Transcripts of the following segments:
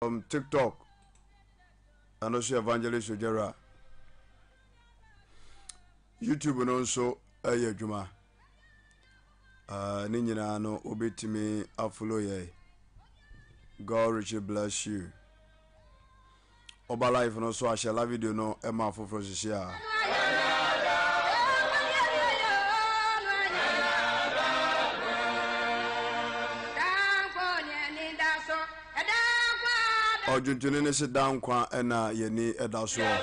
Um, TikTok, ɛno nso Evangelist Ojera. YouTube no nso ɛyɛ adwuma. Uh, ne nyinaa no wobɛtumi afollow yɛ. God richly bless you. Ɔba life no so ahyɛ la video no ɛma afoforɔ sisi a. Ɔdwontoni no se daa nkwa na yɛni da soɔ.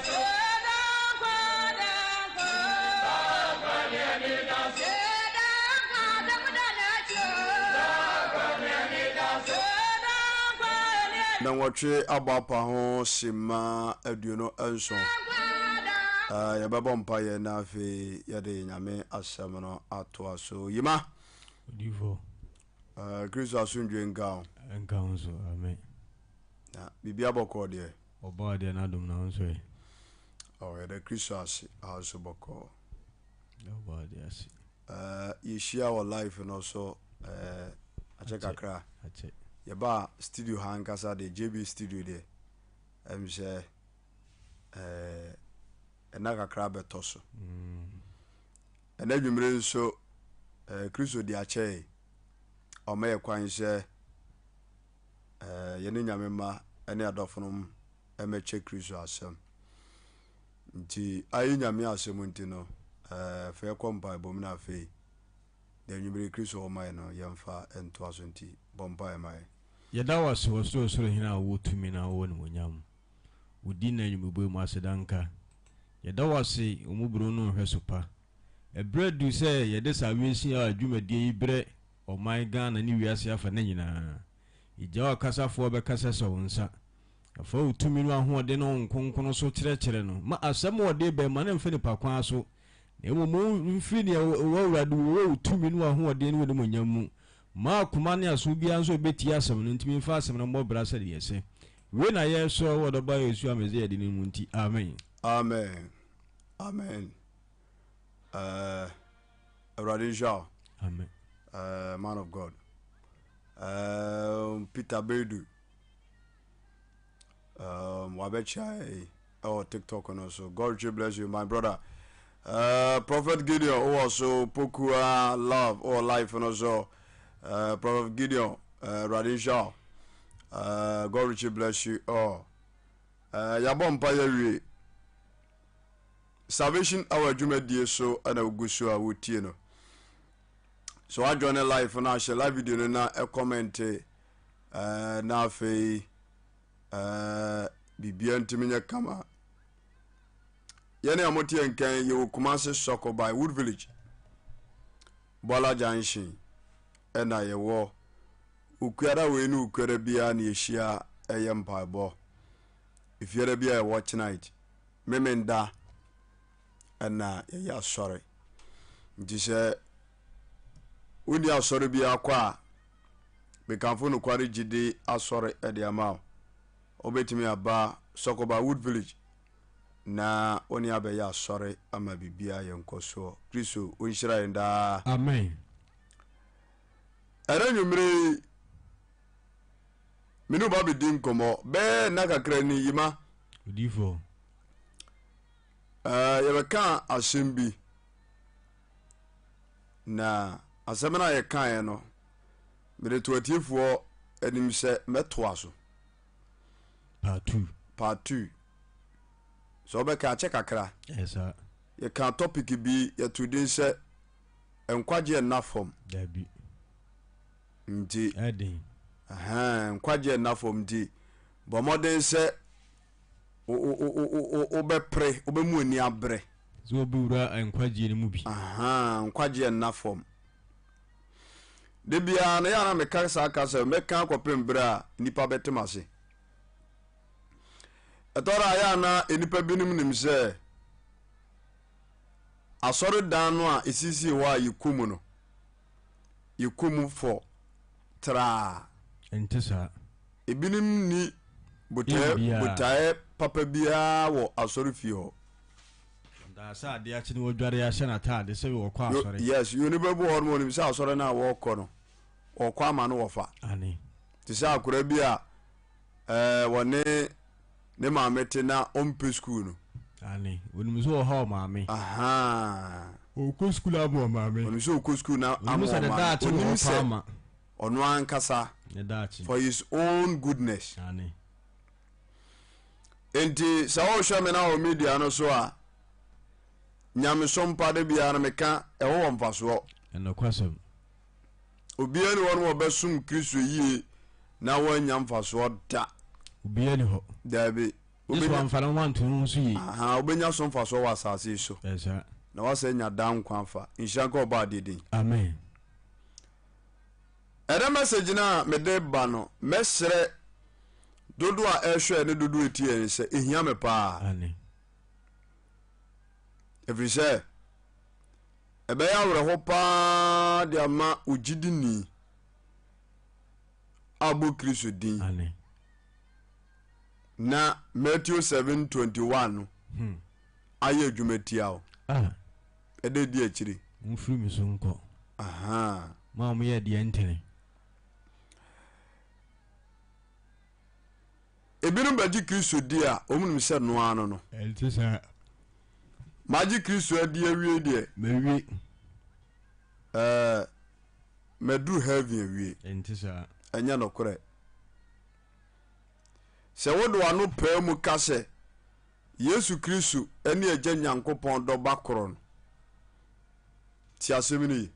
Nnɔnwɔtwe abɔ apa ho simma 27. Yɛbɛbɔ mpaeɛ na afei yɛde Nyame asɛm no atoa so. Yima. Odiyifoɔ. Eh, Kristo asomdwe nka wo. Nka wo nso, amen. Na biribi abɔkɔɔ deɛ. Ɔbɔ adeɛ n'adom na wo nso ɛ. Oh, yɛda Kristo ase, aha nso bɔkɔɔ. Ɔbɔ adeɛ ase. Eh, yɛhyia wɔ life no so eh, akyɛ kakra. Akyɛ. Yɛbaa studio ha ankasa deɛ, JB studio deɛ, ɛm sɛ eh, ɛna kakra bɛtɔ so. Ɛnnɛ anwummere nso, Kristo de akyɛ yɛn. Ɔma yɛ kwan sɛ yɛne Nyame mma ne adɔfonom mmɛkyɛ Kristo asɛm. Nti ayi Nyame asɛm nti no, fa yɛkɔ mpaebɔ mu na afei deɛ anwummere Kristo wɔ ma yɛn no yɛmfa ntoa so nti bɔ mpaeɛ ma yɛn. Yɛda wo ase, Ɔsorosoro Hene a wowɔ tumi na wowɔ animuonyam. Wo din na anwummebuei mu aseda nka. Yɛda wo ase wo mmɔborɔhunu ne wo nhwɛso pa. Ɛberɛ adu sɛ yɛde Salvation Hour dwumadie yi brɛ ɔman Ghana ne wiase afa-na nyinaa. Yɛgya ɔkasafoɔ bɛkasa hyɛ wo nsa. Na fa wo tumi ne w'ahoɔden ne wo Honhom Kronkron so kyerɛkyerɛ no. Ma asɛm a ɔde reba yi, ma no mfa nipa kwan so, na mmom mfiri deɛ wo Awurade wɔ wo tumi ne w'ahoɔden ne w'animuonyam mu. Ma akoma ne aso biara nso a ɛbɛtie asɛm no ntumi mfa asɛm no mmɔ bra sɛdeɛ ɛsɛ. Wei na yɛsrɛ wɔ Ɔdɔba Yesu a Mesia din no mu nti, amen. Amen amen eh, Awurade nhyira wo. Amen. Eh, man of God. Eh, Peter Bedu. Um, wabɛkyia yi ɛwɔ TikTok no so. God richly bless you my brother. Uh, Prophet Gideon wowɔ so Pokua Love wɔ life no so. Uh, Prophet Gideon, uh, Awurade nhyira wo. Uh, God richly bless you all. Uh, yɛabɔ mpa yɛawie. Salvation Hour dwumadie so ɛna wogu so a wotie no. So adjoin life no ahyɛ live video no na ɛkɔmɛnte uh, na afei uh, biribia ntumi nyɛ kama. Yɛne a mote yɛn nkan yɛwɔ Kumasi Sɔkɔ by Wood Village Bɔla Junction ɛna yɛwɔ Okuada wei ne Okuada biara na yɛhyia ɛyɛ mpaebɔ. Efiada biara yɛ watch night. Memenda ɛna yɛyɛ asɔre. Nti sɛ wonni asɔre biara kɔ a, mekamfo nokware gyidi asɔre ɛde ama wo. Wobɛtumi aba Sɔkɔba Wood Village na wo ne abɛyɛ asɔre ama biribiara yɛ nkɔsoɔ. Kristo ɔnhyira yɛn daa. Amen. Ɛnɛ nwummere yi, me ne wo ba bɛdi nkɔmmɔ bɛyɛ nna kakra ni yima. Odiyifoɔ. Uh, yɛbɛka asɛm bi na asɛm no a yɛkaeɛ no mede to atiefoɔ anim sɛ mɛtoa so. Part 2. Part 2. Sɛ wobɛka akyɛ kakra. Ɛsa. Yɛka topic bi yɛto din sɛ nkwagyeɛ nna fam. Dabi. Nti. Ɛden. Ɛhɛn, nkwagyeɛ nna fam nti bɔ mmɔden sɛ wobɛpere, wobɛmu ani abere. Sɛ wobɛwura nkwagyeɛ no mu bi. Ahaa, nkwagyeɛ nna fam. Da biara no yɛ a na meka saa kasa mɛka akɔpem berɛ a nnipa bɛte m'ase. Ɛtɔ da a yɛ a na nnipa binom nim sɛ asɔredan no a esisi hɔ a yɛkɔ mu no, yɛkɔ mu fɔ traa. Ɛnte saa. Ebinom nni botaeɛ botaeɛ papa biara wɔ asɔrefie hɔ. Ɔdaa sɛ adeɛ akye na wadware ahyɛ n'ataade sɛ ɔkɔ asɔre. Yes, onipa bi wɔ hɔ nom onim sɛ asɔre no a wɔkɔ no, ɔkɔ ama no wɔfa. Ane. Te sɛ akwadaa bi a. ɛɛ wɔne ne maame te na ɔmpɛ sukuu no. Aane, onim sɛ ɔha ɔmaame. Ahaa. Ɔkɔ sukuu ama ɔmaame. Onim sɛ ɔkɔ sukuu na ama Onim sɛ ne ɔmaame. daakye na Onim ɔkɔ sɛ ama. ɔno ankasa Ne daakye. for his own goodness. Aane. Enti sɛ wohwɛ me na wɔ media no so a, nyamesom pa de biara no meka ɛho wɔ mfasoɔ. Ɛnokwasɛm. Obiara ni hɔ no wɔbɛsom Kristo yie na wɔanya mfasoɔ da. Obiara ni hɔ. Daabi. Gye sɛ wamfa ne ho anto ne ho so yie. Aha, wobɛnya so mfasoɔ wɔ asase yi so. Ɛsa. Na wasɛ anya daa nkwa afa. Nhyira nka ɔbɔ adeɛ din. Amen. Ɛnɛ message no a mede ba no, mɛsrɛ dodoɔ a ɛhwɛ ne dodoɔ ɛtie yɛn sɛ ɛhia me paa. Aane. Ɛfiri sɛ ɛbɛyɛ awerɛho paa de ama ogyidini a ɔbɔ Kristo din. Aane. Na Matthew 7:21 no ayɛ adwuma tia wo. Ah. Ɛdɛ di akyiri. Momfiri me so nkɔ. Ahaa. Mo a moyɛ deɛ ɛntene. Ebinom bɛgye Kristo di a, wɔn nim sɛ noa ano no. Ɛnte saa. Magye Kristo adi awie deɛ. Mawie. Ɛɛ, maduru heaven awie. Ɛnte saa. Ɛnyɛ nokorɛ. Sɛ wode w'ano paa mu ka sɛ Yesu Kristo ne Agya Nyankopɔn dɔba korɔ no, tie asɛm no ye,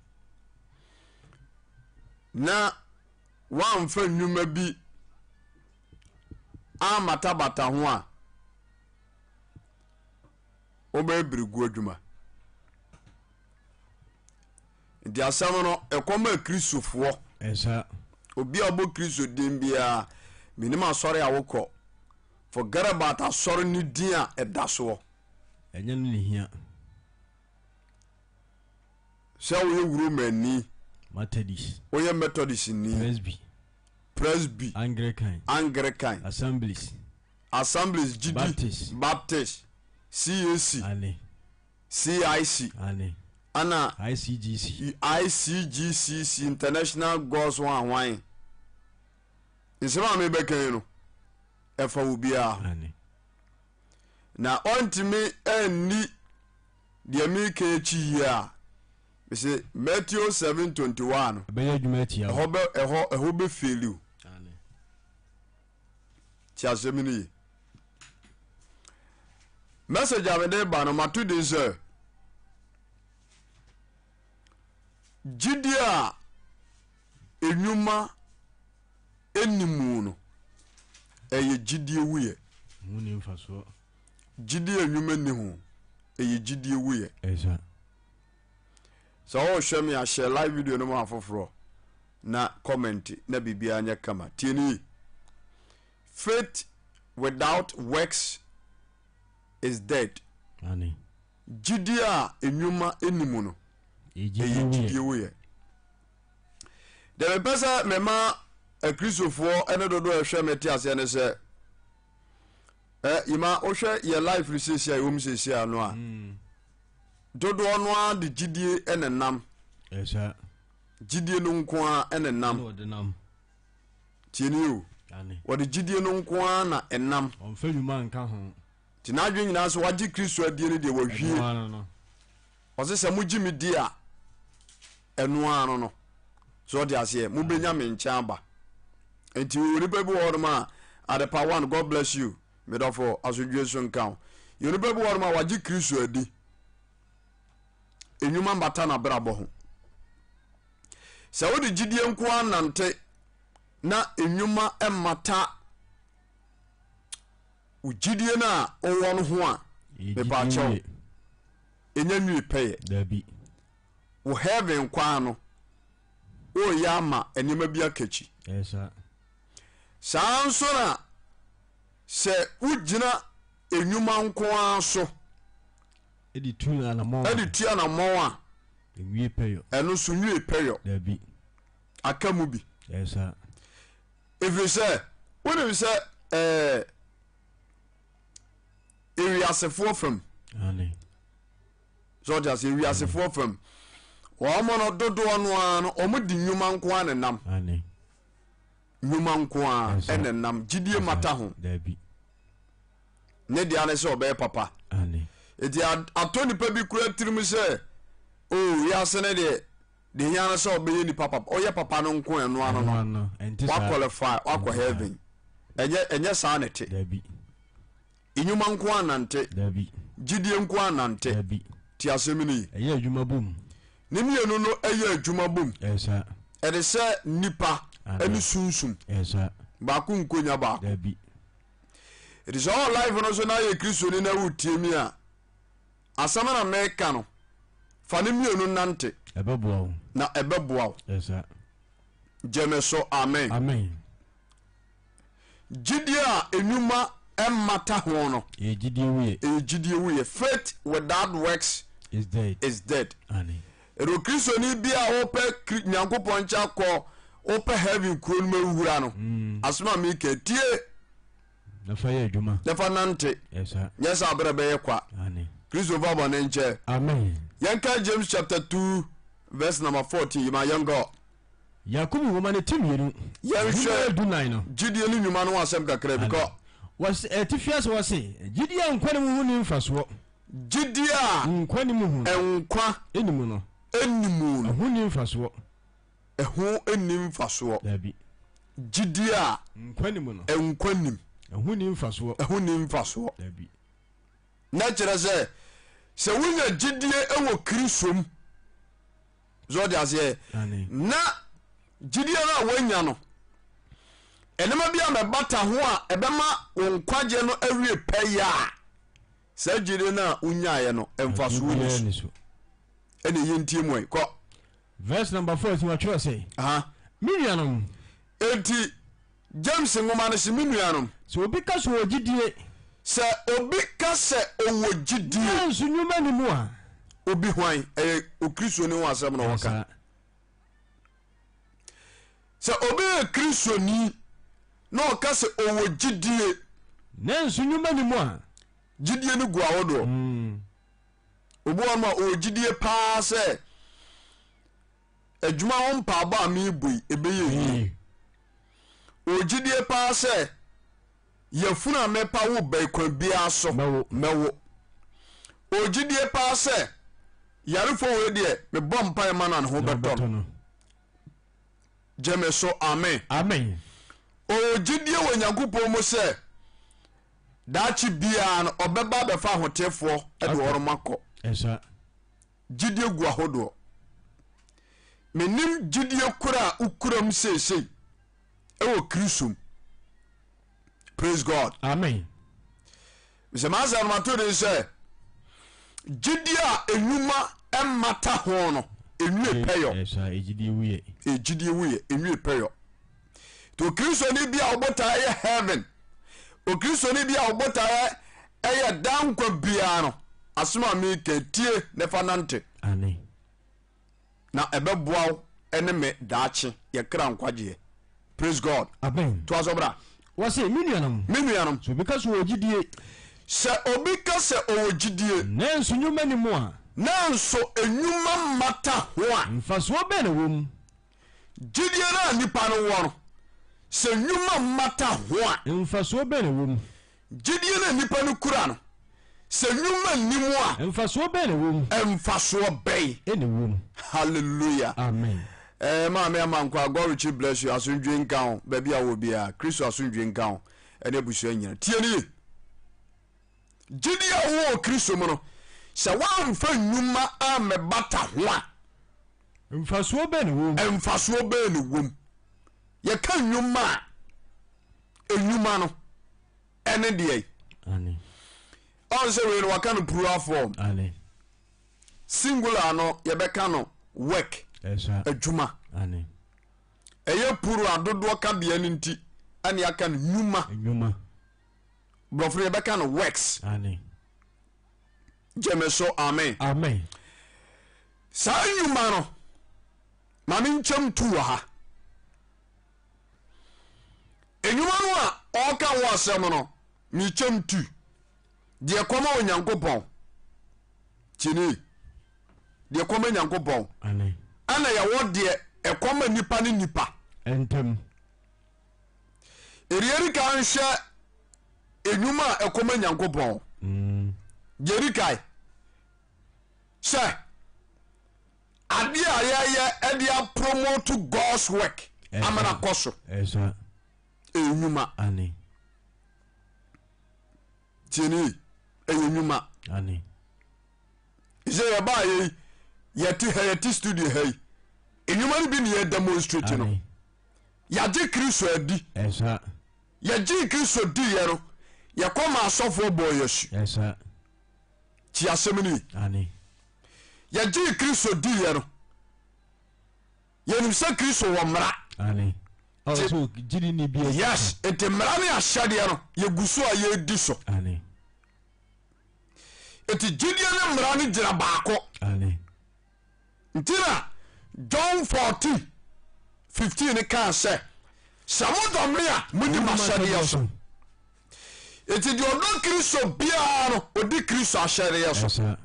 na woamfa nnwuma bi ammatabata ho a, wobɛyɛ berɛguo adwuma. Nti asɛm no ɛkɔma Kristofoɔ. Ɛsa. Obi a ɔbɔ Kristo din biara, menim asɔre a wokɔ. Forget about asɔre no din a ɛda soɔ. Ɛnyɛ no ne hia. Sɛ woyɛ Romani. Methodist. Woyɛ Methodist ni. Presby. Presby. Anglican. Anglican. Assemblies. Assemblies gyidi. Baptist. Baptist. CAC. Ane. CIC. Ane. Ana. ICGC. ICGCC International God's One Hwan. Nsɛm a mebɛka yi no, ɛfa obiara ho. Na ɔntumi anni deɛ meka akyi yie a, mese Matthew 7:21 no, ɛbɛyɛ adwuma atia ɛhɔ bɛ ɛhɔ ɛhɔ bɛ fail o. Ti asɛm no ye. Message a mede ba no mato din sɛ gyidie a Nnwuma nni mu no, ɛyɛ gyidie wuyɛ. Ho nni mfasoɔ. Gyidie a nnwuma nni ho, ɛyɛ gyidie wuyɛ. Ɛsa. Sɛ wɔrehwɛ me a, hyɛ live video no ma afoforɔ na comment na biribiara nyɛ kama. Tie no yie. Faith without works is dead. Ane. Gyidie a nnwuma nni mu no, ɛyɛ gyidie wuyɛ. Deɛ mepɛ sɛ mema akristofoɔ ne dodoɔ a ɛhwɛ me te aseɛ ne sɛ ɛ yima wohwɛ yɛ life no seesia a ɛwɔ mu seesia no a mm. dodoɔ no ara de gyidie ne nam gyidie no nko ara ne nam tie ni o wɔde gyidie no nko ara na ɛnam nti n'adwene nyinaa sɛ wagye kristo adie no deɛ wahwie Ɔse sɛ mogye me di a, ɛno ara no no. So ɔte aseɛ? Mobɛnya me nkyɛn aba. Nti onipa bi wɔ hɔnom a, Adepa one, God bless you, me dɔfo, asomdwie nso nka wo. Yɛ onipa bi wɔ hɔnom a wagye Kristo adi. Enwuma mbata n'abrabɔ ho. Sɛ wode gyidie nko ara nante na enwuma mmata wo gyidie no a wowɔ no ho a, mepaakyɛw, ɛnya nwie pɛyɛ. Dabi. Wo heaven kwan no, woreyɛ ama nneɛma bi aka akyi. Ɛyɛ saa. Saa nso na sɛ wogyina nnwuma nko ara so ɛde tu anamɔn ɛde tu anamɔn a, nwie pɛyɔ. Ɛno nso nwie pɛyɔ. Dabi. Aka mu bi. Ɛyɛ saa. Ɛfiri sɛ wonim sɛ ɛɛ ewiasefoɔ fam sɛ ɔte ase ewiasefoɔ fam wɔn no dodoɔ no ara no wɔn di nnwuma nko ara ne nam. Nnwuma nko ara ɛna nam gyidie mata ho. Daabi. Ne deɛ ne sɛ ɔbɛyɛ papa. Eti atɔ nipa bi kura tirim sɛ o oh, wiase ne deɛ deɛ hia no sɛ ɔbɛyɛ nipa papa ɔyɛ papa no nko ɛno ano no waqualify wakɔ heaven ɛnyɛ ɛnyɛ saa na ɛte. Daabi. Nnwuma nko ara nante. Dabi. Gyidie nko ara nante. Dabi. Te asɛm no yi. Ɛyɛ adwuma bom. Ne mmienu no yɛ adwuma bom. Ɛyɛ saa. Ɛte sɛ nipa ne sunsum. Ɛyɛ saa. Baako nkonya baako. Dabi. Ɛte sɛ ɔwɔ life no so na ayɛ Kristoni na wotie mi a, asɛm na meka no, fa ne mmienu nante. Ɛbɛboa wo. Na ɛbɛboa wo. Ɛyɛ saa. Gye me so, amen. Amen. Gyidie a enwuma mmata ho no. Ɛyɛ gyidie wuyɛ. Ɛyɛ gyidie wuyɛ. Faith without works is dead. Is dead. Aane. Ɛna Okristoni bi a wopɛ Nyankopɔn nkyɛn akɔ, wopɛ heaven kuro no mu awura no, mm. asɛm a meka tie. Na fa yɛ adwuma. Na fa nante. Nyɛ sɛ abrɛ bɛyɛ kwa. Aane. Kristo fa bɔne nkyɛ. Amen. Yɛnka James chapter 2 verse number 14 yima yɛnkɔ. Yakobo nwoma no ti mmienu. Yɛnhwɛ 14 no. Gyidie ne nnwuma no ho asɛm kakra bi kɔ. Wɔse, atifi ase wɔse, gyidie a nkwa nni mu ho nni mfasoɔ. Gyidie a nkwa nni mu ho no. Nkwa nni mu no. Nni mu no. Ɛho nni mfasoɔ. Ɛho nni mfasoɔ. Dabi. Gyidie a nkwa nni mu no. Nkwa nnim. Ɛho nni mfasoɔ. Ɛho nni mfasoɔ. Dabi. Na kyerɛ sɛ, sɛ wonya gyidie wɔ Kristo mu. So ɔde aseɛ na gyidie no a woanya no nneɛma bi a mɛbata ho a ɛbɛma wo nkwagyeɛ no awie pɛyɛ a saa gyidie no a wonyaeɛ no mfasoɔ ni so ɛna ɛyɛ ntie mu kɔ verse number 14 wɔtwerɛ sɛ me nuanom enti James nwoma no se, Me nuanom. Sɛ obi ka sɛ ɔwɔ gyidie. Sɛ obi ka sɛ ɔwɔ gyidie. Nanso nnwuma nni mu a. Obi hwan? Ɛyɛ Okristoni ho asɛm na ɔka. Sɛ obi yɛ Kristoni na ɔka sɛ ɔwɔ gyidie. Nanso nnwuma nni mu a. Gyidie no gu ahodoɔ. Mm. Obi wɔ no a ɔwɔ gyidie paa sɛ adwuma ho mpaabɔ a merebɔ yi ɛbɛyɛ yie. Ɔwɔ gyidie paa sɛ yafunu a mepa wo ba yi kwan biara so mɛwo. Ɔwɔ gyidie paa sɛ yarefoɔ wei deɛ mebɔ mpaeɛ ma no a ne ho bɛtɔ no. Gye me so amen. Amen. Ɔwɔ gyidie wɔ Nyankopɔn mu sɛ daakye biara no ɔbɛba abɛfa ahotefoɔ de wɔn akɔ. Gyidie gu ahodoɔ. Menim gyidie koro a wokura mu seesei ɛwɔ Kristo mu. Praise God. Amen. Sɛ m'asɛm no mato din sɛ gyidie a enwuma mmata ho no enwie pɛyɔ. Egyidie wuyɛ enwie pɛyɔ. Nti okristoni bi a ɔbotaeɛ yɛ heaven, okristoni bi a ɔbotaeɛ ɛyɛ daa nkwa biara no, asɛm a meka tie na fa nante. Amen. Na ɛbɛboa wo ne me daakye yɛ kra nkwagyeɛ. Praise God. Amen. Toa so bra. Wɔse, me nuanom. Me nuanom. Sɛ obi ka sɛ ɔwɔ gyidie. Sɛ obi ka sɛ ɔwɔ gyidie. Nanso nnwuma nni mu a. Nanso nnwuma mmata ho a. Mfasoɔ bɛn na ɛwɔ mu? Gyidie no a nipa no wɔ no, sɛ nnwuma mmata ho a. Mfasoɔ bɛn na ɛwɔ mu? Gyidie no a nipa no kura no, sɛ nnwuma nni mu a. Mfasoɔ bɛn na ɛwɔ mu? Mfasoɔ bɛn. Na ɛwɔ mu? Hallelujah. Amen. Eh, Maame Amankwa, God richly bless you. Asomdwe nka wo, baabi a wɔ biara. Kristo asomdwe nka wo, ɛne abusua nyina. Tie no yie. Gyidie a wowɔ wɔ Kristo mu no, sɛ woamfa nnwuma ammɛbata ho a. Mfasoɔ bɛn na ɛwɔ mu? Mfasoɔ bɛn na ɛwɔ mu? Yɛka nnwuma a, nnwuma no ɛne deɛ. Ɔn sɛ wei no waka no plural form. Singular no yɛbɛka no work, adwuma. Ɛyɛ plural dodoɔ kabea no nti ɛne aka no nnwuma. Borɔfo no yɛbɛka no works. Gyeme so amen. Amen. Saa nnwuma no ma me nkyɛm tu wɔ ha. Nnwuma no a ɔreka ho asɛm no mekyɛm tu deɛ kɔma Onyankopɔn tieni deɛ kɔma Nyankopɔn ɛna yɛwɔ deɛ ɛkɔma nipa ne nipa ntam. Ɛdeɛ ka nhwɛ enwuma a ɛkɔma Nyankopɔn. Deɛ ɛdi kan sɛ adeɛ a yɛyɛ ɛde apromote God's work ama no akɔ so ɛyɛ nnwuma. Tie ne yie, ɛyɛ nnwuma. Sɛ yɛbaa yɛ yi, yɛte ha, yɛte studio ha yi, nnwuma no bi ne yɛ demonstrate no. Yɛagye Kristo adi. Yɛgyee Kristo diiɛ no, yɛkɔ ma asɔfoɔ bɔɔ yɛn asu. Tie asɛm no yi. Yɛgyee Kristo diiɛ no, yɛnim sɛ Kristo wɔ mmara. Yes, nti mmara ne ahyɛdeɛ no yɛgu so a yɛredi so. Nti gyidie ne mmara no gyina baako. Nti na John 14 15 kaa sɛ, sɛ modɔ me a, modi m'ahyɛdeɛ so. Nti deɛ ɔdɔ Kristo biara no, ɔdi Kristo ahyɛdeɛ so.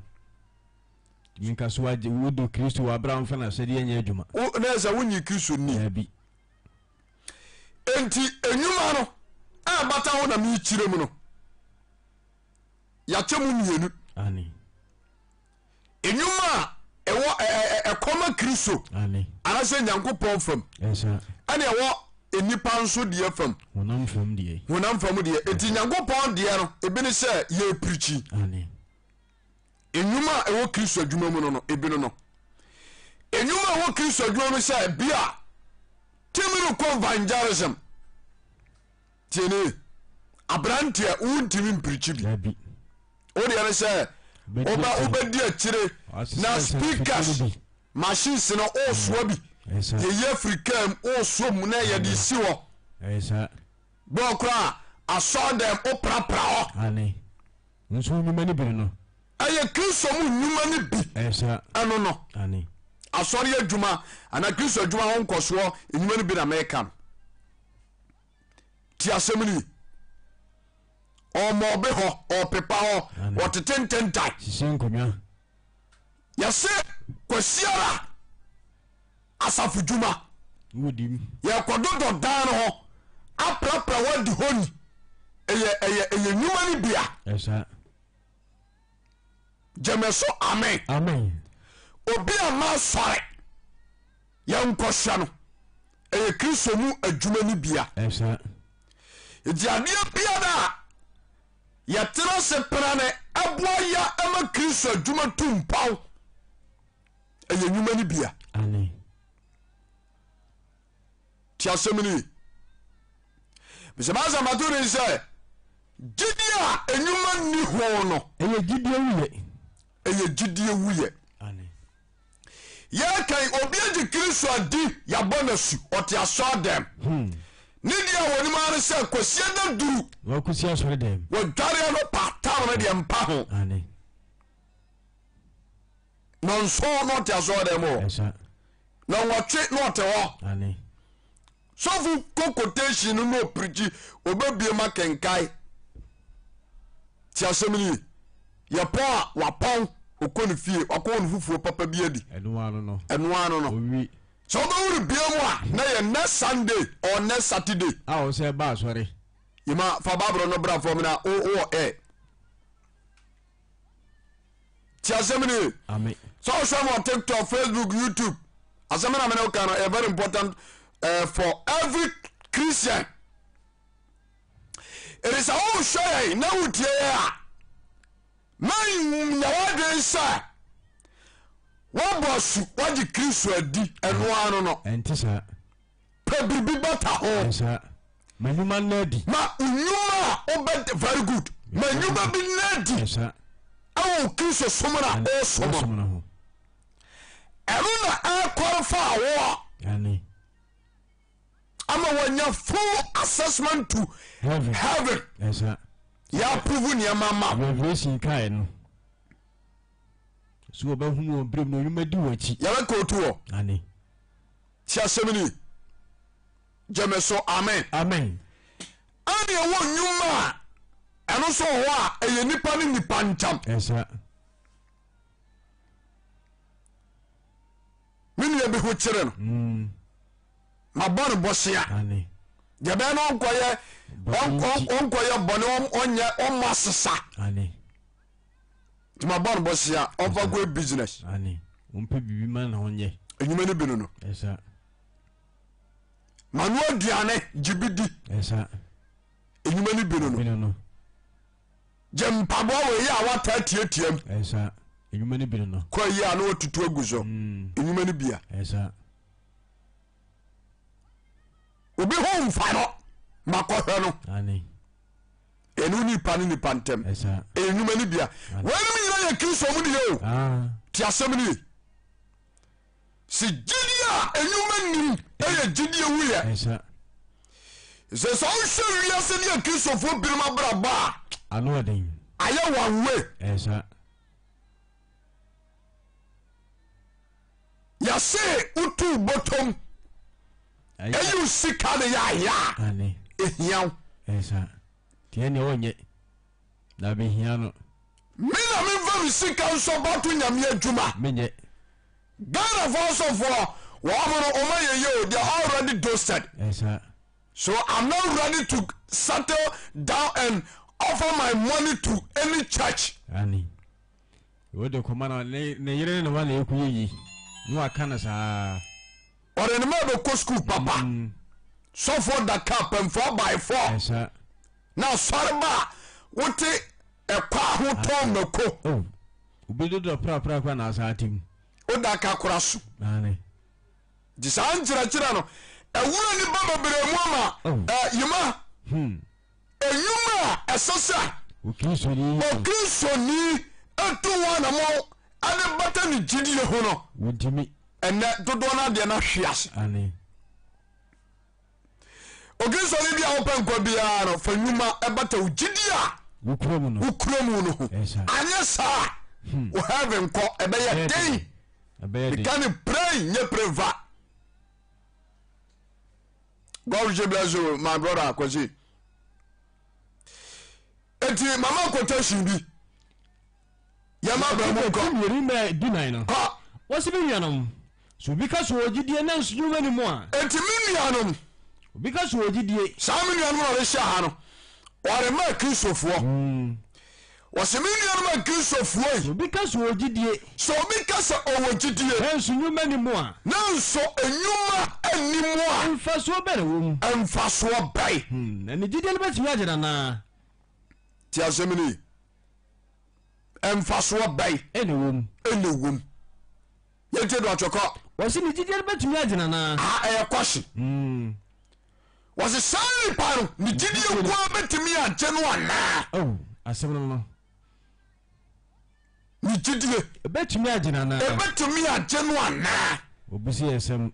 Nka so wagye wodɔ Kristo wɔ abere a womfa n'ahyɛdeɛ nyɛ adwuma. Wo na ɛsɛ wonyi Kristo ni. Daabi. Enti enwuma no a ɛbata ho na mekyerɛ mu no, yɛakyɛ mu mmienu. Aane. Nnwuma a ɛwɔ ɛkɔma Kristo anaasɛ Nyankopɔn fam ɛne ɛwɔ nnipa nso deɛ fam. Honam fam deɛ. Honam fam deɛ. Eti Nyankopɔn deɛ no ebi ne sɛ yɛpirikyi. Nnwuma a ɛwɔ Kristo adwuma mu no no ebi no no. Nnwuma a ɛwɔ Kristo adwuma mu sɛ bi a timi no kɔ evangelism. Tie nie, aberanteɛ wontumi mpirikyi bi. Wodeɛ ne sɛ wobɛdi akyire na speakers machines no wosoa bi yɛyi afiri kaa mu wosoa mu na yɛde si hɔ bɛɔ koraa asɔre dɛm woprapra hɔ. Nso nnwuma no bi no. Ɛyɛ Kristo mu nnwuma no bi ɛno no. Asɔre adwuma anaa Kristo adwuma ho nkɔsoɔ nnwuma no bi na meka no. Ti asɛm ni. Ɔmɔbe hɔ, ɔpepa hɔ, ɔtete ntentan. Hyehyɛ nkonnwa. Yɛse Kwasiara asafo dwuma. Yɛkɔdodɔ dan no ho aprapra hɔ adi hɔ ni. Ɛyɛ ɛyɛ ɛyɛ nnwuma no bia. Gyeme so amen. Amen. Obi a ma asɔre yɛnkɔhyɛ no ɛyɛ Kristo mu adwuma no bia. Nti adeɛ biara a yɛtena se pena ne ɛboa ya ɛma Kristo adwuma tu mpɔn ɛyɛ nnwuma no bia. Ti asɛm no ye. Mesɛ m'asɛm ato ne sɛ gyidie a enwuma nni ho no. Ɛyɛ gyidie wuyɛ. Ɛyɛ gyidie wuyɛ. Yɛkan obi agye Kristo adi yɛabɔ no asu ɔte asɔre dɛm. Hmm. Ne deɛ a wɔnim ara ne sɛ kwasia da duru. Wɔkɔsi asɔre dɛm. Wɔdwareɛ no pa tam no deɛ mpa ho. Nɔnson na ɔte asɔre dɛm hɔ. Nɔnwɔtwe na ɔte hɔ. Sɔfo kɔ quotation no na ɔpirikyi ɔbɛbie ma kenkae. Ti asɛm no ye. Yɛpɔn a wapɔn ɔkɔ ne fie wakɔ ne fufuo papa bi adi. Ɛno ano no. Ɛno ano no. Sɛ wobɛworo bie mu a na yɛ next Sunday or next Saturday. A ɔsɛ ba asɔre. Yima fa Bible no bra fam na wowɔ ɛ. Ti asɛm no ye. Sɛ wohwɛ me wɔ TikTok, Facebook, YouTube, asɛm na mene woka no ɛyɛ very important uh, for every Christian. Ɛde sɛ wohwɛ yɛn na wotie yɛn a, manya w'adwene sɛ woabɔ asu woagye Kristo adi ɛno ano no. Ɛnte saa. Pɛ biribi bata ho. Ma nnwuma nna adi. Ma nnwuma a wobɛ very good. Ma nnwuma bi nna adi. Ɛwɔ Kristo som na ɔsom no. Ɛno na ɛkɔlfa awoɔ. Ama wanya full assessment to heaven. Heaven. Yɛ approve nneɛma ma. Revelation kae no. So wɔbɛhunu wɔn berɛ mu na nnwuma di wɔn akyi. Yɛbɛka otu hɔ. Ti asɛm ni. Gyeme so amen. Amen. Ɛne ɛwɔ nnwuma a ɛno nso wɔ hɔ a ɛyɛ nipa ne nipa ntam. Ɛsa. Me nua bi ho kyerɛ no. Mabɔ no bɔsea. Deɛ bɛyɛ no ɔnkɔyɛ ɔnkɔyɛ bɔne ɔnyɛ ɔmmɔ asesa. Nti ma bɔ no bɔsea ɔmfa nkɔyɛ business. Ɔmpɛ biribi ma na ɔnyɛ. Enyuma no bi no no. Ma no aduane gye bi di. Enyuma no bi no no. Gye mpaboa wɔ eyi a wataa tiatiam. Enyuma no bi no no. Kɔ eyi a na watutu agu so. Enyuma no bi a. Obi ho mfa no ma kɔhwɛ no. Ɛno nipa ne nipa ntɛm. Ɛyɛ nnwuma no bia. Wɔnom nyina yɛ Kristo mu deɛ o. Ah. Te asɛm no ye. Sɛ gyidie a nnwuma nim ɛyɛ gyidie wuyɛ. Sɛ sɛ wohwɛ wiase ne akristofoɔ binom abrabɔ a ayɛ one way. Yɛse wotu bɔtɔm ɛyi wo sika ne yɛ ayɛ a ɛhia wo. Tiɛ nea ɔnyɛ na bɛhia no. Me na memfa me sika nsɔ bato nyame adwuma. Menyɛ. Ghanafoɔ asɔfoɔ wɔn no wɔn ayɛ yie o they are already dosted. Ɛsa. So I'm not ready to settle down and offer my money to any church. Ani. Wode kɔma no ne ne yere ne ne ma na ɛkɔ yɛ yi na waka no saa. Ɔde ne ma bɛkɔ sukuu papa. Mm. Sɔfoɔ da kaa pɛmfoɔ by four. Ɛsa. Na asɔre ba a wote ɛkwa ho tɔn mako. Oh. Obi dodɔ prapra kora na asa atim. Woda ka kora so. Aane. Nti saa nkyerɛkyerɛ no ɛwura nipa bebree mu ama oh. eh, yima. Hmm. Nnwuma a ɛsɛ sɛ Okristoni tu ho anammɔn de bata ne gyidie ho no, ɛnnɛ dodoɔ no adeɛ no ahwe ase. Okristoni bi a wopɛ nkwa biara no, fa nnwuma bata wo gyidie a wokura mu no ho. Anyɛ saa hmm. wo heaven kɔ ɛbɛyɛ den. Meka ne pray nyɛ pray mfa. God richly bless you my brother Kwasi. Eti mama quotation bi. Yɛma bra mu nkɔ. Mmienu dunan no. Kɔ. Wɔsi mi nuanom. So obi ka so wɔ gyidie na nso nnwuma ni mu a. Eti mi nuanom. Obi ka so wɔ gyidie. Saa mi nuanom na ɔde hyɛ ha no. Ɔrema Kristofoɔ. Mm. Wɔse me nuanom Akristofoɔ yi. Obi ka sɛ ɔwɔ gyidie. Sɛ obi ka sɛ ɔwɔ gyidie. Nanso nnwuma nni mu a. Nanso nnwuma nni mu a. Mfasoɔ bɛn na ɛwɔ mu? Mfasoɔ bɛn? Na ne gyidie no bɛtumi agye no anaa? Tie asɛm no yie. Mfasoɔ bɛn? Ɛna ɛwɔ mu. Ɛna ɛwɔ mu. Yɛntie do atwɛ kɔ. Wɔse ne gyidie no bɛtumi agye no anaa? Aha ɛyɛ kwahye. Wɔse saa nipa no ne gyidie nko ara bɛtumi agye no anaa? Oh, asɛm no no. Ne gyidie. Ɛbɛtumi agye no anaa? Ɛbɛtumi agye no anaa? Obi si yɛ asɛm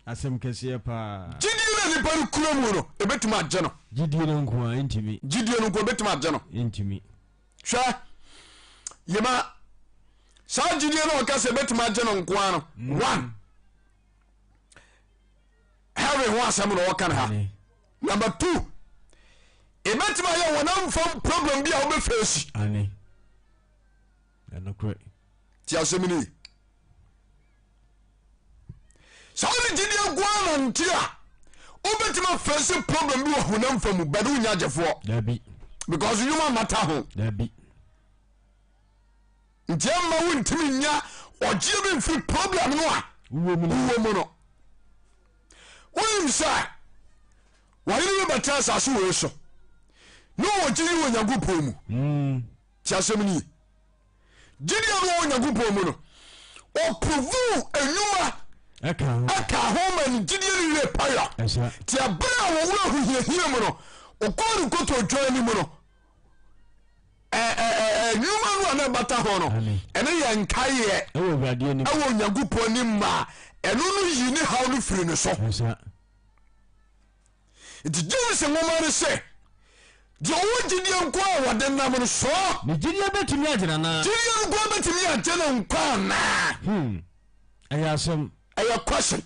asɛm kɛseɛ paa. Gyidie no nipa no kura mu no ɛbɛtumi agye no. Gyidie no nko a ɛntumi. Gyidie no nko ɛbɛtumi agye no. Ɛntumi. Hwɛ yema saa gyidie no ɔka sɛ ɛbɛtumi agye no nko ara no mm. one heaven ho asɛm na ɔka no ha number two ɛbɛtumi ayɛ wɔn amfam problem bi a wobɛfɛsi ti asɛm no yi sɛ wone gyidie nko ara nante a wobɛtumi afɛsi problem bi wɔ honam fa mu bɛde wonya agyefoɔ because nnwuma mmata ho Nti ɛmma wontumi nya ɔgyeɛ bi mfiri problem no a wowɔ mu no. Wonim sɛ wɔhene bi bɛtena asase wei so na ɔwɔ gyidi wɔ Nyankopɔn mu. Mm. Ti asɛm no ye. Gyidi a wɔ Nyankopɔn mu no, ɔprovu enwuma ɛka ho ma ne gyidie no wie payɔ. Nti ɛberɛ a wɔwura ahohiahia mu no, ɔkɔɔ ne kotodwe anim no, nnwuma no a na ɛbata ho no ɛne yɛ nkaeɛ ɛwɔ Onyankopɔn anim ma ɛno no yi ne haw no firi ne so. Nti James nwoma no sɛ deɛ ɔwɔ gyidie nko a wɔde nam no soɔ. Ne gyidie bɛtumi agye no anaa? Gyidie nko a bɛtumi agye no nkwa anaa? Hmm. Ɛyɛ asɛm. Ɛyɛ question.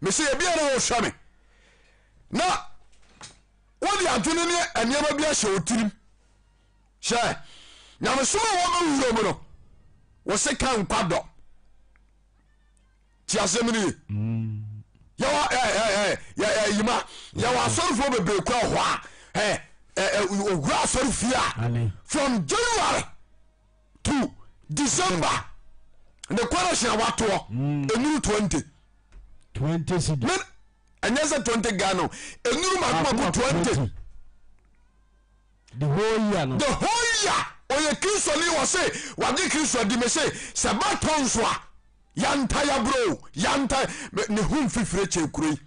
Mese ebia na wohwɛ me na wode adwene ne nneɛma bi ahyɛ wo tirim sɛ nyamesom a wɔbɛwura mu no wɔse ka nkwa dɔ. Ti asɛm no ye. Mm. Yɛwɔ ɛ ɛ ɛ ɛ yima yɛwɔ asɔrefoɔ bebree kura hɔ a ɛ ɛ owura asɔre fie a from January to December ne kɔrɛhyɛn watoɔ enuru 20. 20 cedi. Ɛnyɛ sɛ 20 Ghana o enuru mako mako 20. The whole year no. The whole year ɔyɛ kristoni wɔ se wagye Kristo adi me se sɛ ba tɔ nso a yanta yabro o yanta ne ho mfifire kyɛn kuro yi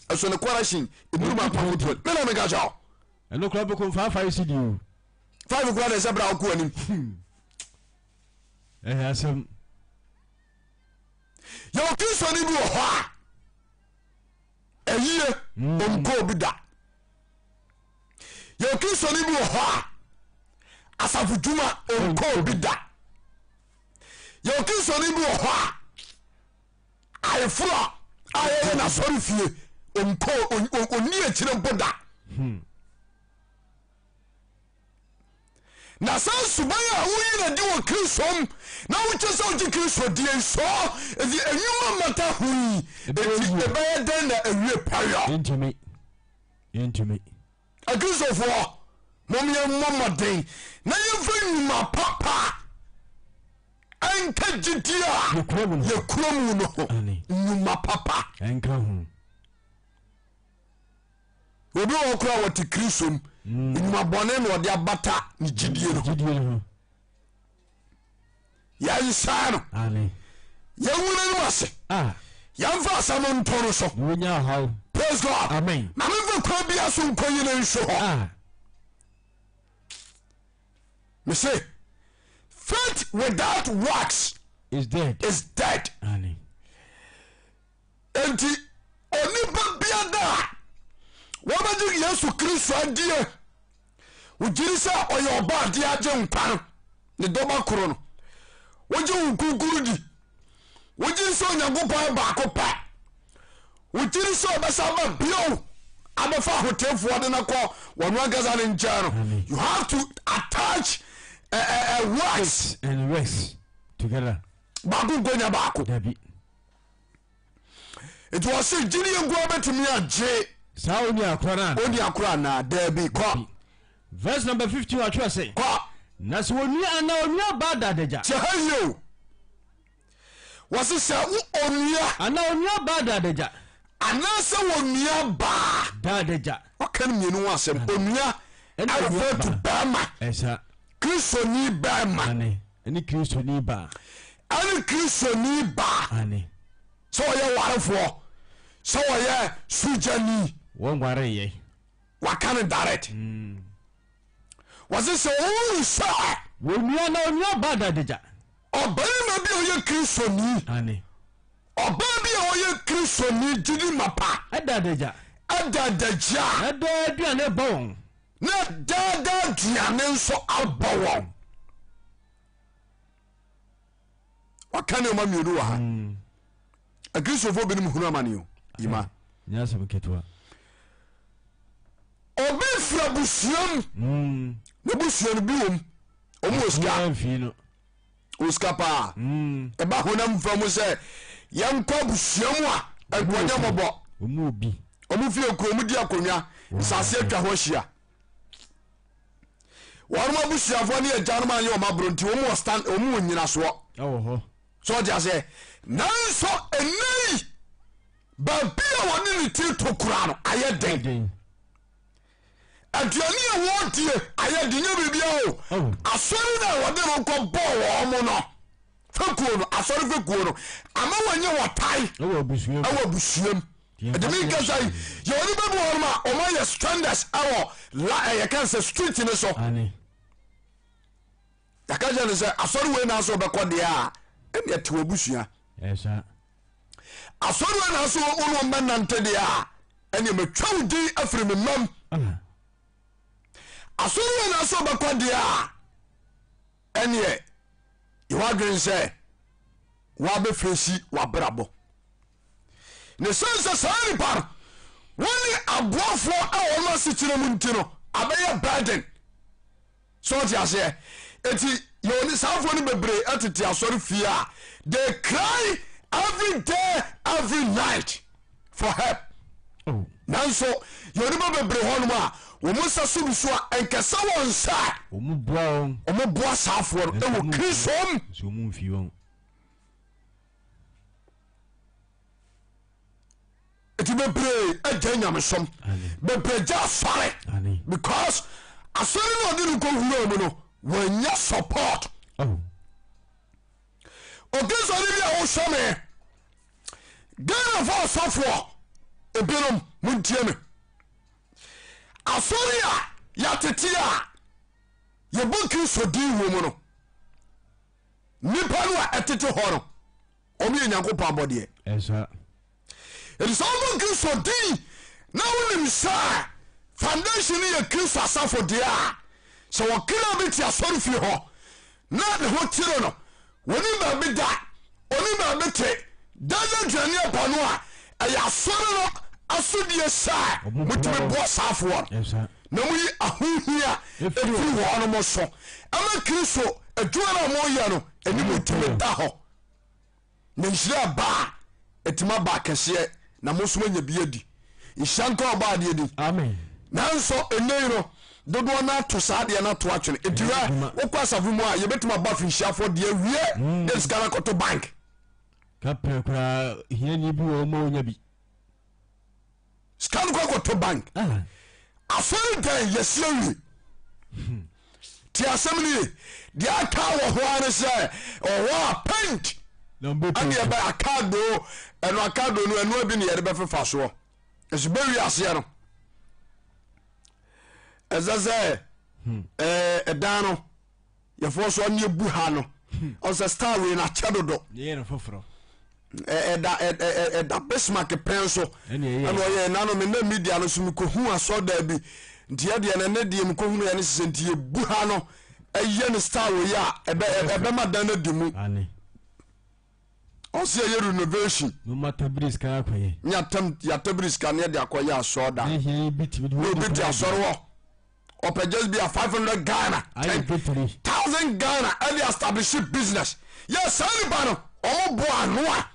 ɛso ne kɔrɛhyin enuru mako mako 20 me na meka kyɛ o. Ɛno kora bɛkɔ mfa 5 cedi o. 5 kora de sɛ bra wokɔ anim. Ɛyɛ asɛm. Yɛwɔ kristoni bi wɔ hɔ a ɛyie ɔnkɔ obi da. Yɛwɔ kristoni bi wɔ hɔ a asafo dwuma ɔnkɔ obi da. Yɛwɔ kristoni bi wɔ hɔ a ayeforo a yɛyɛ n'asɔre fie ɔnkɔ ɔnni akyire mpo da. Na saa suban a woyi no adi wɔ Kristo mu na wokyɛ sɛ wogye Kristo die nsɔ enti enwuma mmata ho yi enti ɛbɛyɛ dɛn na awie pɛyɔ? Ntumi. Ntumi. Akristofoɔ, mom yɛmmɔ mmɔden na yɛmfa nnwuma papa ɛnka gyidie a Yɛkura mu no. yɛkura mu no ho. Nnwuma papa. Ɛnka ho. Obi wɔ hɔ koraa wɔte Kristo mu, nnwuma bɔne na ɔde abata ne gyidie no ho. Yɛnsaa no, yɛnwu n'anim ase, yɛmfa asɛm nto no so. Praise God. Na memfa kwan bia so nkɔyi no nhwe hɔ. Mese faith without works is dead. Is dead. Enti onipa biada a wɔbɛgye Yesu Kristo adie, wogyiri sɛ ɔyɛ ɔba adeɛ agye nkwa no, ne dɔba koro no, wogye wo kunkuru di, wogyiri sɛ Onyankopɔn yɛ baako pɛ, wogyiri sɛ ɔbɛsa ba bio abɛfa ahotefoɔ de no kɔ wɔn ankasa ne nkyɛn no, you have to attach a works and works together. Baako nkonya baako. Dabi. Nti wɔse gyidie nkoa bɛtumi agye saa oni akora no anaa? Oni akora anaa? Daabi. Kɔ. Verse number 15 wɔatwerɛ se, Kɔ. Na sɛ onua anaa onua baa da adagya. Kyɛ ha yie o. Wɔse sɛ wo onua. Anaa onua baa da adagya. Anaasɛ onua baa. Da adagya. Waka no mmienu ho asɛm. Onua ɛrefer to bɛrima. Ɛsa. Kristoni bɛrima. Ane. Ɛne Kristoni baa. Ɛne Kristoni baa. Ane. Sɛ ɔyɛ warefoɔ, sɛ ɔyɛ sogyani. Wɔnwareeɛ. Waka no direct. Wɔse sɛ ɔhunu sɛ. Onua na onua baa da adagya. Ɔbarima bi a ɔyɛ Kristoni. Ane. Ɔbaa bi a ɔyɛ Kristoni gyidi mapa. Ɛda adagya. Ɛda adagya. Na daa aduane bɔ wɔn. Na daa daa aduane nso abɔ wɔn. Waka nneɛma mmienu wɔ ha. Akristofoɔ binom hunu amane o. Yima. Nyɛ asɛm ketewa. Obi firi abusuam. Ne busua no bi wom. Ɔmo wɔ sika. Wɔ sika paa. Ɛba honam fa mu sɛ yɛnkɔ abusua mu a nkɔnyɛ mɔbɔ. Ɔmo fie kuro ɔmo di akonnwa nsase atwa ho ahyia. Wɔn abusuafoɔ ne agyanom anyɛ wɔn aboro nti wɔn wɔ stand wɔn wɔ nyinasoɔ. So ɔte aseɛ nanso ɛnɛ yi baabi a wɔde ne tiri to koraa no ayɛ den. Aduane a wɔdie ayɛ den nyɛ biribia o. Oh. Asɔre no a wɔde no kɔ bɔɔ wɔn mo no fekuo no asɔre fekuo no ama wɔnyɛ wɔtae ɛwɔ abusua mu. ɛwɔ abusuam. Deɛ Ɛde mi nkasa yi yɛ wɔn nipa bi wɔ hɔ nom a wɔn ayɛ stranders ɛwɔ la ɛyɛ kan sɛ street ne so. Ane. Yɛaka kyerɛ no sɛ asɔre wei na asɔ bɛkɔ deɛ a ɛne ɛte wɔ abusua. Ɛsa. Asɔre wei na asɔ wɔn wɔn bɛnante deɛ a ɛne matwa wo din afiri me mam. Ah. Asɔre wei na asɔ bɛkɔ deɛ a ɛneɛ yɛwɔ adwene sɛ woabɛfesi w'abrabɔ. Ne sɛn sɛ saa nipa no wɔne aboafoɔ a wɔn asekyerɛ mu nti no abɛyɛ burden. So ɔte aseɛ? Eti yɛwɔ ne saafoɔ no bebree ɛtete asɔre fie a they cry every day every night. for help. Oh. Nanso yɛwɔ nnipa bebree hɔnom a wɔn nsa so bi so a ɛnkɛsɛ wɔn sɛ Wɔn boa wɔn. wɔn boa saafoɔ no Nanso ɛwɔ wɔn mfi- Kristo mu. Nso wɔn mfi wɔn. Nti bebree agya nyamesom, Amen. bebree gya asɔre Amen. because asɔre no ɔde no kɔ wura mu no wɔanya support. Oh. Okristo ni bi a wohwɛ me Ghana fo asɔfoɔ ebinom montie me asɔre a yɛatete a yɛbɔ Kristo din wɔ mu no nnipa no a ɛtete hɔ no wɔn yɛ Nyankopɔn abɔdeɛ. Ɛsa. Ɛti sɛ wobɔ Kristo din na wonim sɛ foundation no yɛ Kristo asafo deɛ a, sɛ wɔkra bi te asɔre fie hɔ na ne ho kyere no, wɔnim baabi da, ɔnim baabi te, da no aduane aba no a, ɛyɛ asɔre no asodie sɛ motumi boa saafoɔ no na moyi ahohia ɛfiri wɔn so ɛma Kristo adwuma no a moyɛ no anim tumi da hɔ. Na nhyira ɛba a, ɛtumi aba akɛseɛ na mo nso moanya bi adi. Nhyira nka ɔba adeɛ din. Amen. Nanso ɛnnɛ yi no, dodoɔ no ato saa adeɛ no ato atwene. Enti hwɛ, wokɔ asafo mu a, yɛbɛtumi abɔ afinhyiafoɔ deɛ awie mm. de sika no akɔto bank. Kaprɛ koraa hiani bi wɔ ɔma onya bi. Sika no kɔ akɔto bank. Ah. Asɔre dan yɛsi awie. Ti asɛm no ye. Deɛ aka wɔ hɔ ara ne sɛ ɔwɔ a paint ɛne ɛbɛ akado ɛno akado no ɛno bi ne yɛde bɛfefa soɔ. Ɛso bɛwi aseɛ no ɛsɛ sɛ ɛdan no yɛfoɔ so ɔne ebu ha no ɔsɛ star wei na kyɛ dodo ɛda ɛda Bismarck pɛn so ɛna ɔyɛ nano me na media no so mekɔhu asɔdaa bi nti ɛdeɛ no ɛnɛ deɛ mekɔhunu yɛ ne sesɛ nti yɛbu ha no ɛyɛ ne star wei a ɛbɛma dan no adi mu ɔsɛ yɛyɛ renovation ne yɛatabiri sika ne yɛde akɔyɛ asɔɔda na obi te asɔre hɔ ɔpɛ just be a 500 Ghana 10,000 Ghana ɛde establish business yɛ saa nipa no ɔmo boa ano a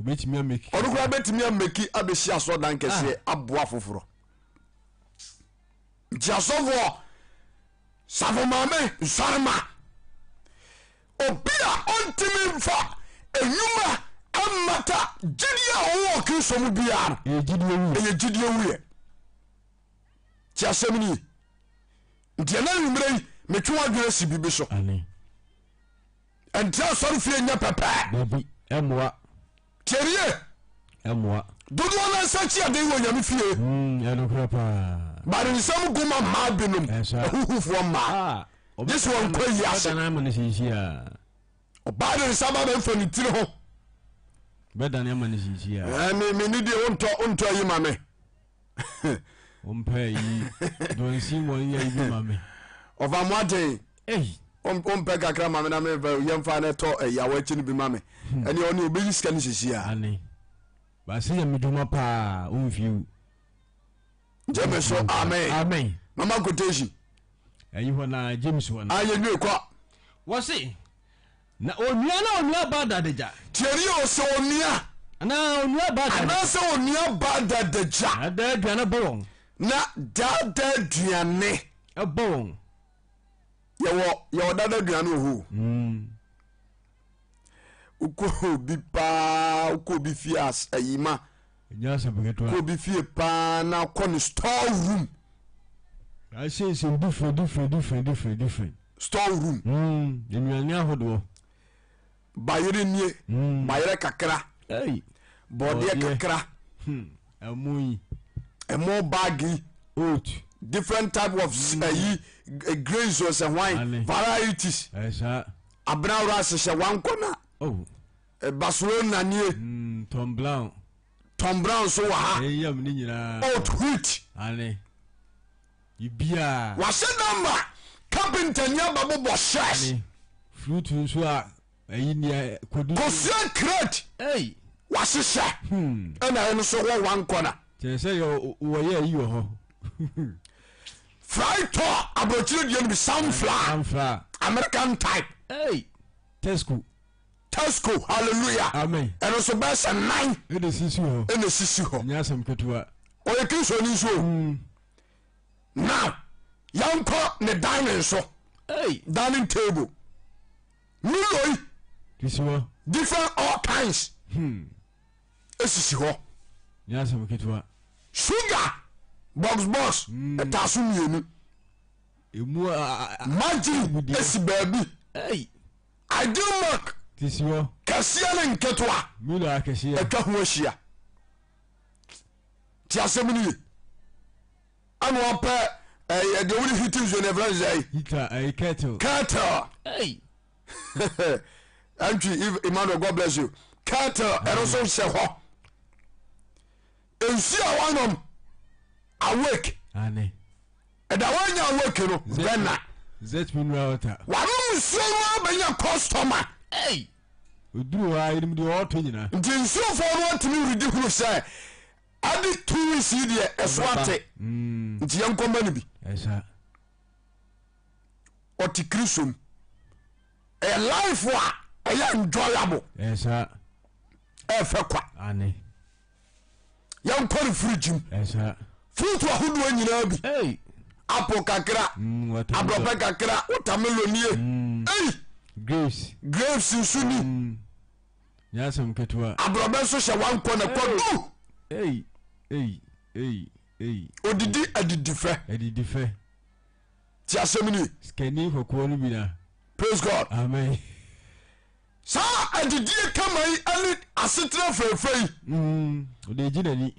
ɔno koraa bɛtumi ameki abɛsi asɔɔdan kɛseɛ ah. aboa foforɔ nti asɔfoɔ safo maame nsɔrema Obi a ɔntumi mfa nnwuma mmata gyidie a ɔwɔ wɔ Kristo mu biara no, ɛyɛ gyidie wuyɛ. Ti asɛm ni. Nti ɛna nwummerɛ yi metwe w'adwene si biribi so. Ɛnti asɔre fie nyɛ pɛpɛɛ. Ɛmmoa. Tiɛnie. Ɛmmoa. Dodoɔ no nsa kyi aden wɔ nyame fie. Mm, ɛnokorɛ paa. Bare nsɛm gu ma mmaa binom. Ahuhufoɔ mmaa. Ah. Gye sɛ wɔnkɔ yi ase. Ɔbɛdane ama no sisi a. Ɔbaa de nsa ba bɛmfa ne tiri ho. Bɛdane ama no sisi a. Ɛɛ me me ni deɛ wontɔ wontɔ ayi ma me. Wompɛ ayi dɔnsi wɔn yɛ yi bi ma me. Ɔfa mo aten. Ei. Wompɛ kakra ma me na me yɛmfa no tɔ ɛyawa akyi no bi ma me. Ɛne ɔne ɔbɛyi sika no sisi a. Ane. Baasi yɛ me dwuma paa womfiw. Gyeme so amen. Amen. Mama quotation. Ɛyi hɔ na James hɔ na. Ayɛ nwie kɔ. Wɔse na onua na onua ba dadagya. Tiɛni o sɛ onua. Anaa onua ba dadagya. Anaasɛ onua ba dadagya. Na daa aduane bɔ wɔn. Na daadaa aduane. Ɛbɔ wɔn. Yɛwɔ yɛwɔ daadaa aduane wɔ hɔ o. Mm. Wokɔ obi paa wokɔ obi fie as ayi ma. Ɛnyɛ asɛm ketewa. Kɔ obi fie paa na kɔ ne store room. Asiesie different different different different different. Store room. Mm, nnuane ahodoɔ. Bayerɛ nie. Mm. Bayerɛ kakra. Hey. Bɔɔdeɛ kakra. Hmm. Ɛmo yi. Ɛmo bag yi. Oat. Different type of mm. ayi eh, grains o sɛ hwan varieties. Ɛsa. Abena wura ahyehyɛ wankɔ na. Oh. Eh, Barcelona nie. Mm, Tom Brown. Tom Brown so wɔ ha. Eyam ne nyinaa. Oat wheat. Ane. Biribiara. Wahyɛ namba carpenter ni aba bobɔ shares. Ane. Fruit nso a ɛyi nea kodu. Kosua crate. Hey. Wahyehyɛ. Hmm. Ɛna ɛno so wɔ one corner. Kyerɛ sɛ yɛ wɔyɛ ayi wɔ hɔ. Fry tɔ aburokyire deɛ no bi sunflower. Sunflower. American type. Hey. Tesco. Tesco, hallelujah. Amen. Ɛno nso bɛyɛ sɛ nan. Ɛna esisi hɔ. Ɛna esisi hɔ. Ɛnyɛ asɛm ketewa. Ɔyɛ Kristoni nso o. Now yɛnkɔ ne dining so. Hey. Dining table. Milo yi. Sisi hɔ. Different all kinds. Esisi hɔ. Nyɛ asɛm ketewa. Sugar box box ɛtaa so mmienu. Emu a. Margarine esi baabi. Hey. Ideal milk. Sisi hɔ. Kɛseɛ ne nketewa. Milo akɛseɛ. Atwa ho ahyia. Ti asɛm no ye. Ɛna ɔpɛ ɛyɛ deɛ wode heat nsuo no ɛfrɛ no sɛ. Heater ɛyɛ kettle. Kettle. Hey. Entry Emmanuel God bless you. Kettle ɛno nso hyɛ hɔ. Nsuo a wanom awake. Ane. Ɛda wanya awake no bɛna. Zet mineral water. Wanom nsuo no abɛnya customer. Hey. Oduru hɔ a yɛnim deɛ ɔɔtɔ nyina. Nti nsuofoɔ no atumi redi hunu sɛ ade 2 weeks yi deɛ ɛso ate. Nti yɛnkɔma no bi. Ɛsa. Ɔte Kristo mu. Ɛyɛ life a ɛyɛ enjoyable. Ɛsa. Ɛfɛ kwa. Ane. Yɛnkɔ no fridge mu. Ɛsa. Fruit ahodoɔ nyinaa bi. Hey. Apple kakra. Watermelon. Aborɔbɛ kakra. Watermelon nie. Ei. Grapes. Grapes nso ni. Nyɛ asɛm ketewa. Aborɔbɛ nso hyɛ wankɔ na kwadu. Ei. Ei. Ei. Ei. Odidi adidi fɛ. Adidi fɛ. Ti asɛm ni. Sikani kɔkɔɔ no bi na. Praise God. Amen. Saa adidie kama yi ne asetena fɛfɛ yi. Ɔde gye n'ani.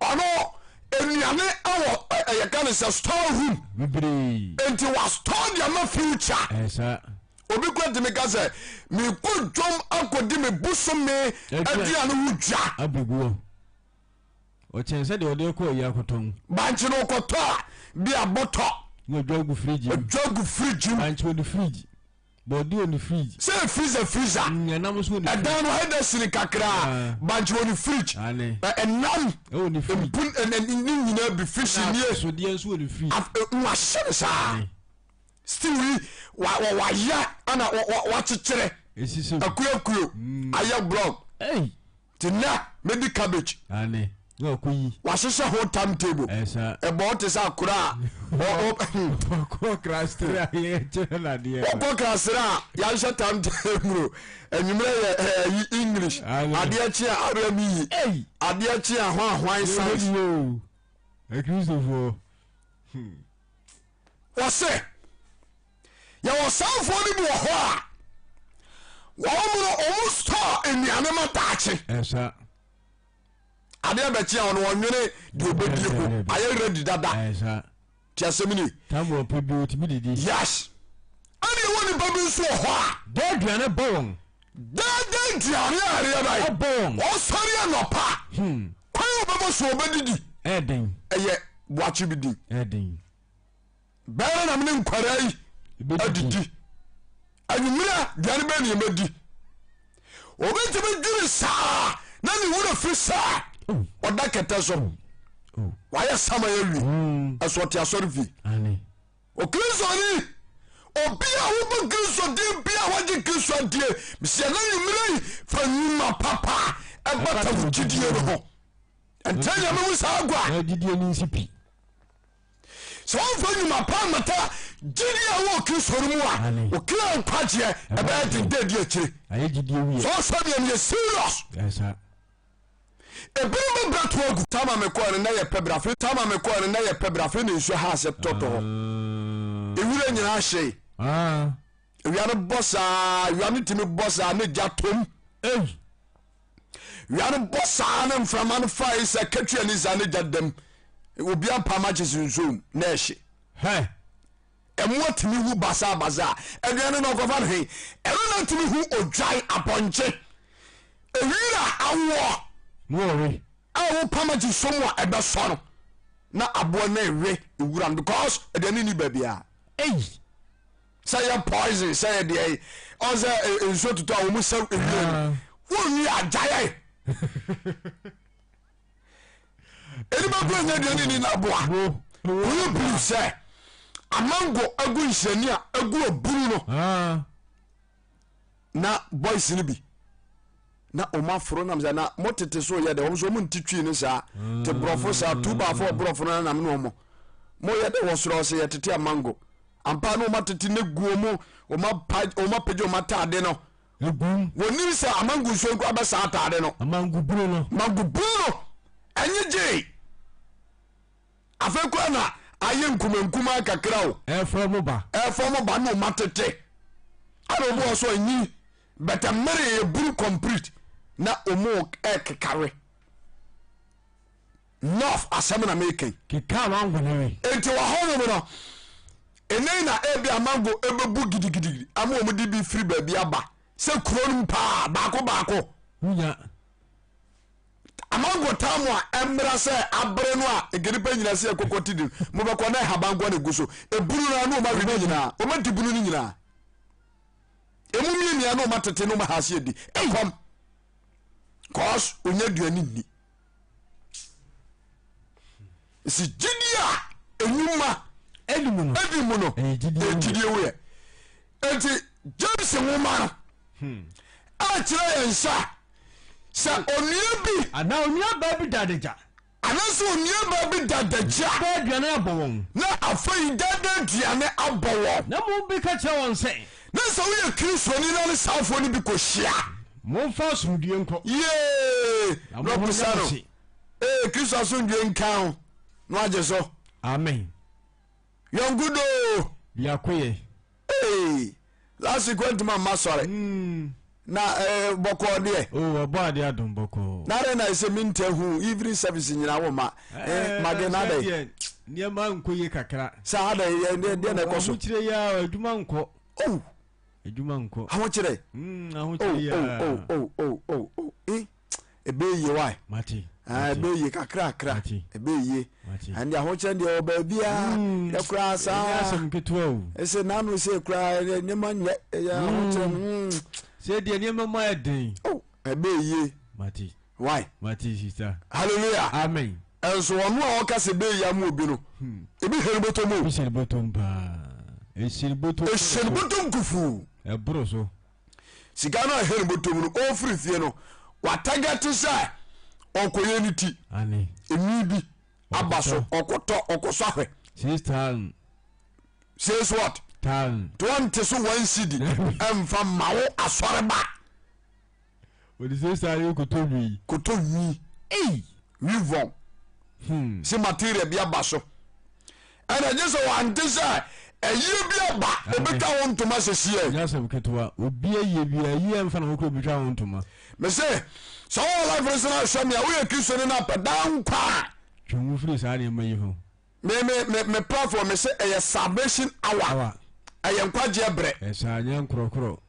Ɔno nnuane wɔ ɛyɛ ka ne sɛ store room. Bebree. Nti wa store de ama future. Ɛsa. Obi kura tumi ka sɛ mekɔ dwom akɔdi me bosome aduane ho dwa. Abɛguɔ. Ɔkyɛn sɛ deɛ ɔde kɔ ayi akɔtɔn. Bankye no ɔkɔtɔ a bi a bɔtɔ. Na ɔdwa gu fridge mu. Ɔdwa gu fridge mu. Bankye wɔ ne fridge. Bɔɔde wɔ ne fridge. Sɛ freezer freezer. Ɛnam nso wɔ ne fridge. Ɛdan no hɛdɛ sini kakra. Bankye wɔ ne fridge. Ɛnam. Ɛwɔ ne fridge. Mpun ne nyinaa bi fish nie. Atosodeɛ nso wɔ ne fridge. Wahyɛ no saa. Stew yi wayɛ ɛna wakyekyere. Esisi mu. Akuakuo ayɛ block. Ei. Nti nnɛ mɛdi cabbage. Ane na ɔkɔ yi. Wahyehyɛ ho time table. Ɛsa. Ɛbɔ wo te sɛ akora a. Ɔkɔ krastere a yɛkyerɛ no adeɛ. Ɔkɔ krastere a yɛahyɛ time table. Anwummerɛ yɛ ɛyi English. Adeɛ kye a awura mi yi. Adeɛ kye a hwan hwan science. Akristofoɔ. Wɔse yɛwɔ sanfoɔ no bi wɔ hɔ a wɔn no wɔn store nnuane ma daakye. Ɛsa. Adeɛ bɛkye a ɔno ɔnwene deɛ ɔbɛdie ho ayɛ ready dada. Ɛsa. Ti asɛm ni. Tam wɔ pɛ bi otumi didi. Yes. Ɛna ɛwɔ nipa bi nso wɔ hɔ a. Dɛ aduane bɔ wɔn. Dɛdɛ aduane a ɛyɛ bɛn. Ɛbɔ wɔn. Ɔsɔre anɔpa. Kwan a ɔbɛbɔ so ɔbɛdidi. Ɛden. Ɛyɛ boakye bi din. Ɛden. Bɛyɛ na mene nkwadaa yi adidi. Anwummerɛ aduane bɛn ne yɛbɛdi. Obi ntumi dwene saa na ne wura firi sɛ ɔda kɛtɛ so. Wayɛ sama awie. Ɛso ɔte asɔre fie. Okristoni, obi a wobɔ Kristo din bi a wagye Kristo adie, mesia na nwummerɛ yi fa nnwuma papa ɛbata wo gyidie no ho. Ɛnkyɛ nyame mu saa agua. Na gyidie no nsi pi. Sɛ womfa nnwuma pa mmata gyidie a wɔ Kristo no mu a, wo kra nkwagyeɛ ɛbɛyɛ den dɛ di akyire. Ayɛ gyidie wieɛ. Sɛ ɔsɔ deɛ no yɛ serious. Ɛsa. Ebinom bɛbrɛ to agu. Tama mekɔɔ no na yɛ pɛ bra afei tama mekɔɔ no na yɛ pɛ bra afei na nsuo ha ase tɔtɔ hɔ. Ewura nyinaa hyee. Ewia no bɔ saa, ewia no tumi bɔ saa ne gya tom. Ei. Wia no bɔ saa ne mframa no fae sɛ katua ne saa ne gya dam. Obi apam akye se nsuom na ɛhye. Hɛ. Ɛmoa tumi wu basaa basaa. Aduane no ɔkɔfa no he? Ɛno na tumi hu odwan, apɔnkye, ewira, awoɔ. Ne ɔwe. A wopam akye som a ɛbɛsɔ no na aboa no ewe ewura no because aduane ni baabiara. Ei. Sɛ yɛ poison sɛ yɛ deɛ ɔn sɛ nsuo totɔ a wɔn sɛ ewia no wɔn wi agyaeɛ. Nipa kura nya aduane ni na aboa. Will you believe sɛ amango agu nhyɛni a agu aburu no. Na boys no bi na wɔn aforo nam sɛ na mo tete so yɛ dɛ, wɔn nso wɔn nti twi no saa te borɔfo saa two by four borɔfo no nam ne wɔn mo yɛ dɛ wɔ soro ɔsɛ yɛ tete amango ampa na wɔn atete ne gu wɔn wɔn apa wɔn apagya wɔn ataade no. Egum. Wɔnim sɛ amango nsuo nkura bɛ saa ataade no. Amango bunu no. Mango bunu no ɛnye gyee. Afei koraa na ayɛ nkumankumaa kakra o. Ɛfɔ mo ba. Ɛfɔ mo ba na ɔma tete. Ana obi wɔ so anyi bɛtɛ mmere eburu complete na ɔmo ɛkekawe. North asɛm na meka yi. Keka mango ne we. Enti wɔ hɔ nom no ɛnɛ na ebi a mango ɛbɛbu gidigidi ama ɔmo de bi firi baabi aba sɛ kuro no mu paa baako baako. Wunya. Amango tam a ɛmmra sɛ abere no a nka nipa nyina sɛ yɛkɔkɔ ti di mobɛkɔ na ɛhaban nko na egu so ebunu no na ɔma we ne nyinaa ɔma di bunu no nyinaa emu miamia na ɔma tete na ɔma ha ase adi ɛkɔm cause onya aduane nni si gyidi a enyuma ɛdi mu no ɛdi mu no ɛyɛ gyidie wuyɛ eti James nwoma no ɛkyerɛ yɛn sɛ sɛ onua bi. Anaa onuabaa bi da adagya. Anaasɛ onuabaa bi da adagya. Daa aduane abɔ wɔn. Na afei daa daa aduane abɔ wɔn. Na mo bi ka kyerɛ wɔn sɛ. Na sɛ woyɛ Kristoni na ne saafoɔ no bi kɔhyia. Momfa asomdwoeɛ nkɔ. Yee! Na mo ho nyɛ mo hye. Ee, Kristo asomdwoeɛ nka wo na wagye so. Amen. Yɔnko doo. Biakoyɛ. Ee, last week wantumi amma sɔre. Mm. Na eh, bɔkɔɔ deɛ. Oh, ɔbɔ adeɛ adom bɔkɔɔ. Na adɛn na ɛsɛ minta hu evening service nyinaa wo ma. Eh, mage na adɛn. Deɛ nneɛma nkɔ yie kakra. Saa adɛn yɛ deɛ deɛ na ɛkɔ so. Ahokyerɛ yi a adwuma nkɔ. Oh. Adwuma nkɔ. Ahokyerɛ. Ahokyerɛ yi a. Oh oh oh oh oh oh. Eh. Ɛbɛyɛ yie wae. Mate. Ah, ɛbɛyɛ yie kakrakra. Mate. Ɛbɛyɛ yie. Mate. Ɛnde ahokyerɛ deɛ wɔ baabiara. Mm. Yɛ koraa saa. Ɛnyɛ asɛm ketewa o. Ɛsɛ n'ano sɛ koraa ɛyɛ nneɛma nyɛ ɛyɛ ahokyerɛ no. Mm. Sɛ deɛ nneɛma mu ayɛ den. Oh, ɛbɛyɛ yie. Mate. Why? Mate sista. Hallelujah. Amen. Ɛnso ɔno a ɔka sɛ ɛbɛyɛ yie ama obi no, ebi hɛn bɔtɔ mu. Ebi hyɛ ne bɔtɔ mu paa. Ɛhyɛ ne bɔtɔ mu. Ɛhyɛ ne bɔtɔ mu kufuu. Ɛboro so. Sika no a ɛhɛn bɔtɔ mu no, ɔrefiri fie no, watagɛte sɛ ɔkɔyɛ ne ti. Enwi bi aba so, ɔkɔtɔ, ɔkɔsɔ ahwɛ. 6,000. Says what? Thousand. To ɔnte so 1 cedi ɛmfa ma wo asɔreba. Wɔde 6,000 kɔtɔ nwi. Kɔtɔ nwi. Ei! Weave-on. Sɛ material bi aba so ɛna gye sɛ wante sɛ ayie bi aba obɛtwa wo ntoma sɛsiɛ. Nyɛ asɛm ketewa, obi ayie bi ayie ɛmfa na wokura obɛtwa wo ntoma. Mese sɛ wowɔ life no so na ahwɛ me a woyɛ Kristoni no apɛ daa nkwa a. Twe wo firi saa nneɛma yi ho. Me me me me platform me se ɛyɛ salvation hour. Hour. Ɛyɛ nkwagyeɛ berɛ. Ɛsaa nyɛ nkorɔkorɔ.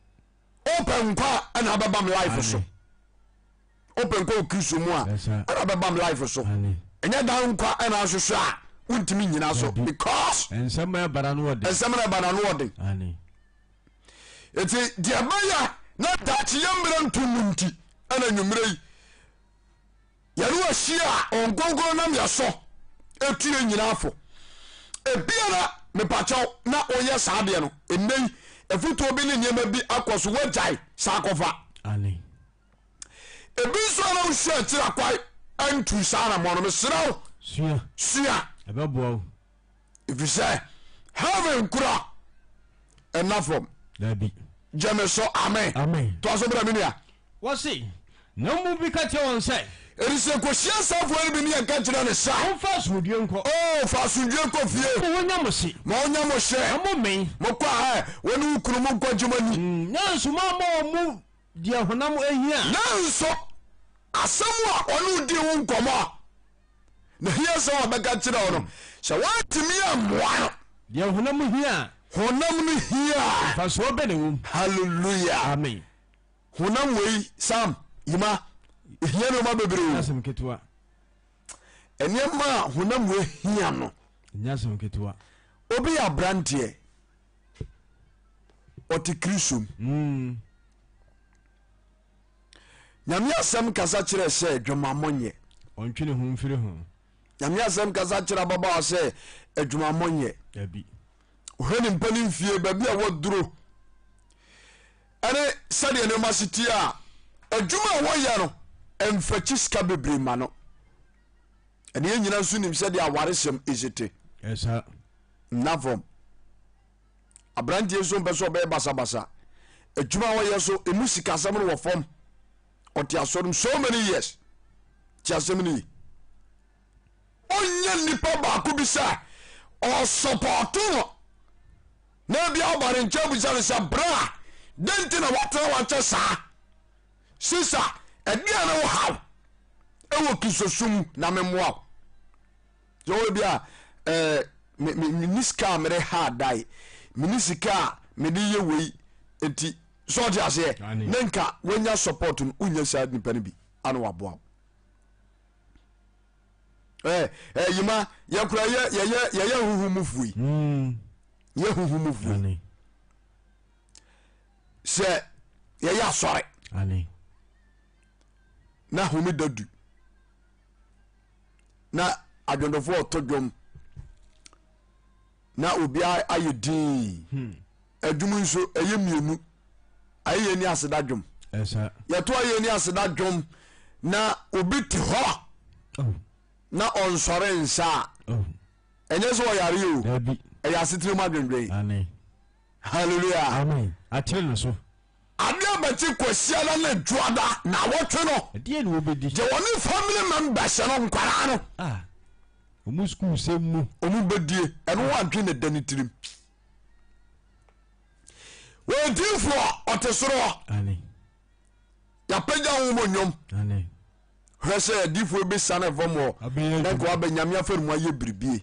Wopɛ nkwa a ɛna abɛba me life so. Wopɛ nkwa wɔ Kristo mu a ɛna bɛba m life so. Ɛnyɛ daa nkwa ɛna ahwehwɛ a wontumi nyina so because nsɛm na ɛba n'ano ɔden. Nsɛm na ɛba n'ano ɔden. Eti deɛ ɛbɛyɛ na daakye yɛ mmerɛ nto mu nti ɛna nwummerɛ yi yɛne wahyia a ɔnkonkron nam yɛ so etu yɛ nyinaa fo. Ebiara mepakyɛw na woyɛ saa deɛ no ɛnnɛ yi afutuo bi ne nneɛma bi akɔ so woagyae saa akɔfa. Ebi nso a na wosua akyiri akwan antu saa anamɔ no, mesrɛ wo sua. Sua. Ɛbɛboa wo. Ɛfiri sɛ heaven kura ɛna fam. Dabi. Gye me so, amen. Amen. Toa so bra me nua. Wɔse, na mu bi ka kyerɛ wɔn sɛ. Enti sɛ yɛkɔhyia saa afoa no bi ne yɛka kyerɛ no sɛ. Momfa asomdwoeɛ nkɔ. Oo, fa asomdwoeɛ kɔ fie. Ma wɔnya mo hye. Ma wɔnya mo hye. Na mommee. Mokɔ a, ɛ, wo ne wo kunu monkɔgye mo ani. Nanso moammɔ wɔn mu deɛ honam hia. Nanso asɛm a ɔne wo dii ho nkɔmmɔ a na hia sɛ ɔbɛka kyerɛ wo no, sɛ woantumi ammoa no. Deɛ honam hia a. Honam no hia a. Mfasoɔ bɛn na ɛwɔ mu? Hallelujah. Amen. Honam wei, Sam, Yima, ehia nneɛma bebree o. Ɛnyɛ asɛm ketewa. Nneɛma a honam wei hia no. Ɛnyɛ asɛm ketewa. Obi yɛ aberanteɛ. Ɔte Kristo mu. Mm. Nyame asɛm kasa kyerɛ sɛ adwamammɔ nyɛ. Ɔntwe ne ho mfiri ho. Nyame asɛm kasa kyerɛ ababaawa sɛ adwamammɔ nyɛ. Dabi. Ɔhwɛ ne mpa ne mfie baabi a waduro. Ɛne sɛdeɛ nneɛma si teɛ a, adwuma a wɔyɛ no mfakyi sika bebree ma no. Ɛne yɛn nyina nso nim sɛdeɛ awaresɛm ɛsi te. Ɛsa. Nna fam. Aberanteɛ nso mpɛ sɛ ɔbɛyɛ basabasa. Adwuma a wɔyɛ so, ɛmu sikasɛm no wɔ fam. Ɔte asɔre mu so many years. Te asɛm no yi. Ɔnyɛ nipa baako bi sɛ ɔsɔpɔto no na ebi aba ne nkyɛn bisa no sɛ bra dɛn nti na watena wakyɛ saa sisa ɛdeɛ ne wo haw ɛwɔ kristosom mu na memmoa wo sɛ wɔ bi a ɛɛ me me me sika a mede ha adae me ne sika a mede yɛ wei nti sɛ ɔte aseɛ ne nka wanya support no wonya saa nipa no bi ana waboa wo ɛ ɛ yima yɛkura yɛ yɛyɛ yɛyɛ huhu mu fui yɛ huhu mu fui sɛ yɛyɛ asɔre na homeda du na adwontofoɔ ɔto dwom na obiara ayɛ dinn hmm. adwom nso ɛyɛ mmienu ayɛyɛ ni aseda dwom yɛto ayɛyɛ ni aseda dwom na obi te hɔ oh. na ɔnsɔre nsa a oh. ɛnyɛ sɛ ɔyare o ɛyɛ asetena mu adwendwen hallelujah amen akyere no so adeɛ bɛkye kwasiada ne dwoada na awɔtwe no ɛdeɛ ne wɔbɛdi gye wɔne family members no nkwaraa no ah. Ɔmo sukuu sɛm mu. Ɔmo bɛdie ɛno ho adwene na ɛda ne tirim. Wɔyɛ diifoɔ ɔte soro hɔ. Yɛapagya wo mu nnwom. Hwɛ sɛ adiifoɔ bɛsiane fam hɔ na nka waba nyame afɛre mu ayɛ biribie.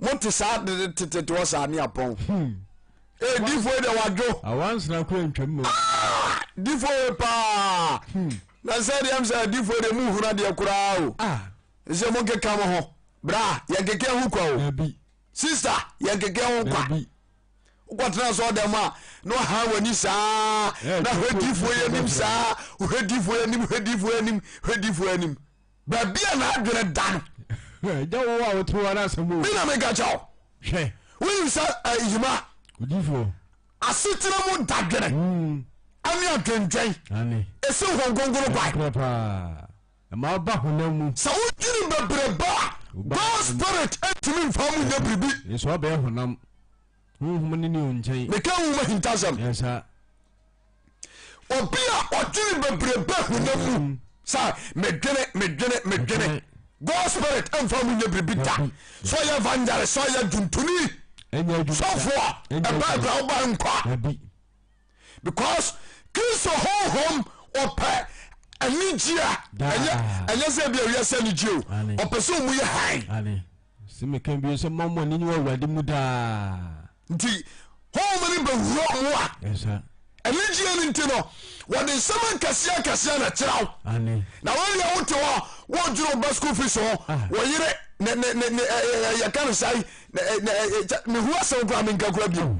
Mote saa tetete hɔ saa ne apɔn. Hmm. Ee diifoɔ deɛ wadwo. Awansena kura ntwam no. Ah, diifoɔ paa. Hmm. Na sɛ deɛ m sɛ diifoɔ deɛ mu hunu adeɛ koraa o. Ah. Sɛ monkeka mo ho bra yɛnkeka ho kwa o Dabi. Sister yɛnkeka ho kwa Dabi. Wokɔtena sɛ ɔdɛm a na ɔha w'ani saa na hwɛ difoɔ yɛ anim saa hwɛ difoɔ yɛ anim hwɛ difoɔ yɛ anim hwɛ difoɔ yɛ anim baabi a n'adwene da no. Ɛgya wo a wote hɔ no asɛm o. Mi na meka kyɛ wo. Hwɛ. Wonim sɛ ayima. Odifoɔ. Asetena mu dadwene. Ɛne adwendwɛn. Ɛsi Honhom Kronkron kwan. Ɛnokorɛ paa. Ɛma woba honam mu. Sɛ wodwene bebrebe a, God spirit ntumi mfa mu nyɛ biribi. Nso wabɛyɛ honam. Honhom no ni wo nkyɛn. Meka honhom ahintasɛm. Yɛ saa. Obi a ɔdwene bebrebe honam mu mm. sɛ medwene medwene medwene God spirit mfa mu nyɛ biribi da. Sɛ ɔyɛ evangelist, sɛ ɔyɛ dwontoni, sɔfoɔ, ɛbaa kura woba nkwa. Because Kristo honhom ɔpɛ anigyeɛ ɛnyɛ ɛnyɛ sɛ ebi awiase anigyeɛ o ɔpɛ sɛ ɔmu yɛ hann. Sɛ meka bio sɛ mma mo ani nye wɔ Awurade mu daa. Nti honhom no bɛwura ɔmo a anigyeɛ no nti no wɔde nsɛm akɛseɛ akɛseɛ na kyerɛ wo na wɔdeɛ wote hɔ wɔdwene wo ba school fees ho ah. wɔyere ne ne ne ne yɛka no sae mehu asɛm koraa menka koraa bio oh.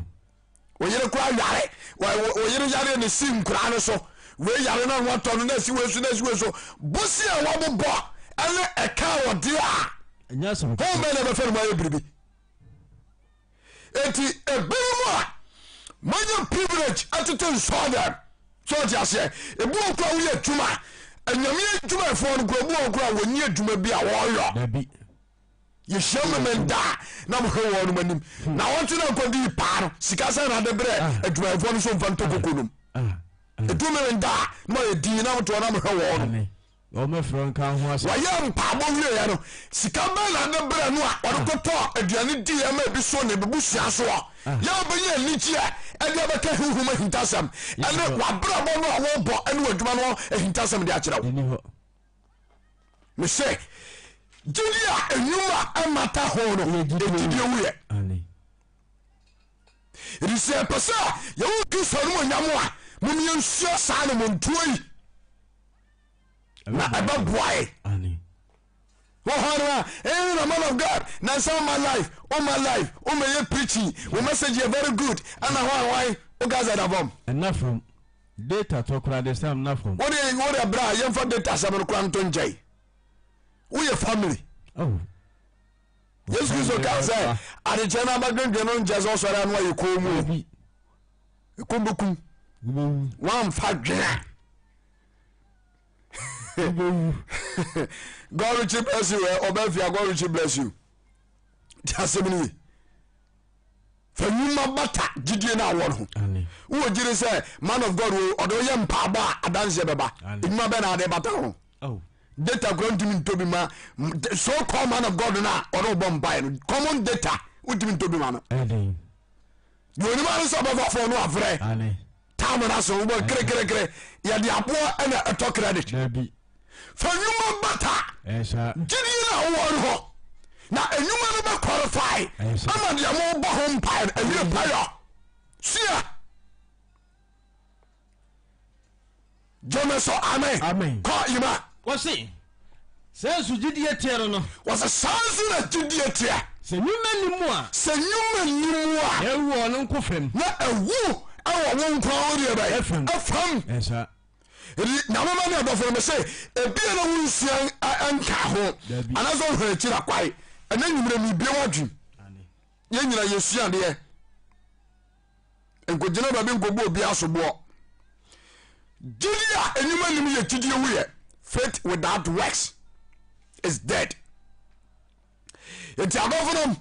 Wo yere koraa yare wo yere yare ne si nkoraa no so wei yare no ho atɔ no na si wei so na si wei so bosi a wɔbobɔ ɛne ɛka a wɔde a home bɛn na ɛbɛfɛ no mu ayɛ biribi eti ebinom a moanya privilege atete nsɔɔ dɛm sɛ ɔte aseɛ ebi wɔ koraa woyɛ adwuma anyame adwumayɛfoɔ no koraa ebi wɔ koraa wɔnyi adwuma bi a wɔyɔ Yɛhyia Memenda a na mohwɛ wɔnom anim na wɔnte na nkɔdii paa no sika sɛ na de brɛ ah. adwumayɛfoɔ no so mfa ntɔ koko nom ah. Ah. ɛdu Memenda a na mayɛ din na motoɔ na mohwɛ wɔnom wɔyɛ mpaabɔ wieɛ no sika bɛn na de brɛ no a ɔde kɔtɔ aduane diiɛ ma ebi so ne bebusua soɔ yɛ wobɛnya anigyeɛ ɛde abɛka honhom ahintasɛm ɛne wabrabɔ no a wɔbɔ ɛne w'adwuma no ahintasɛm de akyerɛ wo Mese, gyidi a nnwuma mmata ho no, gyidie wuyɛ. Ɛti sɛ yɛpɛ sɛ yɛwo Kristo no mu onyam a, mom yɛnsua saa no montuo yi na ɛbɛboa yɛ. Wɔhɔ no a, eh, na man of God, na nsa my life, oh my life, oh my yɛ preaching, wo message yɛ very good, ɛna hwan hwan, wo gaza da fam. Ɛna fam. Data tɔ koraa de sam na fam. Wode wode bra yɛmfa data asɛm no koraa nto nkyɛn. Woyɛ family. Oh. Yesu Kristo kaa sɛ adekyɛ no abɛdwendwen no nkyɛ sɛ ɔsɔre ano ayɛ kɔn mu. Ɛkɔm bɛkum. Wobɛwu. Woamfa dwene a. Wobɛwu. God richly bless you. Eh, Ɔbɛfia, God richly bless you. Ti asɛm no ye. Fa nnwuma bata gyidie no awɔ no ho. Wowɔ gyidi sɛ man of God wɔ ɔde woyɛ mpaabɔ a adanseɛ bɛba. Nnwuma bɛ na ade bata ho. Oh. Data kura ntumi ntɔ bi ma so called man of God no a ɔde wobɔ mpaeɛ no common data wontumi ntɔ bi ma no. Deɛ onim ano sɛ ɔbɛfa fon no afrɛ time no aso wobɔ kerekerekere yɛde aboɔ ɛna ɛtɔ credit. Fa nnwuma bata gyidie no a wowɔ no hɔ na nnwuma no bɛ qualify ama deɛ mobɔ ho mpaeɛ no ɛwie payɔ sua gyeme so amen kɔ yima wɔse sɛ nso gyidie teɛ no no wɔsɛ saa nso na gyidie teɛ sɛ nnwuma nni mu a sɛ nnwuma nni mu a na ɛwu wɔ no nko fam na ɛwu ɛwɔ wo nko wo deɛ bɛyɛ ɛfam ɛsa Enti Nyame ma ne adɔfo no mese ebia na wonsua nka ho anaasɛ wohwɛ akyiri akwae ɛnɛ nwummerɛ mebie w'adwen yɛn nyina yɛsua adeɛ nkɔgyina baabi nkɔbɔ obi asoboɔ gyidi a enyuma nim yɛ gyidie wuyɛ faith without works is dead Enti adɔfonom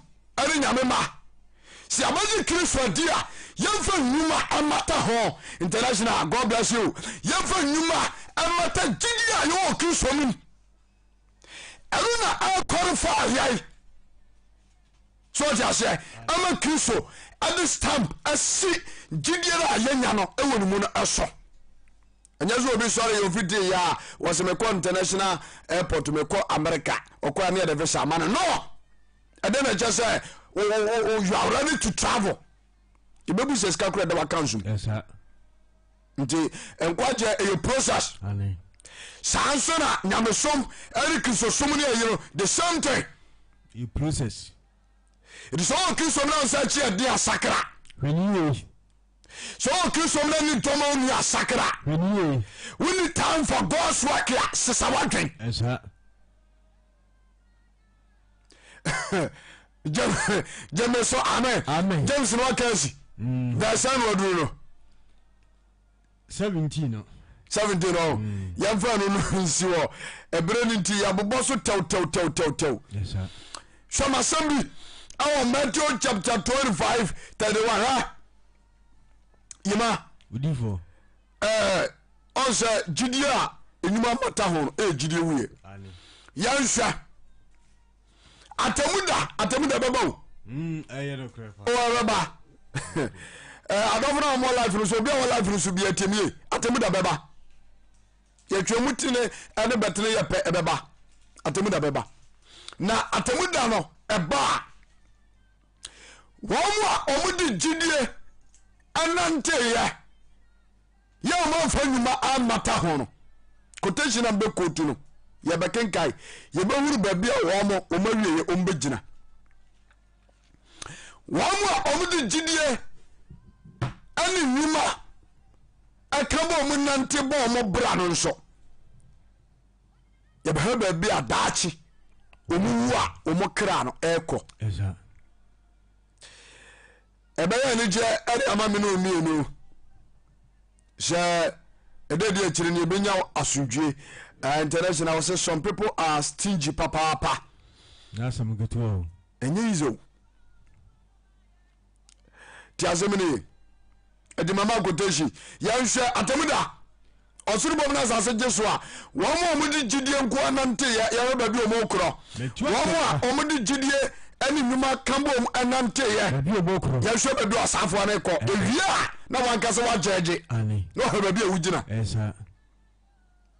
ne Nyame mma, sɛ yɛabɛgye Kristo adi a, yɛmfa nnwuma mmata ho. International, God bless you. Yɛmfa nnwuma mmata gyidi a yɛwɔ wɔ Kristo mu. Ɛno na ɛkɔrefa yɛn. So ɔte aseɛ ama Kristo ɛde stamp asi gyidie no a yɛnya no ɛwɔ ne mu no ɛso. Ɛnyɛ sɛ obi sɔre yɛ ofi tee yɛ a wɔsɛ mekɔ international airport mekɔ America ɔkɔ a ne yɛde visa ama no no ɛdɛ na ɛkyɛ sɛ you are ready to travel yɛbɛbu sɛ sika kora ɛda waka nsom nti nkwagyeɛ ɛyɛ process saa nso na nyamesom ɛne kristosom ne ɛyi no the same thing process ɛti sɛ ɔwɔ kristo no nsa akyi ɛde asakra Sɛ ɔwɔ Kristo mu na ni dɔm a ɔnni asakra. Wonni time for God's work a sesa w'adwen. Gyeme so amen. Amen. James no waka asi. Mm. Verse na waduru no. 17 no. 17 no. Mm. Yɛmfa no no nsi hɔ. Ɛberɛ no nti yɛabobɔ so tɛwtɛwtɛwtɛw. Yes, sir. Hwɛ m'asɛm bi ɛwɔ Matthew chapter 25 31 ha yima Odifo. ɛɛ ɔn sɛ gyidie a enyuma mmata ho no ɛyɛ gyidie wuiɛ yɛnhwɛ atɛmu da atɛmu da bɛba o mm, ɛyɛ no korɛ pa ɔbɛba ɛɛ adɔfo na wɔn life no so obi a wɔ life no so bi ɛtɛmie atɛmu da bɛba. Yɛtwa mu tene ne bɛtene yɛ pɛ ɛbɛba atemu da bɛba na atemu da no ɛba a wɔn a wɔn de gyidie ɛnanteyɛ yɛ wɔn amfa nnwuma ammata ho no quotation na mbɛ kootu no yɛbɛkenkan yɛbɛhuru baabi a wɔn wɔn awieɛ wɔn bɛgyina Wɔn a wɔde gyidie ne nnwuma ɛka bɔ wɔn nante bɔ wɔn bra no nso yɛbɛhwɛ baabi a daakye wɔn wu a wɔn kra no ɛrekɔ ɛbɛyɛ anigyeɛ ɛde ama me ne mmienu sɛ ɛdɛ di akyire no yɛbɛnya asomdwie uh, international sɛ some people are stingy papaapa n'asɛm ketewa o ɛnyɛ easy o ti asɛm no ye ɛde mama quotation yɛnhwɛ atɛmu da ɔsoro bom no asase gye so a wɔn a wɔde gyidie nko anante yɛ yɛhwɛ baabi a wɔn korɔ wɔn a wɔde gyidie ne nnwuma ka bom nante yɛ yɛhwɛ baabi a ɔsaafoɔ no kɔ ewie a na wankasa wagyɛgye na ɔhwɛ baabi a wogyina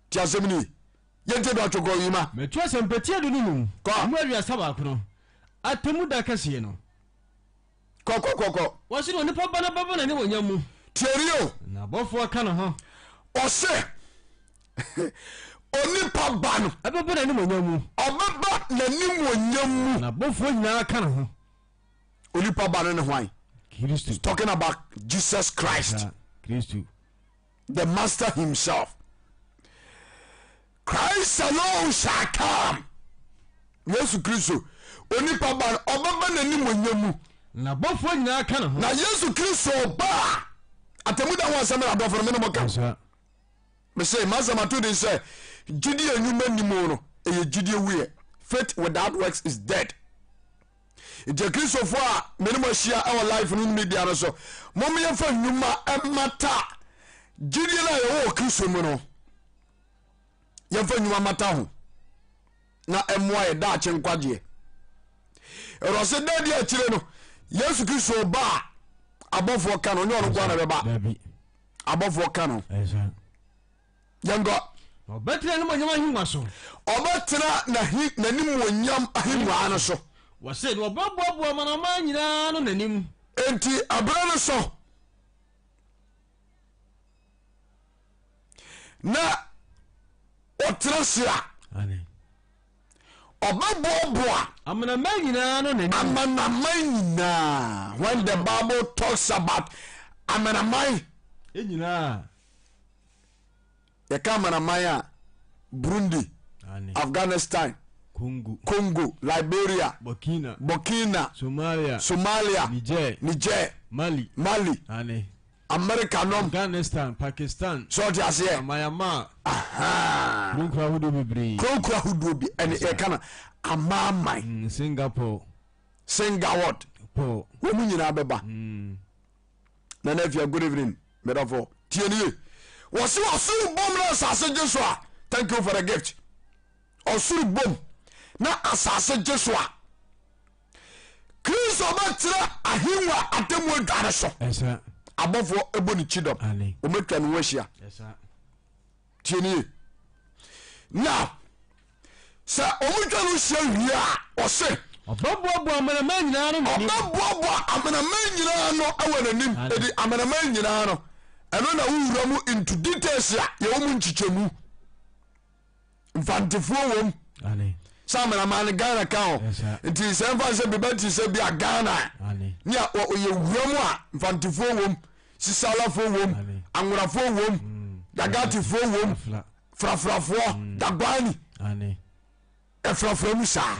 ti asɛm no ye yɛntie do atwokɔ yi ma. Mɛtu asɛmpati adu no mu. Kɔ. Mu 31 no, atemmu da kɛseɛ no. Kɔ kɔ kɔ kɔ. Wɔse na onipa ba no bɛba n'animuonyam mu. Tie nie o. Na abɔfoɔ ka ne ho. Ɔse onipa ba no. Ɛbɛba n'animuonyam mu. Ɔbɛba n'animuonyam mu. Na abɔfoɔ nyinaa ka ne ho. Onipa ba no ne hwan? Kristo. Talking about Jesus Christ. Kristo. The master himself. Christ alone shall come. Yesu Kristo, onipa ba no, ɔbɛba n'animuonyam mu. Na abɔfoɔ nyinaa ka ne ho. Na Yesu Kristo ba a, Atemmuda ho asɛm na adɔfo no me ne mo ka. Mese masɛm ato din sɛ gyidie nnwuma nni mu no ɛyɛ gyidie wuyɛ. Faith without works is dead. Nti akristofoɔ a me ne mo ahyia ɛwɔ life no media no so, mom yɛmfa nnwuma mmata gyidie no a yɛwɔ wɔ Kristo mu no. Yɛmfa nnwuma mmata ho na ɛmmoa yɛ daakye nkwagyeɛ. Ɛwɔ sɛ da di akyire no Yesu Kristo ba a abɔfoɔ ka no, ɔnyɛ ɔno nkoa na bɛba. Abɔfoɔ ka no. Yɛnkɔ. Ɔbɛtena n'animuonyam ahengua so. Ɔbɛtena n'animuonyam ahengua no so. Wɔse na ɔbɛboaboa amanaman nyinaa ano n'anim. Enti ɛberɛ no so na ɔtena se a ɔbɛboaboa amanaman nyinaa no n'anim. Amanaman nyinaa. When the Bible talks about amanaman nyinaa, yɛka amanaman a, Burundi, Afghanistan, Congo, Congo, Liberia, Burkina, Burkina, Somalia, Somalia, Niger, Niger, Mali, Mali, ane America nom, Afghanistan, Pakistan, sɛ ɔte aseɛ, Myanmar, kuronkuro ahodoɔ bebree, kuronkuro ahodoɔ bi ɛne yɛka no amanaman, Singapore, Singapore, Paul, wɔn mu nyinaa bɛba. Nana Afia, good evening, medɔfo, tie nie. Wɔse ɔsoro bom na asase gye so a, thank you for the gift. Ɔsoro bom na asase gye so a, Kristo bɛtena ahengua atemmu adwa no so. Abɔfoɔ ɛbɔ ne kyidɔm, wɔmatwa ne ho ahyia. Tie nie. Na sɛ wɔtwa no hyia wie a, ɔse. Ɔbɛboaboa amanaman nyinaa ano n'anim. Ɔbɛboaboa amanaman nyinaa ano wɔ n'anim. Edi amanaman nyinaa no, ɛno na wowura mu into details a yɛwɔ mu nkyekyɛmu. Mfantefoɔ wom sɛ amanaman no Ghana ka ho. Nti sɛ mfa sɛ biribi te sɛ bi a Ghana ne a yɛwura mu a, mfantefoɔ wom, Sisalafoɔ wom, Anworafoɔ wom, Dagatifoɔ wom, Frafrafoɔ, Dagbani, ɛfrafra mu saa.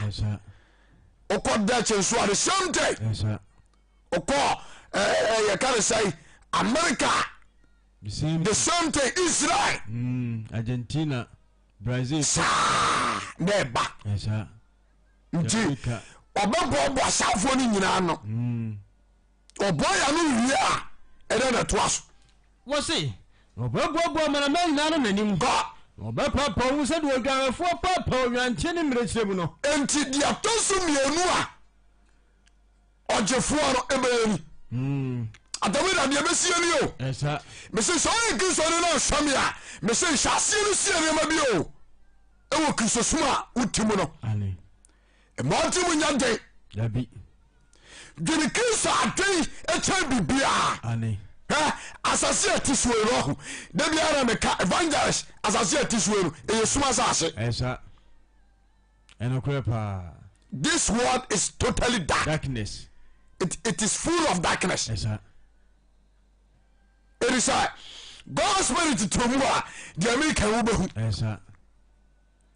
Wokɔ Dutch nso a, the same thing. Wokɔ yɛka ne sɛ America, the same the same thing. Israel, Argentina, Brazil saa na ɛba. Nti ɔbɛboaboa saafoɔ no nyinaa no. Ɔboa yɛ ano wie a, ɛdɛn na ɛtoa so? Wɔse, Na ɔbɛboaboa amanaman nyinaa ano n'anim. Kɔ. Na ɔbɛpaapaw mu sɛdeɛ odwanhwɛfoɔ paapaa nnwanten ne mmirekyie mu no. Enti deɛ ɛtɔ so mmienu a ɔgyefoɔ no ɛbɛyɛ ni. Adamu da deɛ ɛbɛsie ni o. Ɛsa. Mese sɛ ɔyɛ Kristoni na ɔhwɛ me a, mese nhyɛ aseɛ no sie nneɛma bi o. Ɛwɔ Kristosom a wote mu no. Ane. Mma wo tirim nyɛ den. Dabi. Dwene Kristo adwen kyɛn biribiara. Ane. Hɛ, asase a ɛte soɔ yi no ɔho. Da biara na meka, evangelist, asase a ɛte soɔ yi no, ɛyɛ sum asase. Ɛsa. Ɛnokorɛ paa. This world is totally dark. Darkness. It is full of darkness. Ɛsa. Ɛdi sɛ God spirit te mu a, deɛ meka yi wobɛhu. Ɛsa.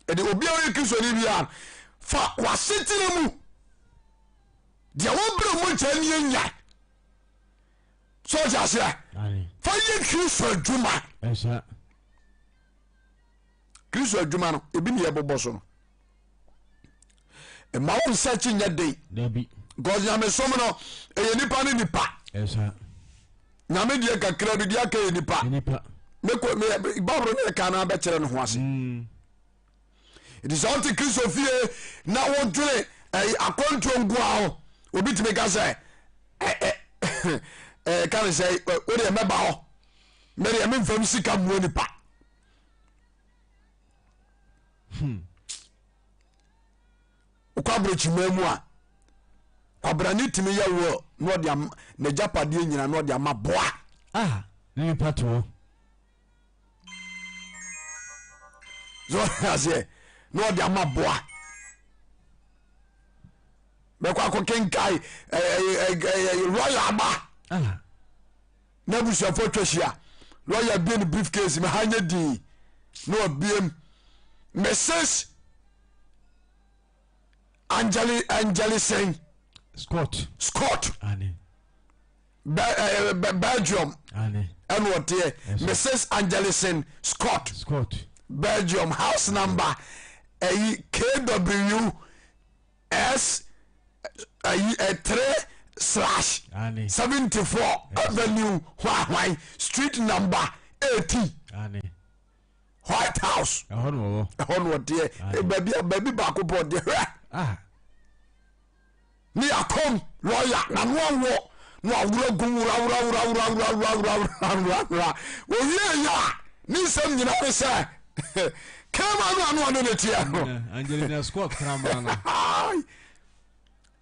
Ɛde obi a ɔyɛ Kristoni biara fa w'asetena mu deɛ wobrɛ mu nkyɛn ne anya sɛ ɔte aseɛ fa yɛ Kristo adwuma. Kristo adwuma no ebi ne yɛbobɔ so no mma wo nsa kyi nyɛ den because nyamesom no ɛyɛ nipa ne nipa. Nyame deɛ kakra bi deɛ aka yɛ nipa. Mekɔ me Bible no ɛka no abɛkyerɛ no ho ase. Nti sɛ wote Kristo fie na wodwene ɛyi akwantuo nkoa ho, obi tumi ka sɛ ɛ ɛ ɛ ka ne sɛ wodeɛ mɛba hɔ, mɛdeɛ memfam sika mmoa nipa. Wokɔ aburokyima mu a, kwabrane tumi yɛ will na ɔde ama n'agyapadeɛ nyina na ɔde ama boa. Ah, ne nipa to hɔ. So ɔte aseɛ na ɔde ama boa. Bɛkɔ akɔkenkae lɔya aba. Ah. Na abusuafoɔ atwa hyia. Lɔya bie ne briefcase ma ha nyɛ din na wabiem. Mrs. Angeli Angeli sɛn? Scott. Scott. Ane. Belgium ɛna ɔteɛ Mrs Angelison Scott, Scott Belgium house number ɛyi KW S ɛyi 3/74 Avenue hwahwan street number 18 White House ɛhɔ na ɔteɛ baabi baabi baako pɔ ɔteɛ hwɛ. Ah. Ne yɛakɔm lɔya nano awoɔ na waworɔ gu worawurawurawurawurawurawura owie yɛ a ne nsɛm nyina ne sɛ kama no ano ɔne ne teɛ no Angelina Scott kraman no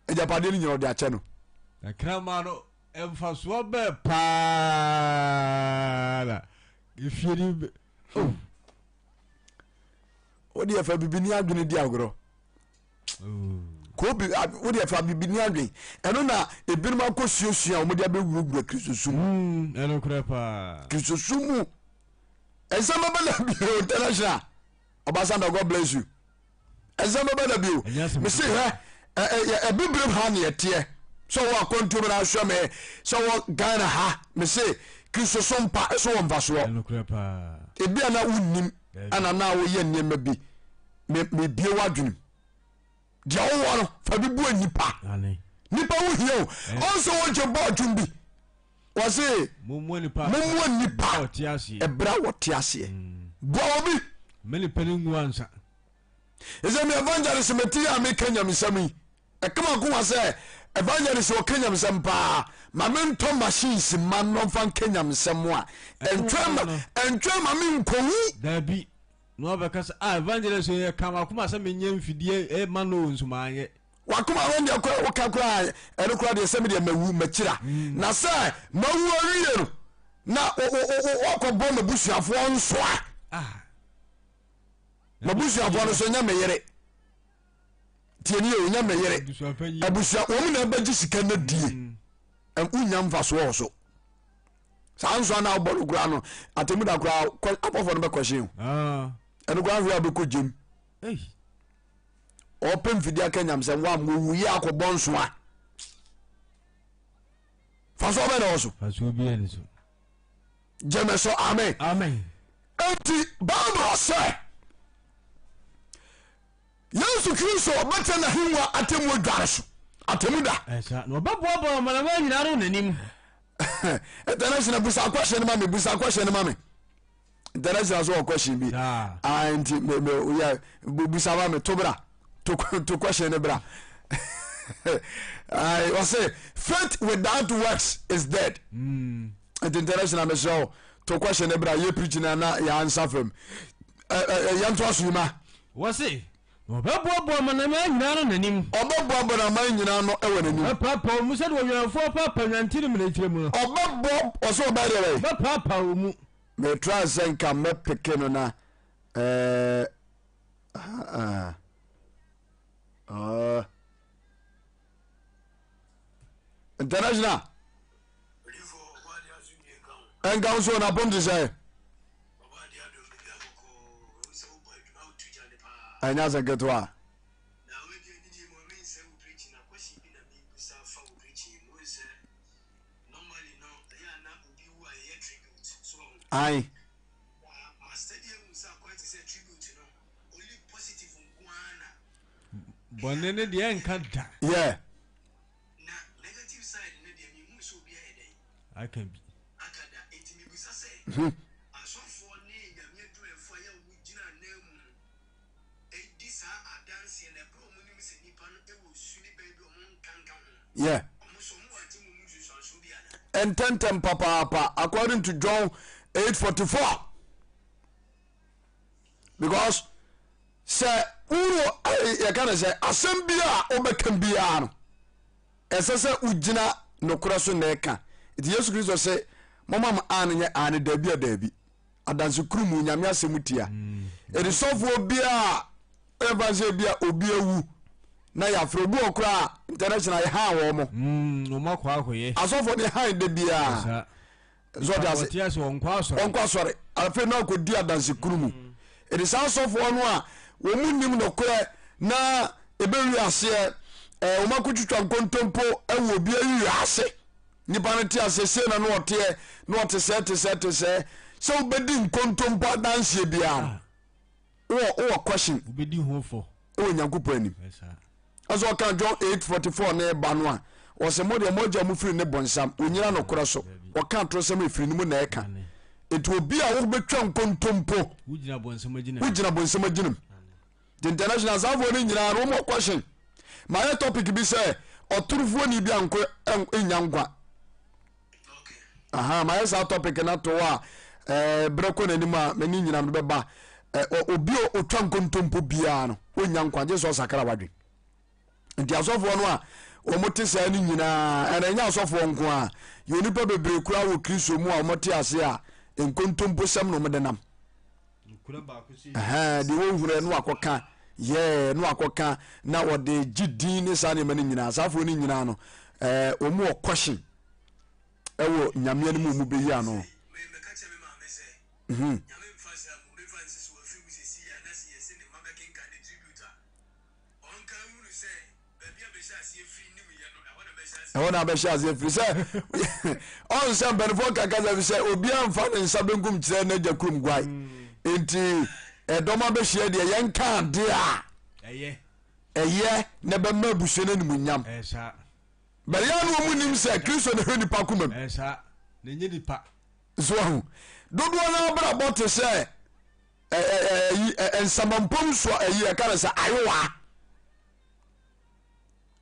agyapadeɛ no nyina ɔde akyɛ no na kraman no mfasoɔ bɛɛ paa na efie ni bɛ oh. Wode ɛfa bibini adwene di agorɔ kobi wode ɛfa bibini adwen ɛno na ebinom akɔ suasua a wɔde abɛwurawura kristosom mu hmm, ɛno korɛ paa kristosom mu ɛnsɛm bɛbɛ na bio international ɔbasanta god bless you ɛnsɛm bɛbɛ na bio mese hwɛ ɛbibirem ha ne ɛteɛ sɛ wɔ akwantuo mu na ahwɛ me sɛ wɔ ghana ha mese kristosom pa ɛso wɔ mfasoɔ ebi a na wonnim ɛna na woyɛ nneɛma bi mebie w'adwenem deɛ wowɔ no fa bi boa nnipa nipa wo hia o ɔnsɛ wɔgye bɔ adwom bi wɔse mummoa nipa ɛberɛ a wɔte aseɛ mm. boa obi nipa no ngu ansa ɛsɛ me evangelist mete a meka nyamesɛm yi ɛkama ko wa sɛ evangelist ɔka nyamesɛm paa ma mentɔ machines ma no mfa nka nyamesɛm a ɛntwɛn ma menkɔwu daabi Na wabɛka sɛ, Ah, evangelist yi, ɛkaa m'akoma sɛ menyɛ mfidie eh, ma no o, nso manyɛ. W'akoma no deɛ kora woka koraa ɛno koraa deɛ sɛ medeɛ mawu makyira mm. na sɛ mawu awie no na wakɔbɔ m'abusuafoɔ nso a ah. m'abusuafoɔ no so nyɛ me yere tiɛni o nyɛ me yere abusua wɔn na ɛbɛgye sika no die mm. wonya mfasoɔ wɔ so saa nso ana wobɔ no koraa no atemu da koraa abɔfoɔ no bɛkɔhye o ah. ɛno koraa hwɛ a bɛkɔ gyem ɔpɛ mfidi aka nyam sɛ woam wɔwuyɛ akɔbɔ nso a fa so ɔbɛ na wɔ so gyeme so amen enti bible sɛ Yesu Kristo ɔbɛtena n'ahengua atemmu adwa so atemmu da. Ɛsa na ɔbɛboaboa amanaman nyinaa ano n'anim. International busa question ma me busa question ma me. International so wɔ question bi. Ah nti me me yɛ busa ma me to bra to to question ne bra. Ayi ɔsɛ faith without works is dead. Mm. Nti international mesrɛ wo to question ne bra yɛ preach na na yɛ ansa fam. Yɛntoa so yi ma. Wɔse, Na ɔbɛboaboa amanaman nyinaa ano n'anim. Ɔbɛboaboa amanaman nyinaa ano wɔ n'anim. Ɔbɛpaapaa wɔn mu sɛdeɛ ɔwɛmfoɔ paapaa nnwanten ne mmirekyie mu no. Ɔbɛboa, ɔsɛ ɔbɛyɛ deɛ bɛyɛ. Ɔbɛpaapaa wɔn mu. Metra sɛ nka mɛpeke no na ɛɛ ah, ah. International. Ɛnka wo so na apɔm te sɛ. Ɛnyɛ asɛm ketewa. Ae. Bɔne ne deɛ ɛnka da. Yeah. Aka bi. Hmm. Yeah. Ntɛntɛm papaapa according to John 8:44 because sɛ wuro yɛka no sɛ asɛm bi a wobɛka biara no ɛsɛ sɛ wogyina nokorɛ so na ɛka nti Yesu Kristo sɛ moma mo aane nyɛ aane daabi a daabi adanse kuru mu nyame asɛm tia ɛde sɔfoɔ biara ɛmfa sɛ bi a obi awu na yɛafrɛ obi wɔ koraa international yɛhan wɔ mo mm, asɔfoɔ ne han da biara so ɔte ase ɔnkɔ asɔre afei na ɔkɔdi adanse kuru mu ɛde saa asɔfoɔ no a wɔn mu nim nokorɛ na ɛbɛwi aseɛ wɔn akɔtwitwa nkontompo ɛwɔ obi awi ase. Nipa no te aseɛ sei na na ɔteɛ na ɔte sɛɛ te sɛɛ te sɛɛ sɛ wobɛdi nkontompo adanseɛ biara no wowɔ wowɔ question Wobɛdi ho fɔ. wɔ Nyankopɔn anim. Ɛsaa. Ɛsɛ ɔka John 8:44 ne ba no a ɔsɛ mo deɛ mo agya mo firi ne bɔnsam onyina nokorɛ so ɔka atorosɛm ɛfiri ne mu na ɛka. Nti obi a wobɛtwa nkontompo Wogyina bɔnsam agyina. Wogyina bɔnsam agyina mu. The international asanfoɔ no nyinaa no wɔn question mayɛ topic bi sɛ ɔtorofoɔ ni bi anko nya nkwa aha mayɛ saa topic no ato hɔ a ɛɛ berɛ kɔ n'anim a m'ani nyinaa no bɛba obi a otwa nkontompo biara no ɔnya nkwa gye sɛ ɔsakra wadwen nti asɔfoɔ no a wɔn te saa no nyinaa ɛna ɛnyɛ asɔfoɔ nko a yɛ onipa bebree koraa wɔ kristo mu a wɔn te ase a nkontompo sɛm na wɔn de nam deɛ wɔhunu no akɔka yɛɛ no akɔka na wɔde gye din ne saa nneɛma no nyinaa saa afoɔ no nyinaa no ɛɛ wɔn wɔ kɔhye ɛwɔ nyame anim wɔn bɛyi ano. Mhm. Ɛhɔ na abɛhyɛ aseɛ firi sɛ ɔn sɛ mpanimfoɔ kakasa fi sɛ obiara mfa ne nsa benkum kyerɛ n'agya kurom guae nti ɛdɔm abɛhyia deɛ yɛnka adeɛ a ɛyɛ na ɛbɛma abusua no animuonyam bɛyɛ no ɔmu nim sɛ Kristo na hwɛ nipa koma mu so ahu dodoɔ no abrabɔ te sɛ nsamampom so ɛyi ɛka no sɛ ayowa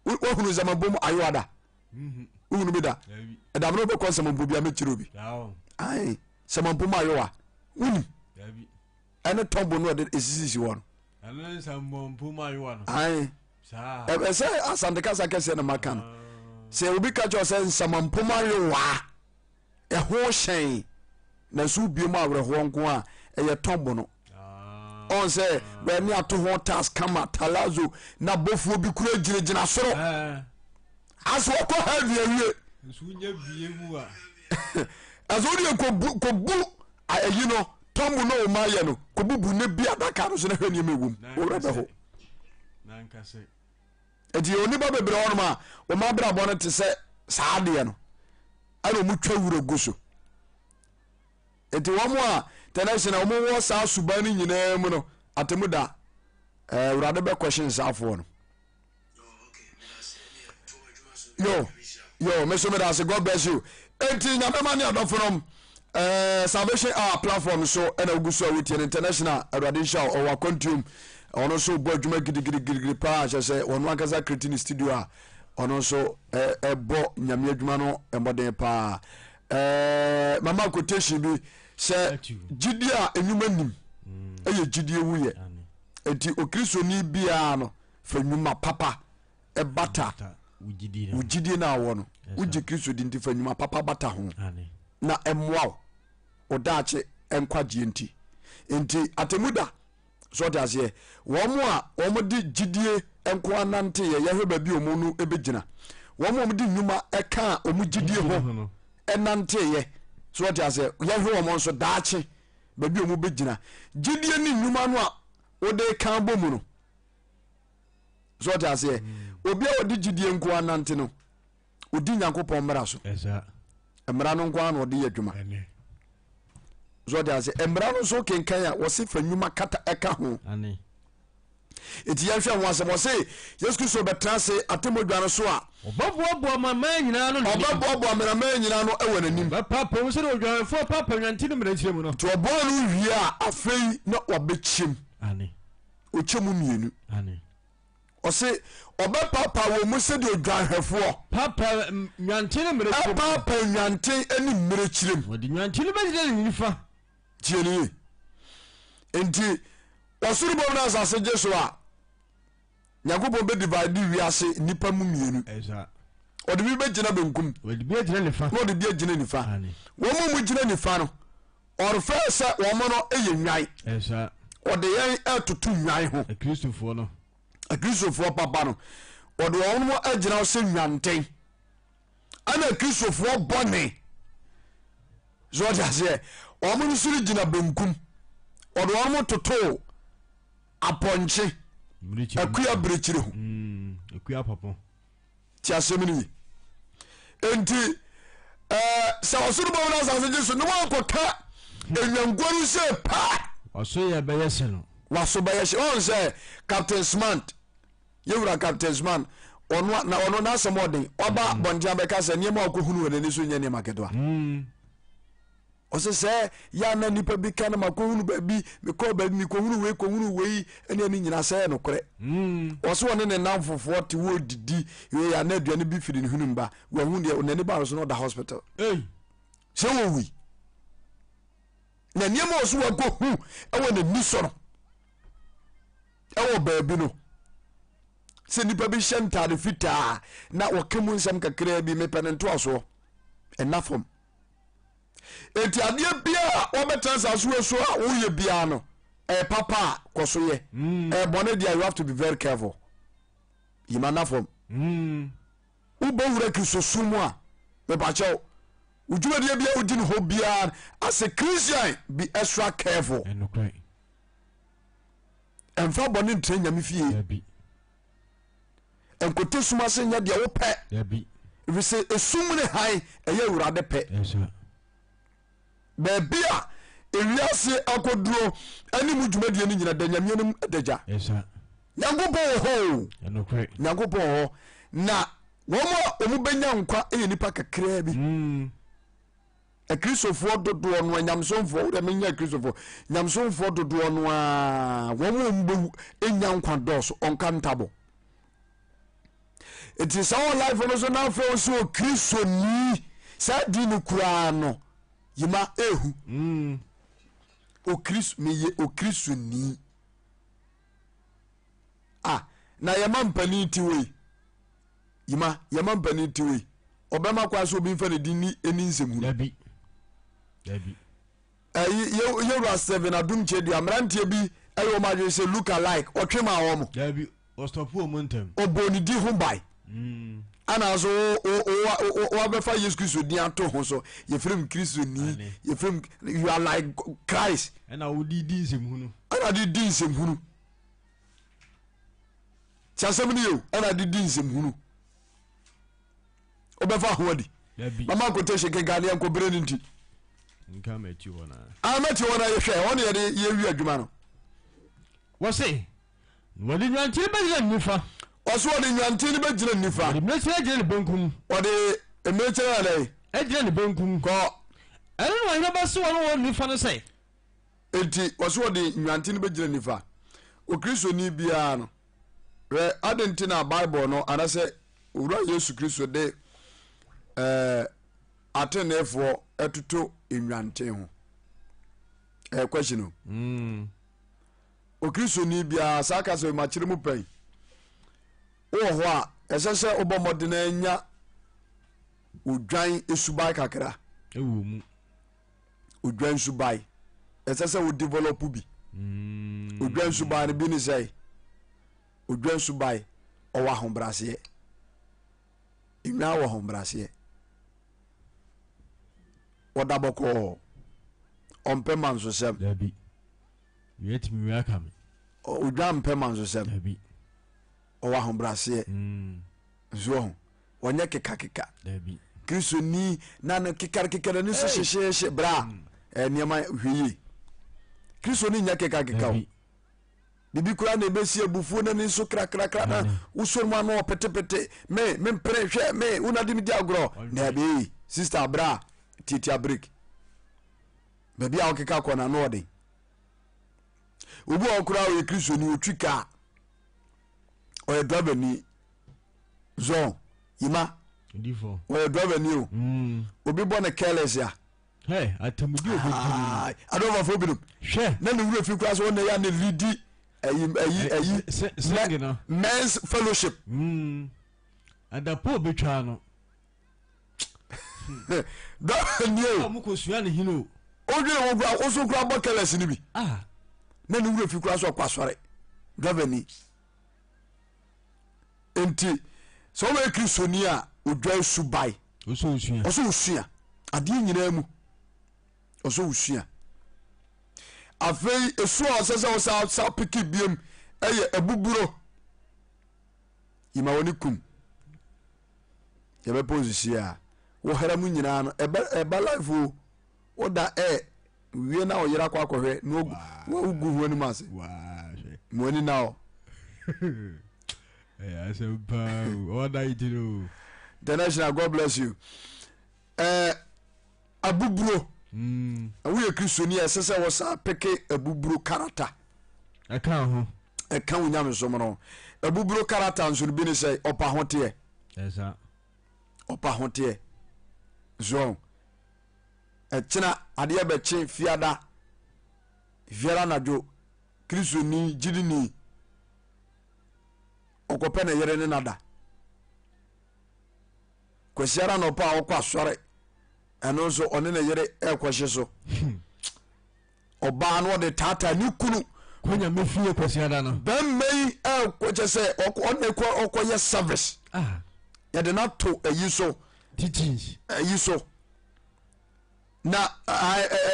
wohunu nsamanpo mu ayowa da mhm. wohunu bi da ɛda mene wobɛkɔ nsamanpo bia mɛkyerɛ obi ae nsamanpo mu ayowa wonim ɛne tɔbo no ɔde ɛsisisi hɔ no ae ɛsɛ asante kasa kɛseɛ na maka no ah. Sɛ obi ka kyerɛ sɛ nsamanpo mu ayowa ɛho hyɛn nanso wobie mu awerɛhoɔ nko a ɛyɛ tɔbo no ɔn sɛ bɛne ato ho tas kama talazo na bɔfoɔ bi kura gyinagyina soro asɛ ɔkɔ heaven awie ɛsɛ wodeɛ kɔbu ayi no tɔmbo no ɔma yɛ no kɔbubu ne bi adaka no so na hwɛ nneɛma ɛwom worɛ bɛho. Nti yɛwɔ nnipa bebree hɔnom a wɔn abrabɔ no te sɛ saa adeɛ no ɛna wɔn twa wura gu so. Nti wɔn a tɛnɛhyɛn a wɔn wɔ saa suban no nyinaa mu no atemu da ɛɛ awurade bɛ kɔhyɛn saafoɔ no. Yo yo me so me da ase. God bless you. Enti nyame ma ne adɔfo nom eh, Salvation Hour platform so ɛna wogu so a wotie no international. Awurade nhyira wo. Ɔwɔ akwantuom, ɔno nso bɔ adwuma gidigidigidi paa kyerɛ sɛ ɔno ankasa kreti ne studio a ɔno nso ɛbɔ nyame adwuma no mmɔden paa. Eh, mama quotation bi sɛ gyidie a nnwuma nim ɛyɛ gyidie wuyɛ. Enti okristoni biara no fa nnwuma papa bata wo gyidie no a wɔ no. Wogye Kristo di nti fa nnwuma papa bata ho na ɛmmoa wo wo daakye nkwagyeɛ nti. Nti atemu da so ɔte aseɛ wɔn a wɔn de gyidie nko ananteeɛ yɛhwɛ baabi a wɔn no bɛgyina. Wɔn a wɔn de nnwuma ɛka wɔn gyidie ho ɛnanteeɛ so ɔte aseɛ yɛhwɛ wɔn nso daakye baabi a wɔn bɛgyina. Gyidie ne nnwuma no a wode kan bɔ mu no so ɔte aseɛ mm. Obi a ɔde gyidie nko anante no ɔdi Nyankopɔn mmara so. Mmara no nko ara na ɔde yɛ adwuma so ɔte aseɛ. Mmara no nso kenkan a wɔse fa nnwuma kata ɛka ho. Enti yɛnhwɛ ho asɛm. Ɔse Yesu Kristo bɛtena ase atemmɔdwa no so a. Ɔbɛboaboa amanaman nyinaa ano n'anim. Ɔbɛboaboa amanaman nyinaa ano wɔ n'anim. Ɔbɛpaapa mu sɛdeɛ odwanhwɛfoɔ paapa nnwanten no mmirekyie mu no. Nti ɔboa no wie a, afei na wabɛkyɛm. Aane. Ɔkyɛ mu mmienu. Aane. Ɔse ɔbɛpaapa wɔn mu sɛdeɛ odwanhwɛfoɔ. Paapa nnwanten ne mmirekyie mu. Ɛpaapa nnwanten ne mmirekyie mu. Ɔde nnwanten no bɛgyina ne nifa. Tie no yie. Nti ɔsoro bom na asase gye so a, Nyankopɔn bɛ divide wiase nnipa mu mmienu. Ɔde bi bɛgyina benkum na ɔde bi agyina nifa. Na ɔde bi agyina nifa. Wɔn mu gyina nifa no, ɔrefɛ sɛ wɔn no yɛ nnwan. Ɔde yɛn ɛtoto nnwan ho. Akristofoɔ no. Akristofoɔ papa no, ɔde wɔn mo agyina sɛ nnwanten. Ɛna Kristofoɔ bɔne so ɔde aseɛ wɔn nso no gyina benkum. Ɔde wɔn mo totoo apɔnkye akua berekyire ho. Akua pɔpɔ. Ti asɛm no yi. Enti. sɛ ɔsoro bɔ na asase gye so na wankɔka nnwankuo no sɛ paa. Waso yɛ bɛyɛ hye no. Waso bɛyɛ hye. Ɔn sɛ Captain Smart, yɛwura Captain Smart, ɔno na ɔno n'asɛm ɔden. Ɔba bɔnten abɛka sɛ nneɛma a ɔkɔhunu wɔ n'ani so nyɛ nneɛma ketewa. Ɔsɛ sɛ yɛ a na nnipa bi ka no makɔhunu baabi, mekɔɔ baabi, mekɔhunu wei, kɔhunu wei, ɛne ɛne nyinaa sɛ yɛ nokorɛ. Ɔsɛ ɔne ne nnamfofoɔ te hɔ didi, yɛ a na aduane bi firi ne hwenem ba, wahu deɛ n'ani baa no so na ɔda hospital. Sɛ wɔwui. Na nneɛma ɔso wakɔhu ɛwɔ n'ani so no, ɛwɔ baabi no, sɛ nnipa bi hyɛ ntaade fitaa na wɔka mu nsɛm kakraa bi, mepɛ ne ntoasoɔ, ɛna fam. Enti adeɛ biara a wɔbɛtena asase wei so a woyɛ biara no, ɛyɛ papa a kɔ so yɛ. Ɛyɛ bɔne deɛ you have to be very careful. Yima na fam. Wobɔ wura Kristosom mu a, mepakyɛw, wo dwumadie biara wodi ne hɔ biara as a Christian be extra careful. Ɛmfa bɔne ntra Nyame fie. Nkote sum ase nyɛ deɛ wopɛ. Ɛfiri sɛ esum ne hann ɛyɛ Awurade pɛ. Baabi a ewiase akɔduro ɛne mu dwumadie no nyina da Nyame anim adagya. Nyankopɔn wɔ hɔ o. Nyankopɔn wɔ hɔ. Na wɔn a wɔn bɛnya nkwa yɛ nipa kakraa bi. Mm. Akristofoɔ dodoɔ no nyamesomfoɔ wodɛ menyɛ akristofoɔ nyamesomfoɔ dodoɔ no a wɔn a wɔn bɛwu nya nkwa dɔɔso ɔnka ntabɔ nti sɛ wɔ life no so na afei wo sɛ okristoni saa di no koraa no yima ehu mm. okristo meyɛ okristoni ah na yɛma mpanin ti wei Yima, yɛma mpanin te wei. Ɔbɛma kwan sɛ obi mfa ne din ni ɛni nsɛm hunu. Dabi. Dabi. Ɛyi, yɛwura Stephen Adum Kyedua, mmeranteɛ bi ɛyɛ wɔn adwene sɛ look alike, ɔtwe maa wɔn. Dabi, ɔstɔpo wɔn ntɛm. Ɔbɔ ne di ho ban. Mm. Ana so wabɛfa Yesu Kristo din ato ho so, yɛfrɛ m Kristo ni, yɛfrɛ m, you are like Christ. Ɛna wodi di nsɛm hunu. Ɛna de di nsɛm hunu. Ti asɛm no yɛ o, ɛna de di nsɛm hunu. Wobɛfa ho adi. Mama quotation kenkan ne yɛnkɔ bere no nti. Nka Matthew hɔ na. Ah, Matthew hɔ na yɛhwɛ, hɔ na yɛde yɛwi adwuma no. Wɔse, na wɔde nnwanten bɛgyina ne nifa. Ɔso wɔde nnwanten no bɛgyina ne nifa. Wɔde mmirekyerɛ agyina ne benkum. Wɔde mmirekyerɛ adɛn? Agyina ne benkum. Kɔ. Ɛno na ɔhene bɛse wɔn a wɔwɔ ne nifa no sɛ. Enti wɔse wɔde nnwanten no bɛgyina nifa. Okristoni biara no, hwɛ adɛn nti na Bible no anaasɛ Owura Yesu Kristo de ɛɛ ateneneefoɔ ɛtoto nnwanten ho? Ɛyɛ question o. Mm. Okristoni biara saa kasa yi makyerɛ mu pɛn. Wowɔ hɔ a ɛsɛ sɛ wobɔ mmɔden anya odwan suban kakra. Ɛwɔ mu. Odwan suban ɛsɛ sɛ wo develop bi. Mm. Odwan suban no bi ne sɛ odwan suban ɔwɔ ahobraseɛ. Nnwan wɔ ahobraseɛ. Ɔda bɔkɔɔ. Ɔmpɛ mansosɛm. Dabi. Wia tumi wia ka me. Odwan mpɛ mansosɛm. Dabi. Ɔwɔ ahobraseɛ. Mm. Nso ɔho. Ɔnyɛ kekakeka. Dabi. Kristoni na no kekarekeka n'ani so hyehyeehye bra. Mm. Eh, nneɛma hwɛ yie. Kristoni nyɛ kekakeka o. Biribi koraa na ɛbɛsi abufuo n'ani so krakrakra na wosɔ mu ano ɔpetepete me mempere hwɛ me wona de me di agorɔ. Dabi, sister bra tiatia break. Baabi a wokeka kɔ na ano ɔden. Obi wɔ hɔ koraa ɔyɛ Kristoni ɔtwi kaa. Ɔyɛ driver ni. Zɔn yima. Ɔyɛ driver ni o. Mm. Obi bɔ ne careless a. Hey, atemudi obi di ni. Adɔfafo binom. Hwɛ. Na ne wura fi koraa sɛ ɔna yɛ ne lidi ayi ayi ayi men's fellowship. Mm. Adapo obetwa no. Driver ni o. Ɔmo kò sua ne hin o. Odwene wo kura woso kura bɔ careless ni bi. Ah. Na ne wura fi koraa sɛ ɔkɔ asɔre. Driver ni. Nti sɛ wobɛyɛ Kristoni a odwa subae. Ɔsɛ osua adeɛ nyinaa mu. Ɔsɛ osua. Afei esu a ɔsɛ sɛ ɔsa sa piki biem ɛyɛ abuburo. Yima wɔne kum. Yɛbɛpɔ nsisi a. Wohara mu nyinaa no ɛba ɛba life o. Woda ɛ wie na ɔyere akɔ akɔhwɛ na wogu ho anim ase. Mo ani na hɔ. Ɛyɛ asɛm paa o. All night no. International God bless you. Ɛɛ abuburo. Mm. Woyɛ Kristoni a ɛsɛ sɛ wɔsan peke abuburo karata. Ɛka ho. Ɛka wo nyamesom no. Abuburo karata nso no bi ne sɛ ɔpa ho teɛ. Ɛsa. Ɔpa ho teɛ. So ɛkyena adeɛ bɛkye fiada fiada anadwo Kristoni gyidini ɔkɔpɛ ne yere ne nada. Kwasiara anɔpa a ɔkɔ asɔre ɛno nso ɔne ne yere ɛrekɔhye so. Ɔbaa no ɔde taataa ne kunu. Kɔ nyame fie kwasiada no. Bɛmma yi ɛkɔ kyɛ sɛ ɔne kɔ ɔkɔyɛ service. Ah. Yɛde no ato ayi so. Teachings. Ayi so. Na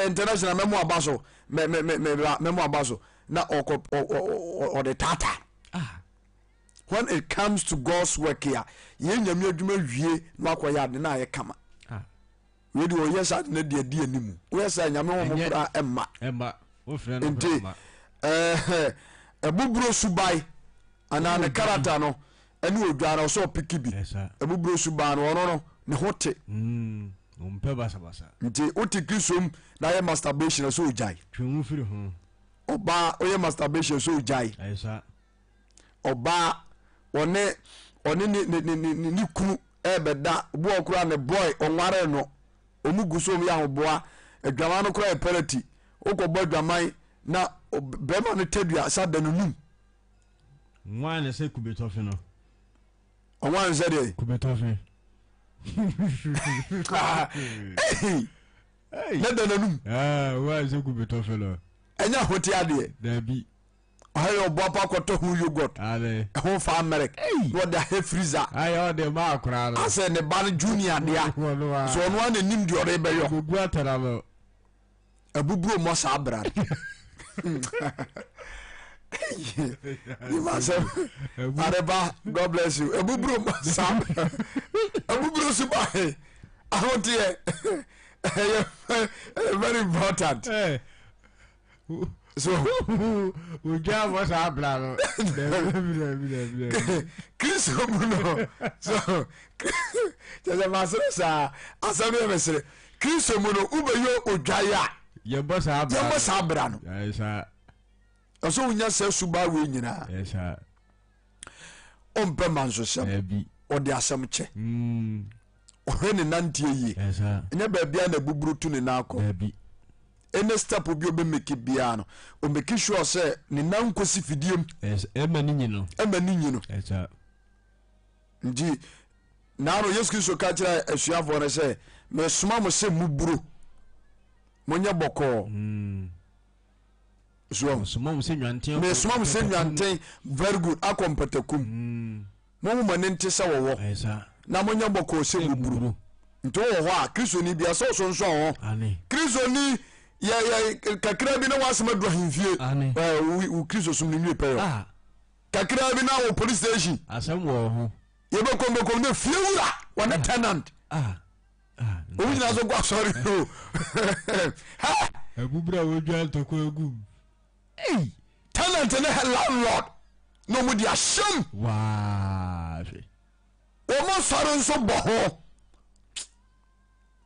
international mɛmo aba so mɛ mɛ mɛ mɛmo aba so na ɔkɔ ɔde taataa. Ah. When it comes to God's work a yɛn nyame adwuma wie na wakɔyɛ ade na ayɛ kama. Ah. Wei deɛ ɔyɛ saa de no de adi anim. Woyɛ saa nyame wɔn koraa ɛmma. Ɛmma. Wofrɛ no Nti ɛmma. ɛɛ ɛbuburo subae anaa ne karata no ɛne odwa no ɔsɛ ɔpiki bi. Ɛsa. Ɛbuburo subae no ɔno no ne ho te. Mm. Ɔmpɛ basabasa. Nti wote Kristo mu na ayɛ masturbation ɛsɛ ogyae. Twe wo firi ho. Ɔbaa woyɛ masturbation ɛsɛ ogyae. Ɛsa. Ɔbaa ɔne ɔne ne ne ne ne ne kunu ɛbɛda obi wɔ koraa ne boy ɔnware no ɔmu gu so ɔmu yɛ ahoboa adwaman no koraa yɛ penalty wokɔbɔ adwaman na bɛrima no tadua sa da no num. Nwan ne sɛ kube tɔfe no. Ɔnwan sɛ deɛ. Kube tɔfe. Ne da n'anum. Nwan sɛ kube tɔfe no. Ɛnyɛ ahote adeɛ. Dabi. Ɔha yɛ ɔboa pa kɔtɔ ho yogurt. Ɛho fa milk. Na ɔde ahɛ freezer. Ayɛ ɔde ma akora no. Asɛ ne ba no junior dea. So ɔno ara na nim deɛ ɔde bɛyɔ. Ogu atara no. Abuburo mmɔ saa bra no. Nimasɛm. Adepa God bless you. Abuburo mmɔ saa bra. Abuburo so ba he. Ahoteɛ. Ɛyɛ very important. So ogya bɔ saa bra no. Kristo mu no so kyɛ sɛ masere saa asɛm yɛ mesere Kristo mu no wobɛyɛ odwae a yɛbɔ saa bra yɛbɔ saa bra no ɛsɛ wonya saa subaa wei nyinaa ɔmpɛ mansosɛm ɔde asɛm kyɛ mm. ɔhwɛ ne nanteɛ yie ɛnyɛ baabi a na buburu tu ne nan kɔ any step bi ɔbɛmeki biara no ɔmeki sure sɛ ne nan nkɔsi fidie mu ɛma ne nyi no ɛma ne nyi no nti naano Yesu Kristo ka kyerɛ asuafoɔ no sɛ mesoma mo sɛ muburo monyɛ bɔkɔɔ mm. so mesoma mo sɛ nwanten mesoma mo sɛ nwanten very good akɔ mpatakum mm. Momma mo ani nte sɛ wɔwɔ, na monyɛ bɔkɔɔ sɛ mmuburu. Nti wowɔ hɔ a, Kristoni bia sɛ wosonsɔn ho. Kristoni yɛ yɛ kakra bi na w'asɛm adu ahemfie. Ɛɛ wo Kristo som no nwie pɛyɔ. Ah. Kakra bi na wɔ police station. Asɛm wɔ ho. Yɛbɛkɔm bɛkɔm ne fie wura wɔne tenant. Ah. Ah. Wɔn nyinaa so kɔ asɔre o. Ha! Abubura a wɔdwa ntɔkwa agu. Ei! Tenant ne landlord na wɔn de ahyɛm. Waa hwɛ. Wɔn asɔre nso bɔ ho.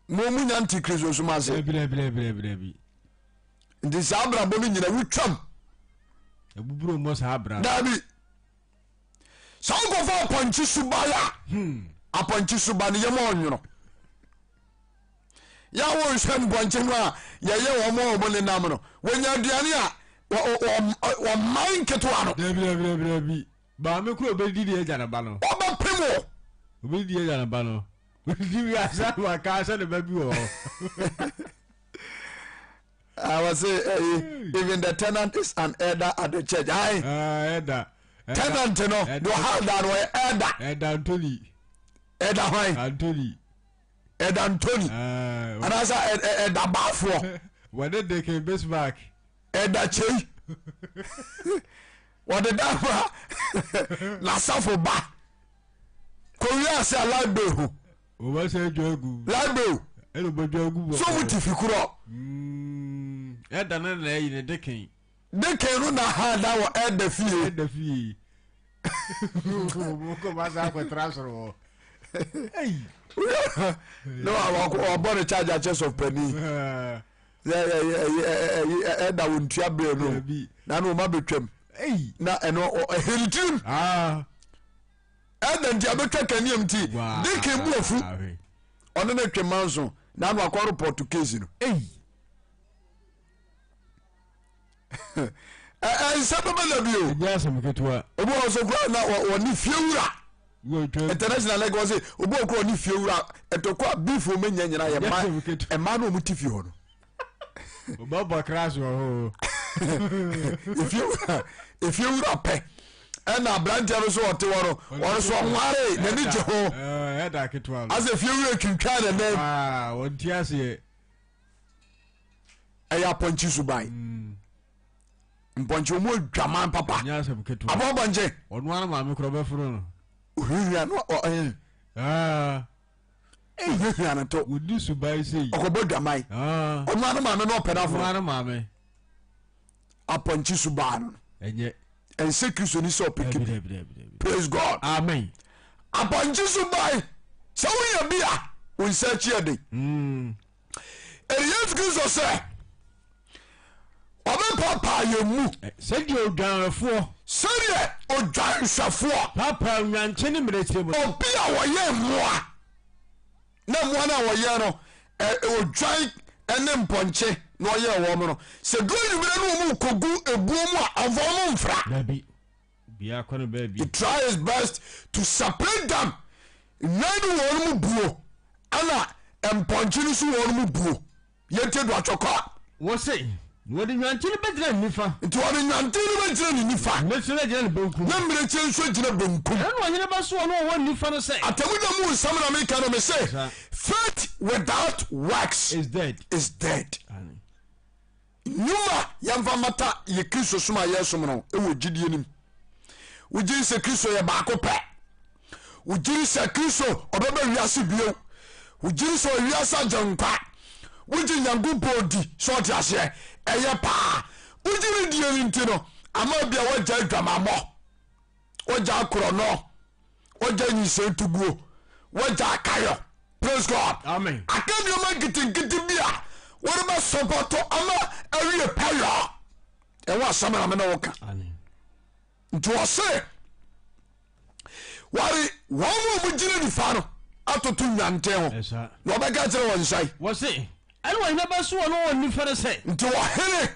Mo mu nya nti Kristo som ase. Dabi dabi dabi dabi dabi. Nti saa abrabɔ no nyina wotwam. Ebuburo mmɔ saa abra. Dabi. Sɛ wokɔfa apɔnkye suban a, hmm. apɔnkye suban no yɛ ma ɔnwono. Yɛ a wɔnhwɛ mpɔnkye no a yɛyɛ wɔn a wɔn nenam no wɔnya aduane a wɔman nketewa no. Dabi dabi dabi dabi maame kura obedi di agya ne ba no. Ɔbɛpem wɔ. Obedi di agya ne ba no. Odi wi asa ma kaa sɛ ne ba bi wɔ hɔ. I was say uh, even the tenant is an elder at the church. Aye. Elder. Tenant no, the elder no elder. Elder Anthony. Elder hwan? Anthony. Ɛda Ntoni anaasɛ ɛda Baafoɔ. Wɔde Deacon Bismarck. Ɛda Kyei. Wɔde da ma n'asafo ba. Kɔwie ase a light bill ho. Wɔbɛsɛ adwa agu. Library. Ɛna wɔbɛdwa agu. So wɔn ti fi korɔ. Ɛda no na ɛyi ne dekin. Dekin no na ha da wɔ ɛda fie. Ɛda fie. Wɔkɔ ba saa akɔtra soro hɔ. Ne wabɔ ne charge akyɛ sɔf panin. Ɛda wɔn ntua bere no na na wɔn abɛtwam. Na ɛno ɛhɛ ne tirim. Ɛda nti abɛtwa kaneam nti dekin bu afu. Ɔne ne twe manso na ano akɔ report case no. Ɛnsɛ bɛbɛ na bi o. Ɛnyɛ asɛm ketewa. Obi wɔ so kura na wɔne fie wura. International like wɔn se obi wɔ kura ɔne fie wura ntɔkwa a beef wɔn nya nyinaa yɛ mmaa mmaa na wɔn ti fie hɔ no. Ɔbɛbɔ crash wɔ hɔ. Efie wura efie wura pɛ ɛna aberanteɛ no so ɔte hɔ no ɔno so ɔnware n'ani gye ho. Ɛda ketewa no. Asɛ fie wura twintwan ne nan. Wɔn ti aseɛ. Ɛyɛ apɔnkye suban. Mpɔnkye wɔn adwaman papa. Nyɛ asɛm ketewa. Abɔ mpɔnkye. Ɔno ara maame korɔ bɛforo no. Ohwehwɛ no ɔ ɛɛ. Ohwehwɛ no to. Wodi suban sei. Ɔkɔbɔ dwaman. Ɔno ara maame no ɔpɛ n'aforo. Ɔno ara maame. Apɔnkye suban no. Ɛnyɛ. Ɛnsɛ Kristo ni sɛ ɔpɛ kibi. Praise God. Amen. Apɔnkye suban sɛ woyɛ bi a wo nsa akyi yɛ den. Ɛne Yesu Kristo sɛ ɔbɛpaapaa yɛn mu. Sɛdeɛ odwanhwɛfoɔ. Sɛdeɛ odwanhwɛfoɔ. Paapaa nnwanten ne mmirekyie mu. Obi a wɔyɛ mmoa na mmoa no a wɔyɛ no odwan ne mpɔnkye na ɔyɛ wɔn no sɛ duro anwummerɛ no wɔn kɔgu ebuo mu a ɔmfa wɔn mfra. Dabi. Biara no baabi. He try his best to separate them. Nnwan no wɔn mu buo ɛna mpɔnkye no nso wɔn mu buo. Yɛntie do atwɔkɔ. Wɔse, na wɔde nnwanten no bɛgyina ne nifa. Nti wɔde nnwanten no bɛgyina ne nifa. Mmirekyie no agyina ne benkum. Na mmirekyie nso agyina benkum. Ɛno na ɔhene bɛso wɔn a wɔwɔ nifa no sɛ. Atemmuda mu nsɛm na meka no, mese, faith without works is dead. Is dead. Nnwuma a yɛmfa mmata yɛ Kristo som a yɛsom no wɔ gyidie no mu. Wogye di sɛ Kristo yɛ baako pɛ. Wogye di sɛ Kristo ɔbɛba wiase bio. Wogye di sɛ ɔyɛ wiase agyenkwa. Wogye Nyankopɔn di sɛ ɔte aseɛ. Ɛyɛ paa. Wogye ne die no nti no, ama bi a wagya adwamammɔ, wagya akorɔnɔ, wagya nyinsɛn tuguo, wagya akayɔ. Praise God. Amen. Aka nneɛma nketenkete bi a wode bɛsɔpɔtɔ ama awie pɛyɔ. Ɛwɔ asɛm na me ne wo ka. Nti ɔse wɔre wɔn a wɔgyina nifa no atoto nnwanten ho na ɔbɛka kyerɛ wɔn nsae. Wɔse ɛne ɔhene bɛso wɔn wɔ nifa no sɛ. Nti ɔhene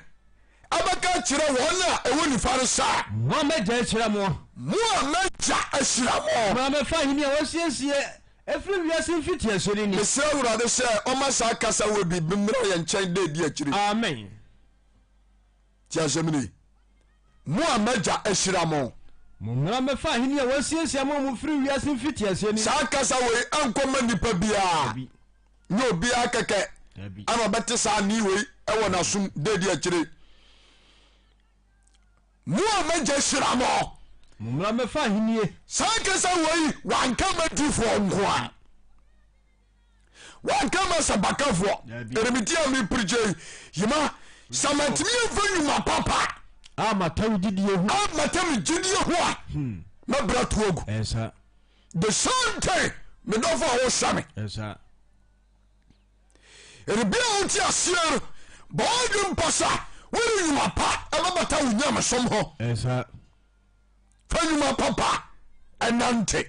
ɛbɛka kyerɛ wɔn a ɛwɔ nifa no sɛ. Mo a m'agya ahyira mo. Mo a m'agya ahyira mo. Mo a mɛfa ahenni a wɔasiesie afiri wiase mfitiaseɛ no ni. Mesrɛ Awurade sɛ ɔma saa kasa wɔ bi mmra yɛn nkyɛn da adi akyire. Amen. Ti asɛm ni. Mo a m'agya ahyira mo. Mommra mmɛfa ahenni a wɔasiesie ama mo firi wiase mfitiaseɛ no. Saa kasa wei ɛnkɔ ma nipa biara. Nyɛ obiara kɛkɛ ana ɔbɛte saa nne wei ɛwɔ n'asom da adi akyire. Mo a m'agya ahyira mo. Mommra mmɛfa ahennie. Saa kasa wei wanka ma difoɔ nko a. Wanka ma sabakafoɔ. Ɛnimiti a mepirikyi yi yima sɛ mantumi amfa nnwuma papa. Amata wo gyidie ho. Amata me gyidie ho a. Mɛbrɛ to agu. Ɛsa. The same thing me dɔfo a wohwɛ me. Ɛsa. Ɛne bi a wote aseɛ no bɔ w'adwene mpa sɛ wode nnwuma pa ɛbɛbata wo nyamesom ho. Ɛsa. Fa nnwuma papa ɛnante.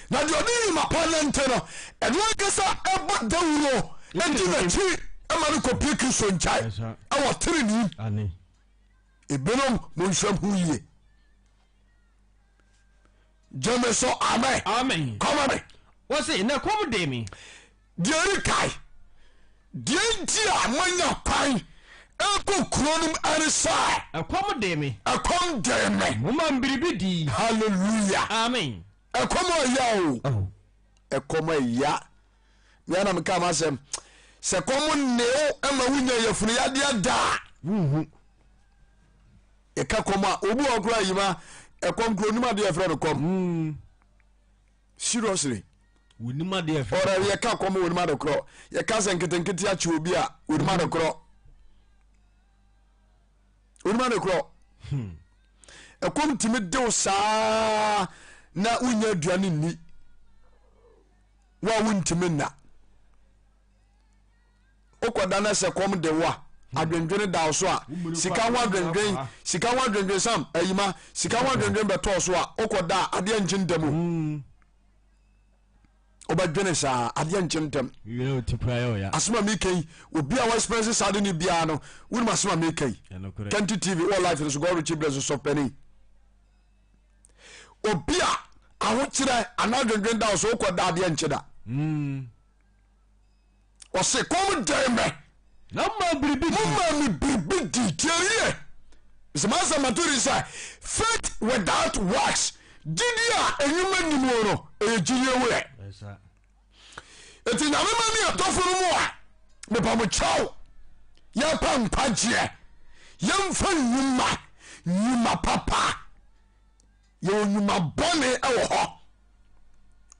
Na deɛ ɔde nnwuma pa nante no ɛno ankasa ɛbɔ dawuro ɛdi n'akyi ɛma no kɔpie Kristo nkyɛn ɛwɔ tenenee. Ebinom monhwɛ ho yie. Gyeme so amen. Amen. Kɔma me. Wɔse na kɔm dee me. Deɛ ɛdi kae, deɛ nti a moanya kwan ɛkɔ kuro no mu ɛne sɛ. Ɛkɔm dee me. Ɛkɔm dee me. Moma me biribi dii. Hallelujah. Amen. Ɛkɔm ɛya o. Oh. Ɛkɔm ɛya. Mea na meka m'asɛm. Sɛ kɔm nne wo ɛma wonya yafunu yadeɛ daa. Wonhu. Yɛka kɔm a obi wɔ koraa yima ɛkɔm kuro onim adeɛ yɛfrɛ no kɔm. Mm. Seriously. Wɔnim adeɛ ɛfɛ. Ɔrɛ yɛka kɔm wɔnim ade korɔ. Yɛka sɛ nketenkete akye obi a wɔnim ade korɔ. Wɔnim ade korɔ. Ɛkɔm tumi dew saa na wonya aduane nni. Wo a wontumi nna. Wokɔda na sɛ kɔm de wo a, adwendwene da wo so a, sika ho adwendwen, sika ho adwendwen sam ayima, sika ho adwendwen bɛtɔɔ so a, wokɔda a adeɛ nkye ntɛm o. Hmm. Wobɛdwene saa adeɛ nkye ntɛm. Asɛm a meka yi, obi a wɔexperience saa de no biara no, wonim asɛm a meka yi. Kɛnti TV wɔ life no so, God richie bless so sɔfpɛni. Obi a ahokyerɛ anaa adwendwen da wo so, wokɔda adeɛ nkye da. Hmm. Ɔse kɔm dee me. Na moma biribi di. Moma me biribi di. Tie no yie. Sɛ m'asɛm mato din sɛ faith without works. Gyidie a enyuma nni mu no, ɛyɛ gyidie werɛ. Eti nyame ma ne adɔfo no mu a, mepa mo kyɛw. Yɛpɛ nkwagyeɛ. Yɛmfa nnwuma, nnwuma papa. Yɛwɔ nnwuma bɔne wɔ hɔ.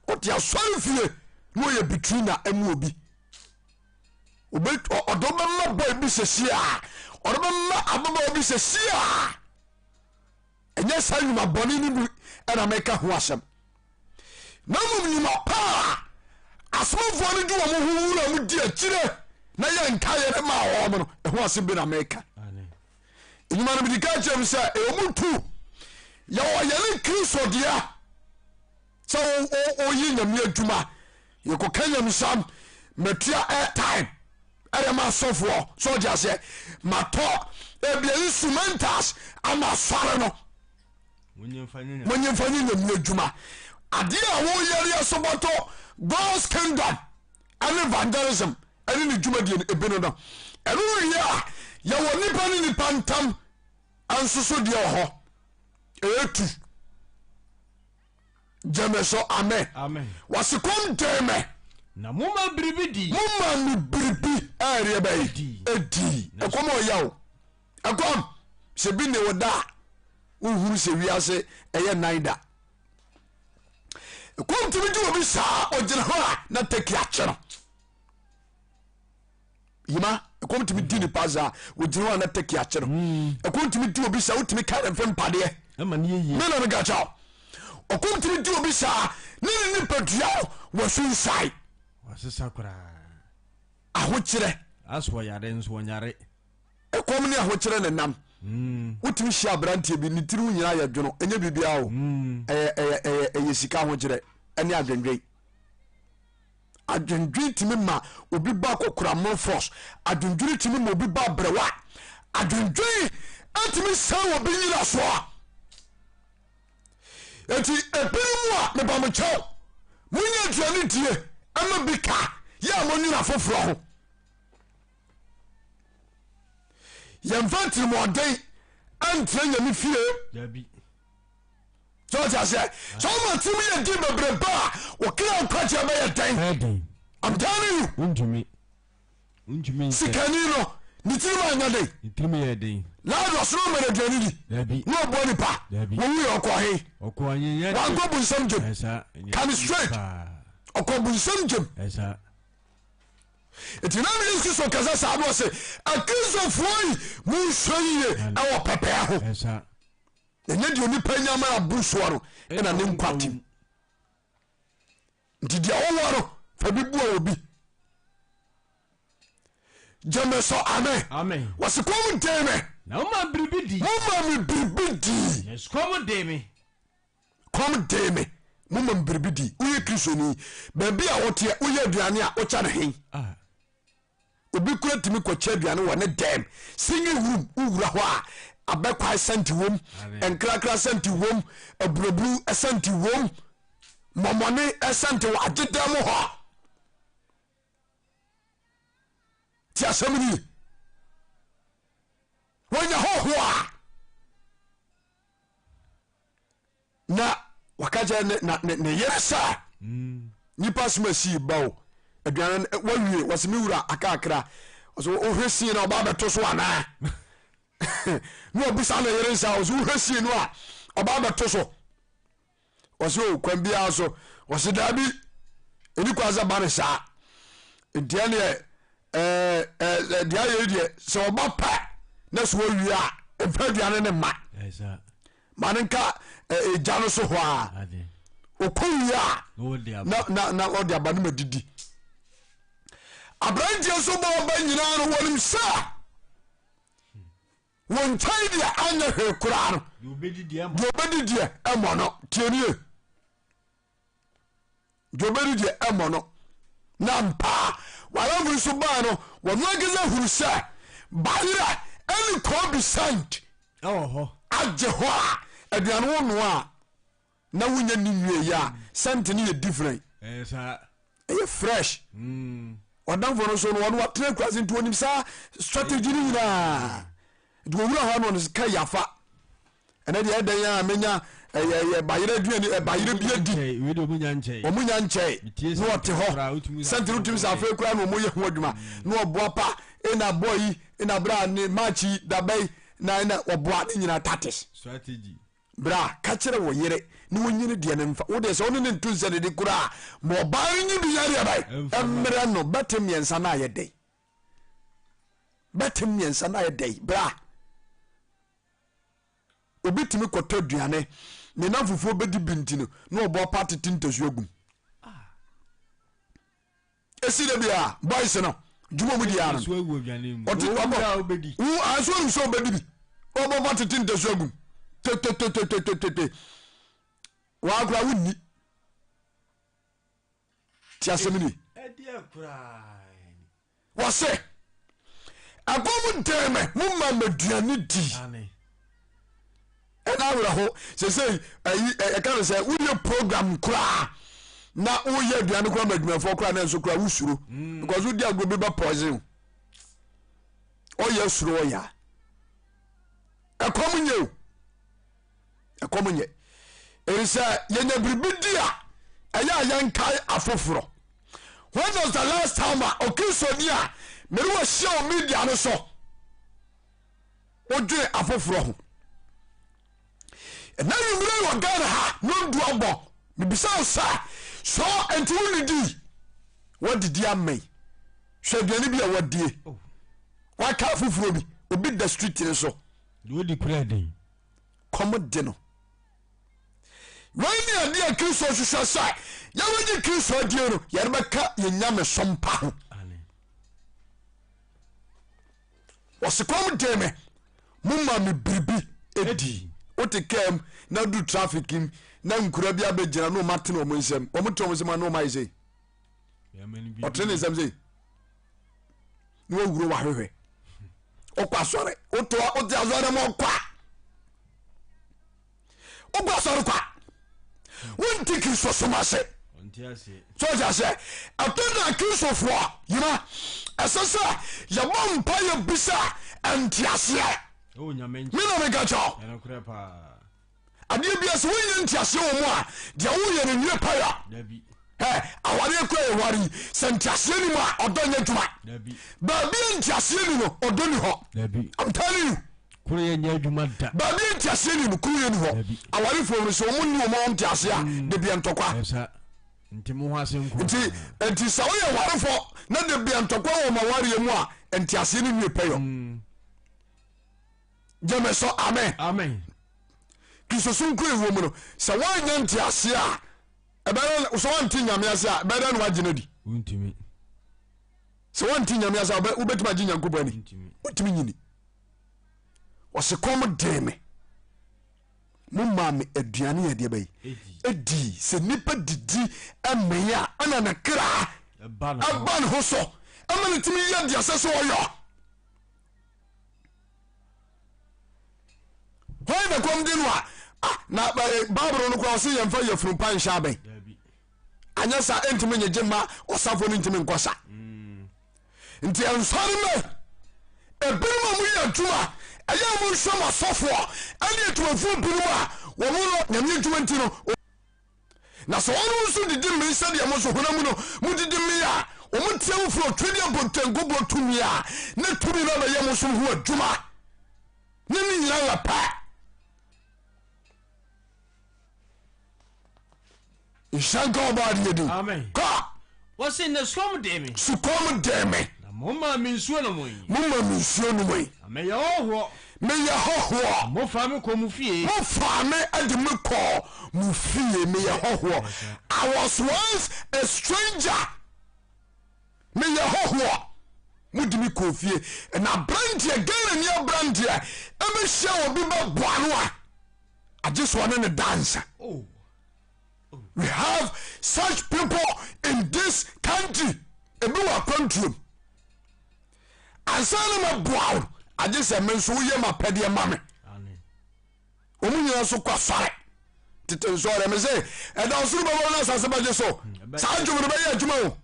Ɔte asɔre fie na ɔyɛ bitiri na ɛmu obi. Ɔde bɛma bɔe bi sɛsi a, ɔde bɛma ababaawa bi sɛsi a. Ɛnyɛ saa nnwuma bɔne no bi ɛna meka ho asɛm. Na mmom nnwuma pa a asomafoɔ no de wɔn ho wura mu di akyire na yɛ nkaeɛ no maa wɔn no, ɛho asɛm bi na meka. Nnwuma no mede ka kyerɛ m sɛ ɛwɔ mu tu yɛwɔ yɛne Kristo deɛ sɛ woyi nyame adwuma yɛkɔka nyamesam matua airtime ɛde ma asɔfoɔ sɛ ɔgye aseɛ matɔ ebia instrumentals ama asɔre no monyemfa nye nyame adwuma adeɛ a woyɛreɛ so bɔtɔ God's kingdom ɛne evangelism ɛne ne dwumadie no ebi no no ɛno wie a yɛwɔ nipa ne nipa ntam nso so deɛ wɔ hɔ ɛyɛ tu gyeme so amen wɔse kɔm dee me na moma biribi di moma me biribi ɛreɛ bɛyi ɛdi ɛkɔm ɔya o ɛkɔm sɛ bi ne wo da a wohunu sɛ wiase ɛyɛ nan da Ɛkɔm tumi di obi saa ɔgyina hɔ a na tɛki akye no yima ɛkɔm tumi di nipa saa ɔgyina hɔ a na tɛki akye no hmm. ɛkɔm tumi di obi saa wotumi ka ne mfe mpadeɛ me na meka kyɛw ɔkɔm tumi di obi saa ne ne nipadua wɔsunsae ahokyerɛ Ɛkɔm ne ahokyerɛ na ɛnam. Wotumi hyia aberanteɛ bi, ne tiri ho nyinaa yɛ dwono, ɛnyɛ biribiara o. Ɛyɛ ɛyɛ ɛyɛ ɛyɛ sika ahokyerɛ ɛne adwendwen. Adwendwen tumi ma obi ba akɔkora morphos. Adwendwene tumi ma obi ba abrɛwa. Adwendwen ɛtumi sɛn obi nyinasoɔ. Eti ebinom a meba mo kyɛw, monyɛ aduane die ɛma bi ka yɛ a monwene afoforɔ ho. Yɛmfa ntirimɔden antra nyame fie. Sɛ ɔte aseɛ sɛ ɔma tirim yɛ den bebrebe a ɔkra nkwagyeɛ bɛyɛ dɛn? I'm telling you. Sikani no ne tirim anyɛ den. Lazarus no ɔma no aduane di na ɔboa nipa wɔwu yɛ ɔkɔ he wankɔ bunsam gyem ka ne straight ɔkɔ bunsam gyem. Nti na ne Yesu Kristo kasa saa na ɔse akristofoɔ yi monhwɛ yie ɛwɔ pɛpɛɛ ho ɛnyɛ deɛ onipa nya ma abu soɔ no ɛna ne nkwa tim nti deɛ wowɔ no fa bi bua wɔ bi gyeme sɔ amen wɔse kɔm dee me na woma biribi di moma me biribi dii kɔm dee me Kɔm dee me, moma me biribi di. Woyɛ Kristoni, baabi a woteɛ, woyɛ aduane a, wokyɛ no he? Ah. Obi kura tumi kɔkyɛ aduane wɔ ne dɛm. Singing room, wowura hɔ a, abɛkwae sɛnti wom, nkrakra sɛnti wom, aburoburu sɛnti wom, mɔmɔne sɛnti wɔ agye dɛm hɔ. Ti asɛm no ye. Wɔnya hɔhoɔ a, na waka kyerɛ ne na ne ne yere sɛ nipa soma sii ba o aduane no wawie wɔsi mi wura akakra ɔsɛ wohwɛ sii na ɔba abɛto so anaa na wabisa ne yere nsa ɔsɛ wohwɛ sii no a ɔba abɛto so ɔsɛ o kwan biara so ɔsɛ daabi. Ɛni kwan sɛ ba ne saa. Nti ɛneɛ ɛɛ deɛ ayɛ deɛ sɛ ɔba pɛ na sɛ wɔwie a mfa aduane ne mma. Ma ne nka egya no so hɔ a. Ɔkɔ wie a na na na ɔde aba no ma didi. Aberanteɛ nso bɔ ɔba nyinaa no wɔnim sɛ wɔn nkyɛn deɛ anyɛ hwee koraa no deɛ ɔbɛdi deɛ ɛmmɔ no. Tie nie. Deɛ ɔbɛdi deɛ ɛmmɔ no. Na mpaa w'ayɔnko nso baa no wɔn ankasa hunu sɛ bayerɛ ɛne koobi sand ɛwɔ hɔ agye hɔ a aduane wo noa a na wonya ni nwie yɛ a sɛnte no yɛ different. Ɛyɛ saa. Ɛyɛ fresh. Ɔdamfo no nso no ɔno watena akura se nti onim saa strategy no nyinaa. Nti owura hɔ no ɔno ka yafa. Ɛnɛ deɛ ɛdɛn a menya ɛyɛ ɛyɛ bayerɛ aduane ɛbayerɛ bi adi. Wei deɛ ɔmo nya nkyɛe. Ɔmo nya nkyɛe. Na ɔte hɔ. Sɛnte no tumi sɛ afei koraa na ɔmo yɛ ho adwuma. Na ɔboa pa ɛna bɔɔ yi ɛna bra ne match yi dabɛ yi na ɛna ɔboa ne nyinaa tactics. Strategy. Bra, ka kyerɛ wo yere na ɔnyi ne deɛ no mfa. Wo deɛ sɛ wo ne no nto nsa didi koraa a, ma ɔbaa no nyi bi nyɛ deɛ bɛn? Ɛmmerɛ no. Bɛte mmiɛnsa no ayɛ dɛn? Bɛte mmiɛnsa no ayɛ dɛn? Bra. Obi tumi kɔtɔ aduane, ne namfofoɔ bɛdi bi nti no, na ɔbɔ apa tete ntasuo agum. Esi da bia boys no dwuma mu di ara no. Ɔte ɔbɔ wo anso onim sɛ ɔbɛdi bi. Ɔbɔ fa tete ntasu agum. Tetetetetete. Wakora wonni. Ti asɛm ni. Wɔse ɛkɔm dee me mo ma m'aduane di. Ɛna awerɛho sesei ɛyi ɛka no sɛ woyɛ program koraa na woyɛ aduane koraa ma adwumayɛfoɔ koraa na nso koraa wosuro mm. because wodi agorɔ bi bɛ poison ɔyɛ suro ɔyɛ ɛkɔm nyɛ o ɛkɔm nyɛ ɛfiri sɛ yɛnya biribi di a ɛyɛ a yɛnkae afoforɔ. When was the last time a ɔkristoni a mene wɔahyia wɔ media no so wodwene afoforɔ ho? Ɛna nwummerɛ wɔ Ghana ha nondu abɔ mebisa wo sɛ so ɛnti wonnidi wadidi amɛn hwɛ aduane bi a wadie waka afoforɔ bi obi da street no so kɔm de no. Wei ne adeɛ a Kristo hwehwɛ sɛ yɛbɛgye Kristo adie no yɛde bɛka yɛn nyamesom pa ho. Wɔse kɔm de me moma me biribi edi. Wote kaa mu na du traffic mu na nkura bi abɛgyina na ɔma tene wɔn nsam wɔn tene wɔn nsam a na wɔn ayɛ sei ɔtene ne nsam sei na wawuro wahwehwɛ wokɔ asɔre woto wote asɔre mu ɔkɔ a wokɔ asɔre kɔ a wonti kristo som ase so ɔte aseɛ ɛtɔ da kristofoɔ yima ɛsɛ sɛ yɛbɔ mpa yɛ bisa nteaseɛ me na meka kyɛw Adeɛ bia sɛ wonyɛ nteaseɛ wɔ mu a deɛ woyɛ no nwie pɛyɛ. Ɛ awareɛ kura yɛ ware yi sɛ nteaseɛ ni mu a ɔdɔ nyɛ adwuma. Baabi a nteaseɛ ni no ɔdɔ ni hɔ. I'm telling you. Koroyɛ nyɛ adwuma da. Baabi a nteaseɛ ni no koroyɛ ni hɔ. Awarefoɔ no sɛ wɔn ni wɔn nteaseɛ a mm. de bia ntɔkwa. Nti mo ho ase nko. Nti nti sɛ woyɛ warefoɔ na de bia ntɔkwa wɔ wɔn awareɛ mu a nteaseɛ ni nwie pɛyɔ. Mm. Gyeme so amen. Amen. Kristosom kura ɛwɔ mu no sɛ woanyɛ nteaseɛ a ɛbɛyɛ sɛ woante nyame ase a ɛbɛyɛ dɛn na woagye no adi? Wontumi. Sɛ woante nyame ase a wobɛtumi agye Nyankopɔn ani? Wontumi nyini. Ɔse kɔm dee me mo maa me aduane yɛ deɛ bɛyi ɛdii. Sɛ nipa didi mmee a ɛna ne kra ɛba ne ho so ɛma ne tumi yɛ deɛ sɛ sɛ ɔyɔ. Hwan na kɔm de no a ah, na eh, bible no koraa ɔse yɛmfa yafunu pa nhyɛ abɛn anyɛ saa ɛntumi nyegye ma ɔsafo no ntumi nkɔ sa mm. nti ɛnsɔre mɛ ebinom a moyɛ adwuma ɛyɛ a monhwɛ mo asɔfoɔ ɛne adwumafoɔ binom a wɔn no nyame adwuma nti no Na sɛ wɔnom nso didi mee sɛdeɛ mo nso honam mu no modidi mee a, wɔn teɛ mu firi otwedeɛ bontankoboɔ tumi a ne tumi no abɛyɛ mo nso ho adwuma ne ne nyina yɛ pɛ. Nhyira nka ɔbɔ adeɛ din. Amen. Kɔ. Wɔse, Na sukɔm dee me. Sukɔm dee me. Na momaa me nsuo nomee. Momaa me nsuo nomee. Na meyɛ hɔhoɔ. Meyɛ hɔhoɔ. Na mofaa me kɔɔ mo fie. Mofaa me de me kɔɔ mo fie. Meyɛ hɔhoɔ. I was once a stranger. Meyɛ hɔhoɔ. Mode me kɔɔ fie. Na aberanteɛ, Ghanani aberanteɛ, ɛbɛhyia obi bɛboa no a, agye sɛ ɔne ne dansa. Oh. We have such people in this country. Ebi wɔ akwantuom. Ansa na mɛboa wo, agye sɛ me nso woyɛ m'apɛdeɛ ma me. Wɔn nyinaa nso kɔ asɔre. Tete nsɔre me se ɛda ɔsoro bɛbɔ na asase bɛgye so. Saa dwom no bɛyɛ adwuma o.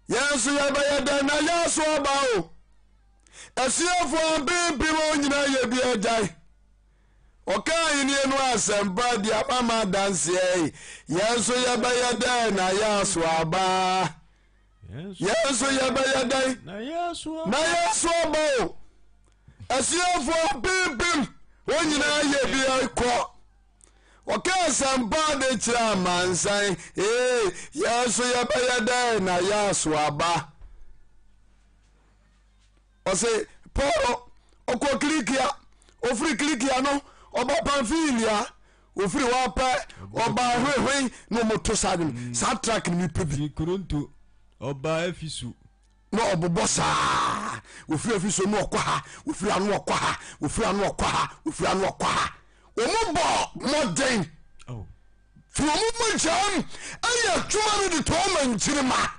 Yɛn nso yɛbɛyɛ dɛn na yɛaso aba o. Asuafoɔ mpempem nyinaa yɛ bi agyae. Ɔka Ahenni no asɛmpa de ama ma adanseɛ yi. Yɛn nso yɛbɛyɛ dɛn na yɛaso aba? Yɛn nso yɛbɛyɛ dɛn na yɛaso aba o? Asuafoɔ mpempem wɔn nyinaa yɛ bi kɔ. Ɔka asɛmpa de kyerɛ amansan. Ee, yɛn nso yɛbɛyɛ dɛn na yɛaso aba? Ɔse Paul ɔkɔ Kilikia, ofiri Kilikia no ɔba Pamfilia, ofiri hɔ apɛ ɔba hwehwe na ɔmo to saa dwom mm. Saa track no mepɛ bi. Firi Korinto ɔba Efiso. Na ɔbobɔ saa ofiri Efiso na ɔkɔ ha, ofiri ano ɔkɔ ha, ofiri ano ɔkɔ ha, ofiri ano ɔkɔ ha. Ɔmo bɔ mmɔden oh. firi ɔmo mogyaam ɛyɛ adwuma no de tɔɔ ma nkyirima.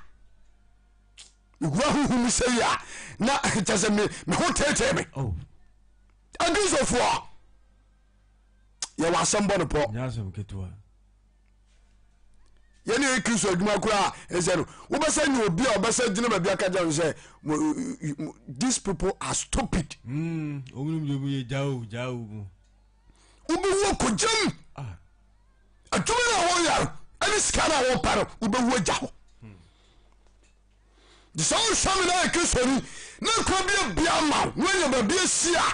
Mewura honhom mu sɛ yi a na kyɛ sɛ me me ho teetee me. Oh. Akristofoɔ yɛwɔ asɛm bɔ no pɔ. Nyɛ asɛm ketewa. Yɛne yɛ Kristo adwuma koraa ɛsɛ no wobɛsɛ nyɛ obi a ɔbɛsɛ gyina baabi aka gyina no sɛ these people are stupid. Mm, ɔmo nim yɛ gya o gya o mu. Wobɛwu akɔgyam. Ah. Adwuma no a wɔyɛ no ɛne sika no a wɔpɛ no wobɛwu agya hɔ. Nti sɛ wohwɛ me na yɛ Kristoni na kwan bi abia ma wo na woanya baabi asi a,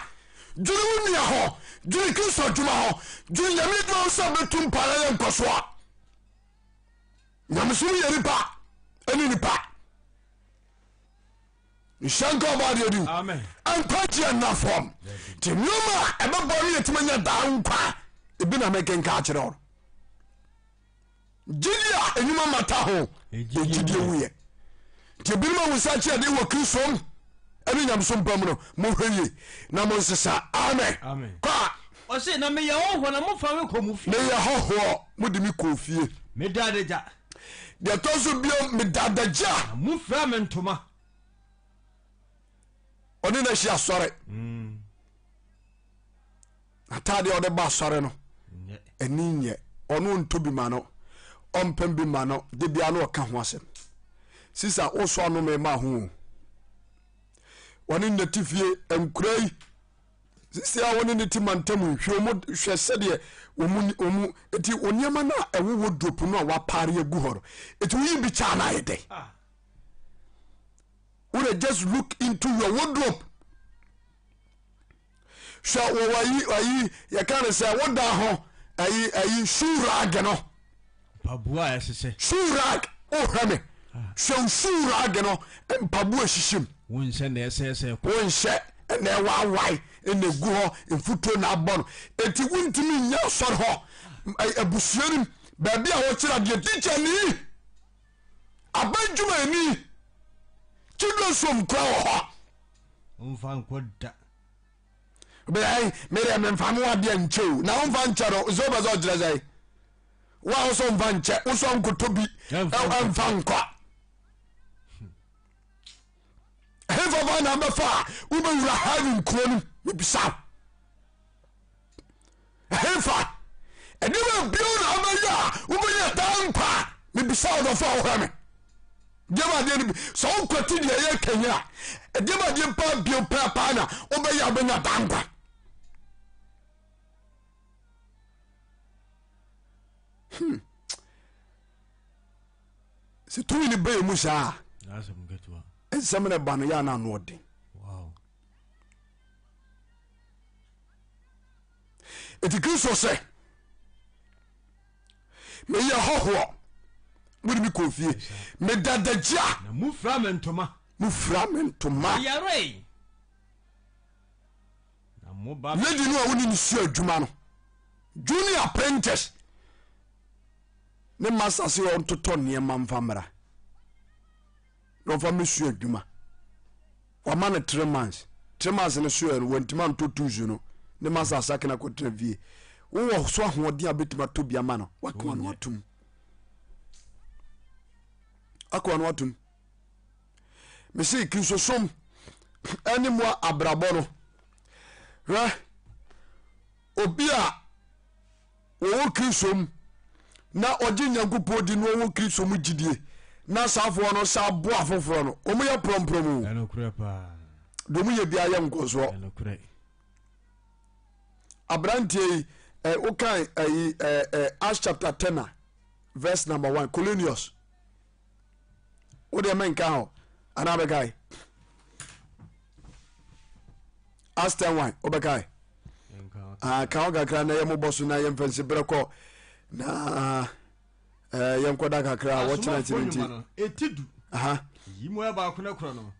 dwene wo nua ho, dwene Kristo adwuma ho, dwene Nyame adwuma ho sɛ bɛtu mpa na yɛ nkɔsoɔ. Nyamesom yɛ nipa ɛne nipa. Nhyɛ nka ɔbɔ adeɛ din. Nkwagyeɛ nna fam. Nti nneɛma a ɛbɛbɔ no yɛtumi anya daa nkwa ebi na mekenka akyerɛ wo no. Gyidi a enyuma mmata ho yɛ gyidie wuyɛ. Nti ebinom ahu sɛ akyerɛde wɔ Kristo mu ɛne nyamesom pa mu no, monhwɛ yie na monsesa. Amen. Amen. Kɔ a. Ɔse, na meyɛ hɔhoɔ na mofa me kɔ mo fie. Meyɛ hɔhoɔ, mode me kɔɔ fie. Meda adagya. Deɛ ɛtɔ so bio, meda adagya. Na mofira me ntoma. Ɔne no ahyia asɔre. Mm. Ataadeɛ a ɔde ba asɔre no ani nyɛ ɔno ntɔ bi ma no ɔmpɛm bi ma no de bia no ɔka ho asɛm sisa wosɔ anome ma ho o wɔne nnɛte fie nkura yi sisi a wɔne ne ti mantam nhwɛ wɔn hwɛ sɛdeɛ wɔn wɔn eti wɔn nneɛma no a ɛwɔ wardrobe no a wapaare agu hɔ no eti woyi bi kyaa na ayɛ dɛ ah. wode just look into your wardrobe Hwɛ wɔ ayi ayi yɛka no sɛ woda ho ayi ayi shoe rag no. Mpaboa a ɛhyehyɛ. Shoe rag wohwɛ me. Ah. Hwɛ wo shoe rag no mpaboa ɛhyehyɛ mu. Wonhyɛ na ɛsɛɛsɛɛ kɔ. Wonhyɛ na ɛwaawae na egu hɔ mfuturo na abɔ no. Eti wontumi nyɛ asɔre hɔ abusua no mu baabi a wɔkyerɛ adeɛ tikya ni aban dwumayɛni children's home kura wɔ hɔ. Womfa nkɔ da. Bɛyɛ medeɛ memfa mo adeɛ nkyɛ o na womfa nkyɛ no sɛ wopɛ sɛ ɔkyerɛ sɛ wo a wo sɛ womfa nkyɛ wo sɛ nkotɔ bi ɛmfa nkɔ ɛhefa fa na bɛfa a wobɛwura heaven kuro no mebisa Ɛhefa? Nneɛma bio na wobɛyɛ a wobɛnya daa nkwa a? Mebisa ɔdɔfo a wohwɛ me. Deɛ ba adeɛ no bi sɛ wokwati deɛ ɛyɛ kanyi a, ɛdeɛ ba adeɛ paa bio paa paa na wobɛyɛ a wobɛnya daa nkwa. Sɛ tumi no bɛyɛ mu saa a, nsɛm no ba no yɛ ana ano ɔden. Enti Kristo sɛ, Meyɛ hɔhoɔ, Mode me kɔɔ fie. Meda adagya. Na mofira me ntoma. Mofira me ntoma. Meyaree. Na moba. Lady no a wone ne sua adwuma no, junior apprentice ne master sɛ ɔntotɔ nneɛma mfa mmra na ɔmfa mmɛsua adwuma. Wama no 3 months. 3 months no soɛ no, wantumi antɔ tools no ne master asakena kɔtena fie. Wowɔ so ahoɔden a bɛtumi atɔ bi ama no, wakoa no atom, akoa no atom. Mese Kristosom ɛne mu abrabɔ no, hwɛ, obi a wɔwɔ Kristo mu na ɔgye Nyankopɔn di na ɔwɔ Kristo mu gyidie na saafoɔ no saa boa afoforɔ no, wɔn yɛ prɔmprɔm o. Ɛnokorɛ paa. Deɛ wɔn yɛ biara yɛ nkɔsoɔ. Ɛnokorɛ. Aberanteɛ yi ɛ wokan ɛyi ɛ ɛ Acts chapter 10 a verse number 1, Cornelius, wodeɛ menka hɔ anaa bɛkae Acts 10:1, wobɛkae? Ah, ka ho kakra na yɛmobɔ so na yɛmfa nsi berɛ kɔ na eh, yɛnkɔda kakra a wɔkyena Asomafoɔ nkyene nti. Nnwuma no, eti 10. Aha. Yi mu baako no korɔ no,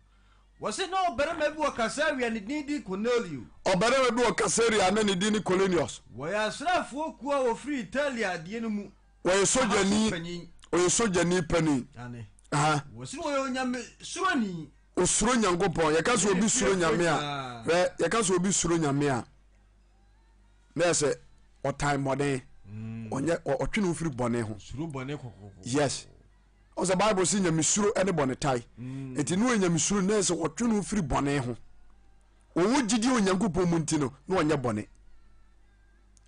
wɔse na ɔbarima bi wɔ Kaesarea ne din de Kornelio. Ɔbarima bi wɔ Kaesarea na ne din ne Cornelius. Wɔyɛ asraafoɔ kuo a wɔfiri Italia deɛ no mu. Wɔyɛ Aha so sogyani. panyin. Ɔyɛ sogyani panin. Ane. Aha. Wɔse na ɔyɛ onyamesuroni. Osuro Nyankopɔn. Yɛka sɛ Ne obi ne suro fiefoɔ Nyame a, nyinaa. hwɛ, yɛka sɛ obi suro Nyame a, na yɛ sɛ ɔtan bɔne. Ɔnyɛ ɔtwe ne ho firi bɔne ho. Suro bɔne kɔkɔkɔ. Yes. Ɔsɛ Bible sɛ nyamesuro ne bɔne tae. Nti ne ɔyɛ nyamesuro na yɛ sɛ ɔtwe ne ho firi bɔne ho. Ɔwɔ gyidie wɔ Nyankopɔn mu nti no, na ɔnyɛ bɔne.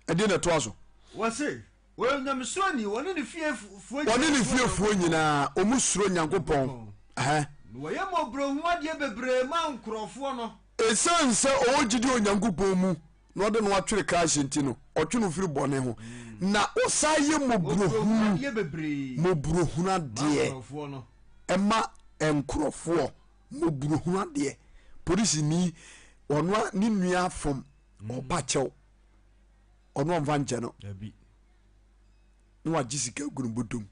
Ɛdeɛ na ɛtoa so. Wɔse ɔyɛ onyamesuroni, ɔne ne fiefoɔ nyinaa Ɔne ne suro fiefoɔ Nyankopɔn. nyinaa, wɔn suro Nyankopɔn. Nyankopɔn. Ɛhɛ. Na wɔyɛ mmɔborɔhunu adeɛ bebree ma nkurɔfoɔ no. Esiane sɛ ɔwɔ gyidi wɔ Onyankopɔn mu na ɔde ne ho atwere Christ nti no, ɔtwe ne ho firi bɔne ho, na ɔsan yɛ Mmɔborɔhunu mmɔborɔhunu, adeɛ bebree mmɔborɔhunu ma adeɛ nkurɔfoɔ no. ma nkurɔfoɔ. Mmɔborɔhunu adeɛ. Polisini, ɔno a ne nua afom, ɔpa kyɛw. Ɔno ɔmfa nkyɛ no. Dabi. Na wagye sika agu no bɔtɔm.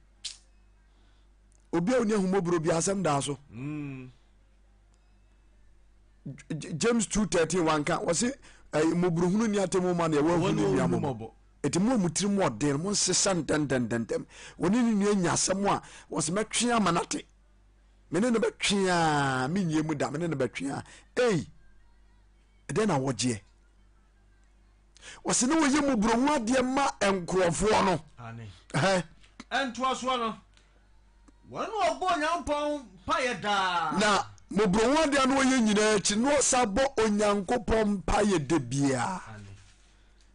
Obi a ɔni ahummɔborɔ bi asɛm daa so. James 2:13 wanka wɔse mmɔborɔhunu ni atɛmu ma deɛ wahu ne nua mmɔbɔ. Ɛti mo a mo tiri mu ɔden mo nsesa ntɛntɛntɛntɛm. Wɔne ne nua nya asɛm a wɔse mɛtwe ama no ate. Me ne no bɛtwe a menyie mu da, me ne no bɛtwe a. Ei, ɛdɛn na wɔgyeɛ? Wɔsi ne wɔyɛ mmɔborɔhu adeɛ ma nkurɔfoɔ no. Ɛntoasoɔ no, wɔn na wɔbɔ Onyankopɔn mpaeɛ daa. Na mmɔborɔhu adeɛ no wɔyɛ nyinaa akyi na ɔsa bɔ Onyankopɔn mpaeɛ da biara.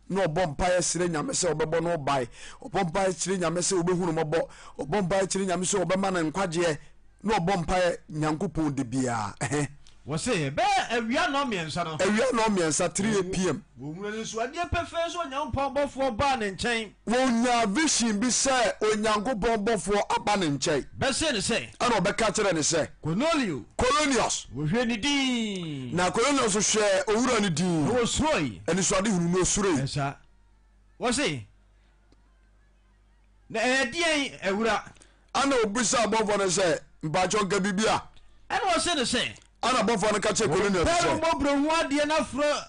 Na ɔbɔ mpaeɛ srɛ Nyame sɛ ɔbɛbɔ no bae, ɔbɔ mpaeɛ kyerɛ Nyame sɛ ɔbɛhu no mmɔbɔ, ɔbɔ mpaeɛ kyerɛ Nyame sɛ ɔbɛma no nkwagyeɛ, na ɔbɔ mpaeɛ Nyankopɔn da biara. Ɛhɛ. Wɔse, bɛyɛ awia nnɔnmiɛnsa no. Awia nnɔnmiɛnsa, 3 PM. Wɔhunuu anisoadeɛ pefee sɛ Onyankopɔn bɔfoɔ baa ne nkyɛn. Wɔnyaa vision bi sɛ Onyankopɔn bɔfoɔ aba ne nkyɛn. Bɛsee no sɛ. Ɛna ɔbɛka kyerɛɛ no sɛ. Kornelio. Kornelius. Wɔhwɛɛ no dinn. Na Kornelius hwɛɛ owura no dinn. Na ɔsuroe. Anisoadehunu no, ɔsuroe. Ɛsa. Wɔse, Na ɛyɛ deɛn, Awura? Ɛna ɔbisaa bɔfoɔ no sɛ, Mpakyɛw, nka biribi a? Ɛna ɔse no sɛ. Ɛna bɔfoɔ no ka kyerɛɛ Kornelius sɛ. Wɔpɛ mmɔborɔhunu adeɛ no aforo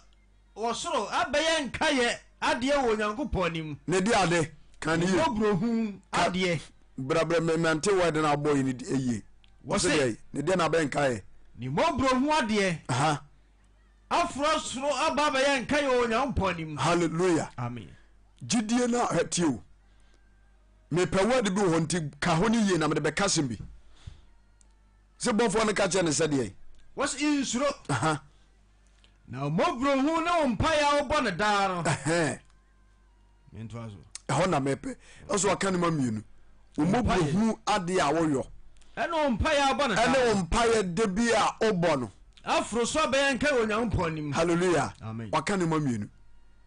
wɔ soro abɛyɛ nkaeɛ adeɛ wɔ Onyankopɔn anim. Ne de ade, ka no yie. Mmɔborɔhunu adeɛ. Bra bra me mente word na abɔ yi ne yie. Wɔse. Deɛ ne deɛ na abɛyɛ nkaeɛ. Ne mmɔborɔhunu adeɛ. Aha. Aforo soro aba abɛyɛ nkaeɛ wɔ Onyankopɔn anim. Hallelujah. Amen. Gyidie no a tie o. Mepɛ word bi wɔ hɔ nti ka hɔ no yie na mede bɛka asɛm bi. Sɛ bɔfoɔ no ka kyerɛ ne sɛ deɛ. Wɔse nsuro. Aha. Na mmɔborɔhunu ne wo mpaeɛ a wobɔ no daa no. Ɛhɛn. Mentoa so. Ɛhɔ na mepɛ. Ɛsɛ waka nneɛma mmienu. Wo mmɔborɔhunu adeɛ a woyɔ. Ɛne wo mpaeɛ a wobɔ no daa. Ɛne wo mpaeɛ da bi a wobɔ no. Aforo so abɛyɛ nkae wɔ Onyankopɔn anim. Hallelujah. Amen. Waka nneɛma mmienu.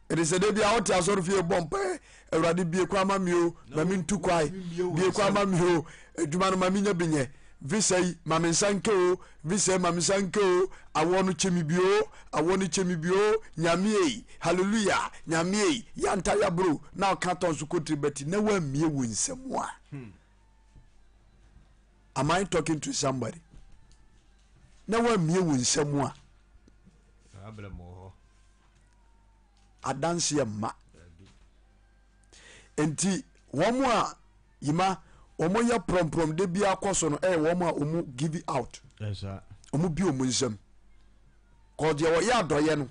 Ɛde sɛ da bi a wote asɔre fie bɔ mpaeɛ, Awurade bie kwan ma me o, ma me ntu kwae, bie kwan ma me o, adwuma no ma me nya bi nyɛ, visa yi ma me nsa nka o, visa yi ma me nsa nka o, awoɔ no kyɛ me bi o, awoɔ no kyɛ me bi o, Nyame ei, hallelujah, Nyame ei, yanta yabro, na ɔka tɔn so kotiri bɛti na wammie wo nsam a. Am I talking to somebody? Na woammie wo nsa mu a, adanseɛ mma. Nti wɔn a yima wɔn yɛ prɔmprɔm de bi akɔ so no ɛyɛ wɔn a wɔn give out. Wɔn bi wɔn nsam. Kɔ deɛ wɔyɛ adɔyɛ no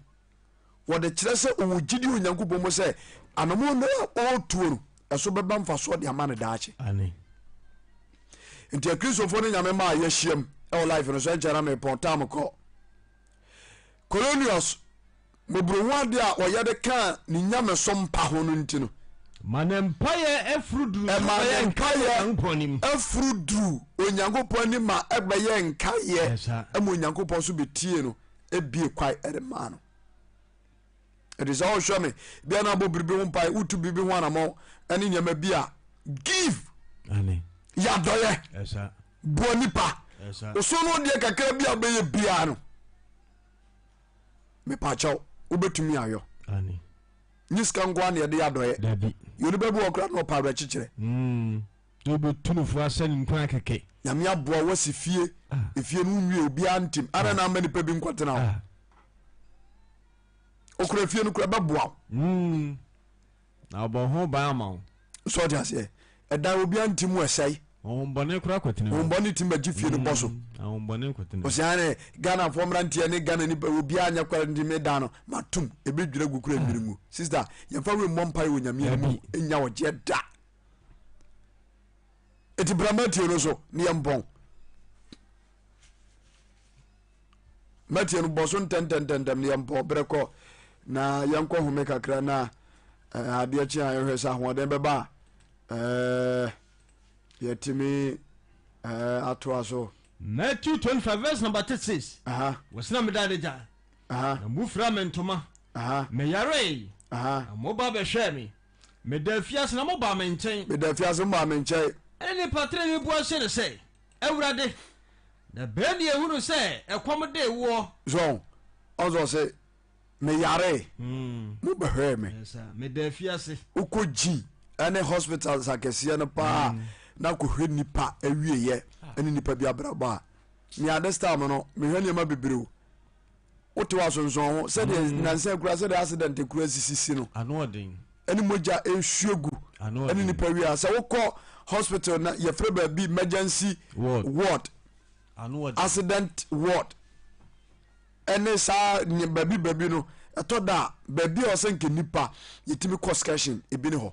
wɔde kyerɛ sɛ ɔwɔ gyidi Onyankopɔn mu sɛ anamon no a ɔretuo no ɛso bɛba mfasoɔ de ama no daakye. Nti akristofoɔ no nyame maa yɛahyiam ɛwɔ life no so ɛnkyɛ na mepɔn tam kɔ. Colonius mmɔborɔhu adeɛ a ɔyɛ de kaa ne nyamesom pa ho no nti no Ma ne mpaeɛ afuru duru so ɛma bɛyɛ ne nkaeɛ nkaeɛ Onyankopɔn anim. afuru duru Onyankopɔn anim ma ɛbɛyɛ nkaeɛ Yes, sir. ma Onyankopɔn nso bɛtie no ebie kwae ɛde maa no. Ɛde sɛ ɔhwɛ me bia na abɔ biribi ho mpae wotu biribi ho anamɔ ɛne nneɛma bi a give yɛ adɔyɛ boa nipa oso no deɛ kakra bi a bɛyɛ biara no mepakyɛw wobɛtumi ayɔ nye sika nkoa na yɛde yɛ adɔyɛ yɛ onipa bi wɔ kora na ɔpa awerɛkyekyerɛ mm. Wobɛtu no fo ahyɛ no nkuran kɛkɛ. Nyame aboa wo asi fie efie no wonwie obiara ntim ada na ama nipa bi nkɔtena hɔ ah. okura fie no kura bɛboa wo hmm. Na ɔbɔ ho ban ama wo so ɔte aseɛ ɛdan obiara ntim ɛsɛe ahombɔne kora kɔtena mu ahombɔne tim bɛgye fie no bɔ so hmm. ahombɔne kɔtena mu ɔsɛ ne Ghanafoɔ mmeranteɛ ne Ghana nipa obiara nyɛ kora nti me dan no matom ebi dwira gu kura nwiri mu sister yɛmfa wei mmɔ mpae wɔ Nyame anim nya ɔgyeɛ da Eti bra Matthew no so ne yɛn bɔn. Matthew no bɔ so ntɛntɛntɛntɛm ne yɛn bɔ berɛ kɔ na yɛnkɔ home kakra na eh, adeɛ kye a yɛhwɛ sɛ ahoɔden bɛba a eh, yɛtumi eh, atoa so. Matthew 25 verse number 36. Wɔsena meda adagya. Na mofira me ntoma. Meyaree. Na moba bɛhwɛɛ me. Meda afiase na mobaa me nkyɛn. Meda afiase mobaa me nkyɛn. Ɛnna nnipa trenee bua see no sɛ, Awurade, da bɛn na yɛhunuu sɛ ɛkɔm dee woɔ? So ɔn sɛ ɔse meyaree mobɛhwɛɛ me. Meda afiase. Wokɔ gyi ɛne hospitals akɛseɛ no paa na kɔhwɛ nipa awieɛ ɛne nipa bi abrabɔ a me at this time no mehwɛ nneɛma bebree o. Wote w'asonsɔn ho sɛdeɛ mm. nansa kura sɛdeɛ accident kura sisisi no ɛne mogya ɛhwie gu ɛne nipa wia sɛ wokɔ hospital na yɛfrɛ baabi emergency ward accident ward ɛne saa baabi baabi no ɛtɔ da a baabi a ɔsɛ nke nipa yɛtumi kɔ excursion ebi ne hɔ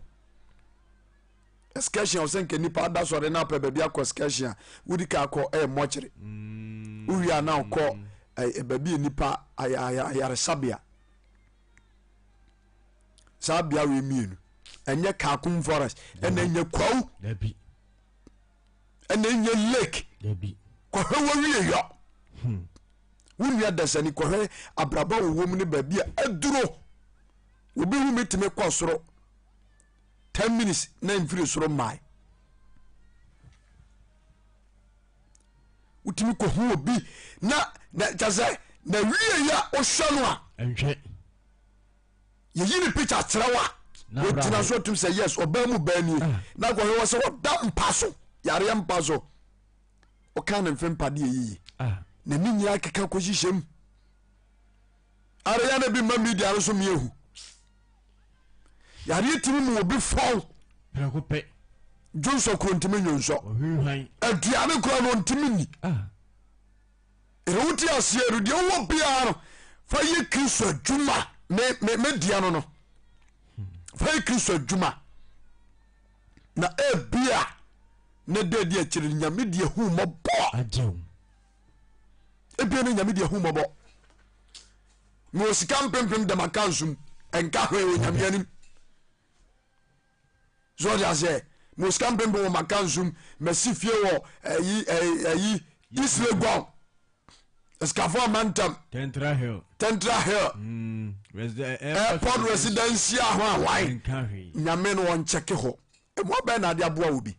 Excursion a ɔsɛ nka nipa ada sɔre na apɛ baabi akɔ excursion a wodi ka akɔ ɛyɛ mɔkyere mm. wowie a na ɔkɔ baabi a nipa ayaresabea saa bea wei mmienu ɛnyɛ Kakum forest ɛna ɛnyɛ kwawu ɛna ɛnyɛ lake kɔhwɛ wɔ wie yɔ hmm. wo nua dasani kɔhwɛ abrabɔ wɔ mu ne baabi a aduro obi hu mi tumi kɔ soro 10 minutes na mfiri soro mmae wotumi kɔhu obi na na kyɛ sɛ na wie yɛ wohwɛ no a yɛyi ne picture kyerɛ wo a wogyina so atum sɛ yes ɔbaa mu baa nie ah. na kɔhwɛ wɔ sɛ wɔda mpa so yareɛ mpa so woka ne mfe mpadeɛ yiye ah. na ne nyinaa keka kɔhyehyɛ mu areyɛ no bi ma media no so miehu Yareɛ tumi mu obi fɔn. Prɛko pɛ. Dwonsɔ koro ntumi nwonsɔ. Aduane kora no ntumi nni. Ah. Ɛna wote aseɛ no deɛ wowɔ biara no fa yɛ Kristo adwuma me me me deɛ no no fa yɛ Kristo adwuma na ebia ne da di akyire nyame deɛ hu mmɔbɔ. Ebia ne nyame deɛ hu mmɔbɔ. Mewɔ sika mpempem da maka nsum ɛnka hwee wɔ nyame anim so ɔde aseɛ mewɔ sika mpempem wɔ maka nsum masi fie wɔ ɛyi ɛyi East Legon sikafo amantam Tentra Hill Tentra Hill mm, airport residency ho ahwan nyame no ɔnkyɛke hɔ ɛmu abɛn na ade aboa wo bi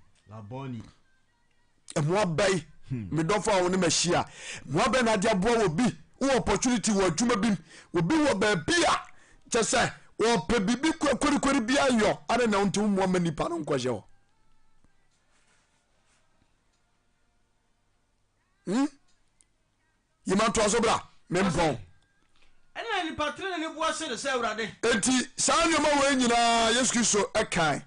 Mmoa bɛn hmm. me dɔfo a wo ne mahyia mmoa bɛn na ade aboa wɔ bi wɔ opportunity wɔ adwuma bi obi wɔ baabi a kyɛ sɛ wɔpɛ biribi korikori bi ayɔ ade na wonti mmoa ma nipa no nkɔhyɛ hɔ. Hmm? Yima ntoa so bra, mempɔn. Ɛnna nnipa trenee bua se no sɛ, Awurade. Enti saa nneɛma wei nyinaa Yesu Kristo kae.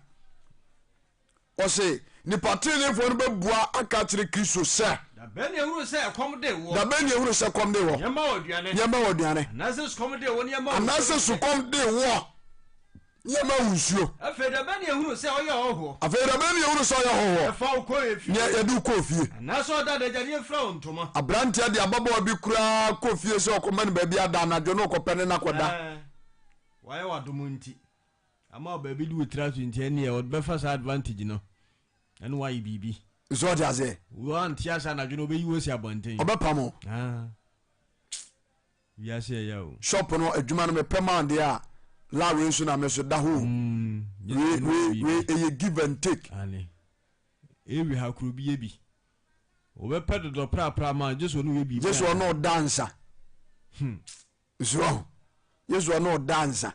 Ɔse nnipa treneefoɔ no bɛbua aka akyerɛ Kristo sɛ. Da bɛn na yɛhunuu sɛ ɛkɔm dee woɔ? Da bɛn na yɛhunuu sɛ ɛkɔm dee woɔ? Yɛmma wo aduane. Yɛmma wo aduane. Anaasɛ sukɔm dee wo na yɛmma wo nsuo? Anaasɛ sukɔm dee woɔ na yɛmma wo nsuo? Afei da bɛn na yɛhunuu sɛ ɔyɛ ɔhɔhoɔ? Afei da bɛn na yɛhunuu sɛ ɔyɛ hɔhoɔ? Yɛfaa wo kɔɔ yɛn fie. Na yɛde wo kɔɔ fie. Anaasɛ ɔda adagya na yɛfiraa wo ntoma? Aberanteɛ de ababaawa bi koraa kɔ fie sɛ ɔkɔma no baabi ada anadwo na ɔkɔpɛ ne no akɔda. Ɛɛ, wayɛ w'adom nti. Ama wo baabi de wo tiri ato nti ɛnneɛ ɔde bɛfa saa advantage no ɛne wo ayɛ biribi. So ɔte aseɛ? Wante ase anadwo no ɔbɛyi wo asi abɔnten. Ɔbɛpam wo. Ah, wiase ɛya o. Shop no adwuma no mepɛ maa deɛ a la wei nso na me so da hɔ o. Mm, Wei wei wei ɛyɛ give and take. Ane. Ewi ha kuro bi yɛ bi. Ɔbɛpɛ dodɔ prapra ma gye sɛ ɔne wo yɛ biribi. Gye sɛ ɔne wo dansa. Hmm. So wahu? Yesu ɔne ɔda nsa.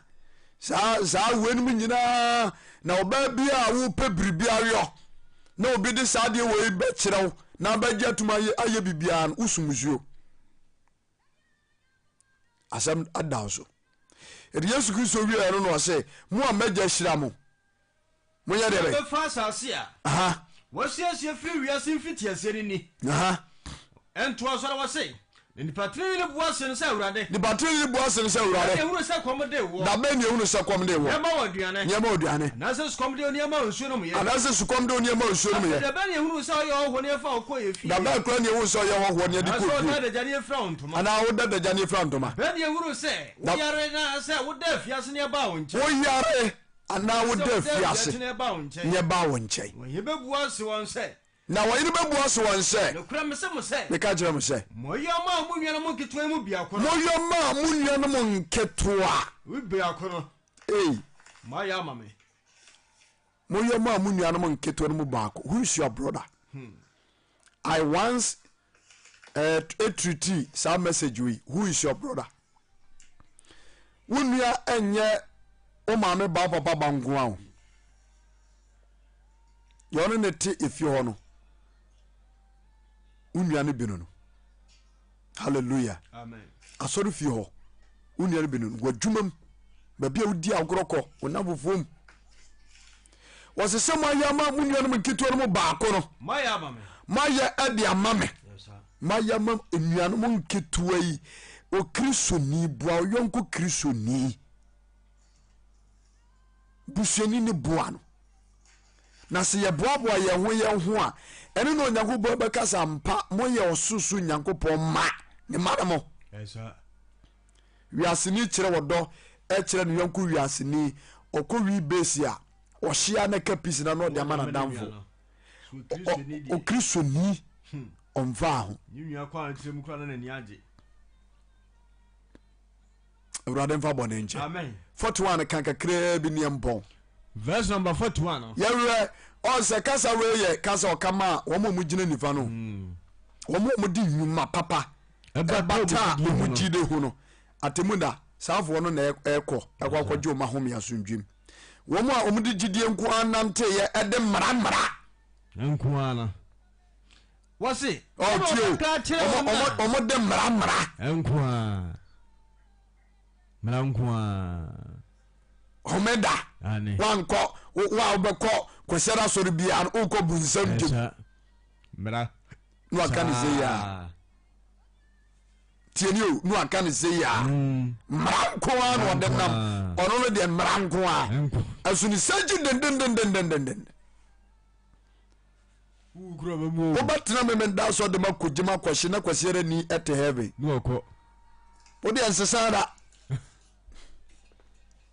Saa saa weinom nyinaa na ɔbaa bi a wopɛ biribi ayɔ na obi de saa adeɛ wei bɛkyerɛ wo na abɛgye atum ayɛ ayɛ biribiara no wosum nsuo. Asɛm ada wo so. Ɛde Yesu Kristo wieɛ no na ɔse mo a m'agya hyira mo Monyɛ deɛ bɛn? Bɛfa asase a wɔasiesie firi wiase mfitiaseɛ no ni. Ɛntoa so ara wɔse, Na nnipa tenenee no bua se no sɛ, Awurade. Nnipa tenenee bua se no sɛ, Awurade. Da bɛn na yɛhunu sɛ kɔm de woɔ? Da bɛn na yɛhunu sɛ kɔm de woɔ? Na yɛma wo aduane. Na yɛma wo aduane. Anaasɛ sukɔm de wo na yɛma wo nsuo nomyɛ? Anaasɛ sukɔm de wo na yɛma wo nsuo nomyɛ? Afei da bɛn na yɛhunu sɛ ɔyɛ ɔhɔhoɔ na yɛfa wo kɔɔ yɛn fie? Da bɛn koraa na yɛhunu sɛ ɔyɛ hɔhoɔ na yɛde kɔɔ fie? Anaasɛ ɔda adagya na yɛfira wo ntoma? Anaa woda adagya na yɛfira wo ntoma? Da bɛn na yɛhunu sɛ woyare na sɛ woda afiase na yɛbaa wo nkyɛn? Woyare anaa woda afiase na ɛbaa wo nkyɛn. Na ɔhene bɛbua ase wɔn sɛ. Na ɔhene bɛbua ase wɔn sɛ. Nokorɛ mese mo sɛ. Meka kyerɛ mo sɛ. Moyɔ maa mo nuanom nketewa yi mu biako no. Moyɔ maa mo nuanom nketewa. Mu biako no. Ei. Moayɛ ama me. Moyɔ maa mo nuanom nketewa no mu baako. Who is your brother? Hmm. I once treaty saa message wei. Who is your brother? Wo nua nyɛ wo maame ba wo papa ba nko a o. Deɛ ɔne ne te efie hɔ no, wo nua no bi no no. Hallelujah. Asɔre fie hɔ, wo nua no bi no no. W'adwuma mu, baabi a wodi agorɔ kɔ, wo nnamfofoɔ mu. Wɔsɛ sɛ moayɛ ama mo nuanom nketewa no mu baako no. Moayɛ ɛde ama me. Moayɛ ama nnuanom nketewa yi. Okristoni, boa wo yɔnko Kristoni. Busuani ne boa no. Na sɛ yɛboaboa yɛn ho yɛn ho a, ɛno na Onyankopɔn bɛka sɛ ampa moyɛ ɔsorosoro Nyankopɔn mma, ne mma no mo. Wiaseni kyerɛ ɔdɔ kyerɛ ne yɔnko wiaseni. Ɔkɔ wi base a, ɔhyia na ka pisi na na ɔde ama n'adamfo. Okristoni ɔmfaa ho. Awurade mfa bɔne nkyɛ. 41 kan kakraa bi neɛ mpɔn. Verse number 41 no. Yɛwerɛ ɔsɛ kasa wei yɛ kasa ɔka ma wɔn a wɔgyina nifa no. Wɔn a wɔde nnwuma papa ɛbata wɔn gyide ho no. Atemmu da saafoɔ no na ɛkɔ ɛkɔ akɔgye wɔn ahome asomdwem. Wɔn a wɔde gyidie nko ara nanteeɛ ɛde mmara mmara. Nko ara no. Wɔse. Ɔtie o. Wɔn de mmara mmara. Nko ara. Mmara nko ara. Homeda. Wankɔ wo a wobɛkɔ kwasiada asɔre biara no wokɔ bu nsam gyem. Mmara. Na waka ne sɛ yi a. Tie ni o, na waka ne sɛ yi a. Mmara nko ara na ɔde nam. Ɔno no deɛ mmara nko ara. Ɛso ne sɛ gye dendendendendenden. Wobɛtena Memenda asɔre dɛm akɔgye mu akɔhye na Kwasiada ni ɛte heaven. Wodeɛ nsesa da.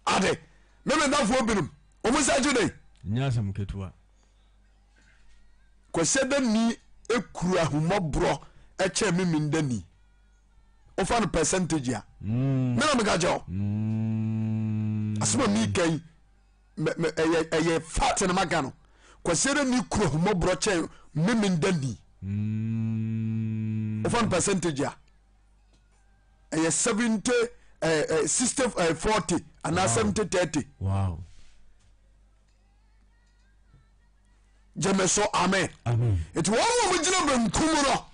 Ade, Memendafoɔ binom, wɔn nsa gye dɛn? Nyɛ asɛm ketewa. Kwasiada ni ekura ahummɔborɔ ɛkyɛn Memenda ni. Wofa no percentage a. Mm. Me na meka kyerɛ wo. Mm. Asɛm a meka yi ɛyɛ ɛyɛ fact na maka no kwasiada ni kura humɔborɔ kyɛn memenda ni mm. wofa no percentage a ɛyɛ 70 60 40 anaa 70 30 wow. gyeme so amen nti wɔn a wɔgyina benkum no.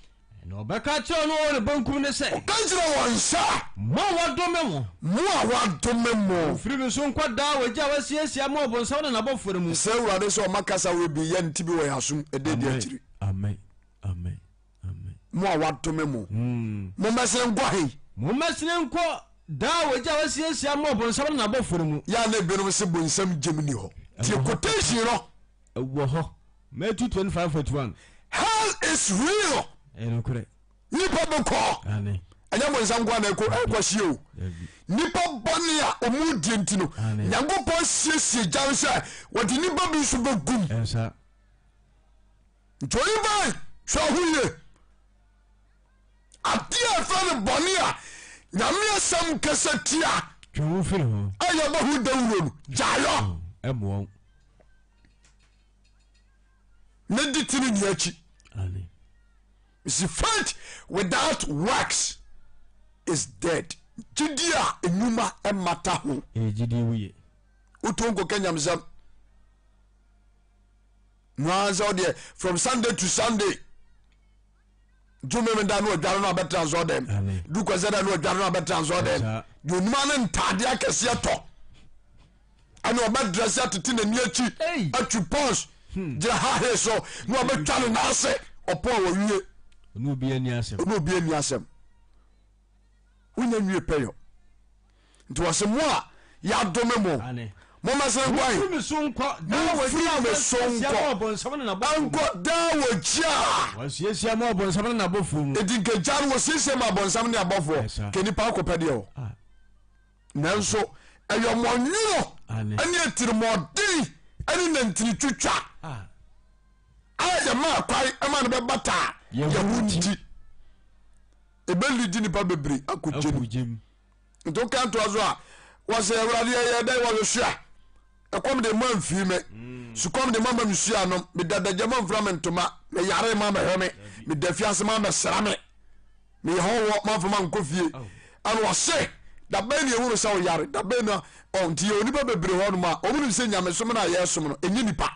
Na ɔbɛka akyerɛ wɔn a wɔwɔ ne benkum no sɛ. Ɔka kyerɛ wɔn sɛ. Mo a wɔadome mo. Mo a wɔadome mo. Momfiri me so nkɔ daa ogya a wɔasiesie ama ɔbonsam ne n'abɔfoɔ no mu. Mesrɛ Awurade sɛ ɔmma kasa wei bi yɛ nte bi wɔ yɛn asom ɛda adi akyiri. Amen. Amen. Amen. Mo a wɔadome mo. Mommɛsene nkɔ he? Mommɛsene nkɔ daa ogya a wɔasiesie ama ɔbonsam ne n'abɔfoɔ no mu. Yɛ a na ebinom se bonsam gyem nni hɔ. Tie quotation no. Ɛwɔ hɔ. Matthew 25 41. Hell is real. Ɛyɛ nokorɛ. Nipa bɛkɔ. Aane. Ɛnyɛ bonsam nko na ɛkɔ ɛkɔ sie o. Dabi. Nipa bɔne a ɔmu die nti no, Aane. Nyankopɔn siesie gya no sɛ wɔde nipa bi nso bɛgum. Ɛnsa. Nti oyi ban hwɛ ho yie. Adeɛ a ɛfrɛ no bɔne a Nyame asɛm kasa tia. Twe wo firi ho. A yɛbɔ ho dawuro no, gyae yɔ. Ɛmmoa wo. Ne di tiri ni akyi. Si faith without works is dead. Gyidi a nnwuma mmata ho. Ɛyɛ gyidi wuye. Wotu nkɔka nyamesɛm. Noa sɛ wodeɛ from Sunday to Sunday. Dwomem da no adware no abɛtena nsɔ dɛm. Du kwasɛ da no adware no abɛtena nsɔ dɛm. Deɛ onima ne ntaadeɛ akɛseɛ tɔ. Ɛne ɔbɛdrɛse atete n'ani akyi atwi pɔs hmm. gyina ha he so na ɔbɛtwa ne nan ase ɔpɔn a wɔwie. Ɔne obi ani asɛm. Ɔne obi ani asɛm. Wonya nwie pɛyɔ. Nti wɔse mo a yɛadome mo, mommɛsene nkɔ he? Momfiri me so nkɔ daa wɔ Momfiri gya a me so wɔasiesie ama nkɔ, ɔbonsam ne n'abɔfoɔ mu. nkɔ daa wɔ gya a. Wɔasiesie ama ɔbonsam ne n'abɔfoɔ mu. Enti nka gya no wɔsiesie ma abɔnsam ne abɔfoɔ, Ɛsa. nka nnipa akɔpɛ deɛ wɔ. Ah. Nanso ɛyɛ ɔmɔnwono Ane. ne atirimuɔden ne nantini twitwa Ah. a yɛmaa kwan ma no bɛbataa Yɛn yɛn ho ho nti. nti, ɛbɛlidi nnipa bebree akɔ gya mu. Akɔ gya mu. Nti woka ntoa so a, wɔsɛ Awurade yɛyɛ dɛn wɔhwehwɛ a ɛkɔm de ma mfii me mm. sukɔm de ma ma mesu anom meda dagya ma mfira me ntoma meyare ma mɛhwɛ me meda fiase ma mɛsra me meyɛ hɔhoɔ mamfa ma nkɔ fie ɛna ɔse dabɛn ne ɛhunu sɛ woyare dabɛn na ɔ nti yɛ onipa bebree hɔ nom a ɔmo nim sɛ nyamesom no a yɛsom no ɛnyɛ nipa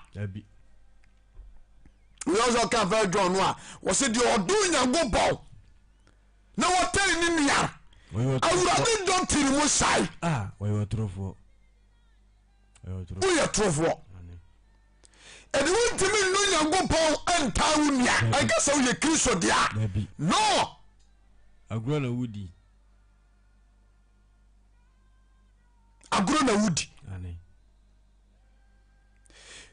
yɛ sɛ ɔka fɛ John no a wɔse deɛ ɔdo Nyankopɔn na wɔtɛn ne nua awurade dɔ tiri mu sae ah, woyɛ torofoɔ ɛde wontumi nno Nyankopɔn ntaa wo nua ɛnka sɛ woyɛ Kristo dea no. Agorɔ na wodi. Agorɔ na wodi.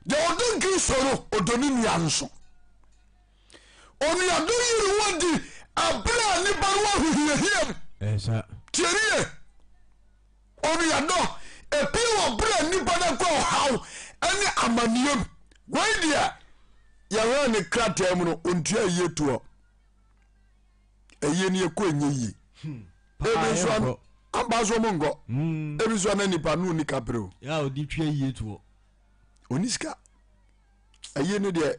Deɛ ɔdɔ Kristo no ɔdɔ ne nua nso. Onuadɔ yi ne ho adi ɛberɛ a nipa no wɔ ahohiahia mu. Tie ne ye. Onuadɔ epie wɔ berɛ a nipa no akɔ ɔhaw ne amanneɛ mu. Wei deɛ yɛhwɛ ne krataa mu no ɔntua ayie toɔ. Ayie no yɛkɔ ɛnyɛ yie. Hmm. Ebi nso amba nso ɔmo nkɔ. Hmm. Ebi nso ana nipa no ɔni kapere o. Yà ɔde tua yie toɔ. Ɔni sika. Ayi no deɛ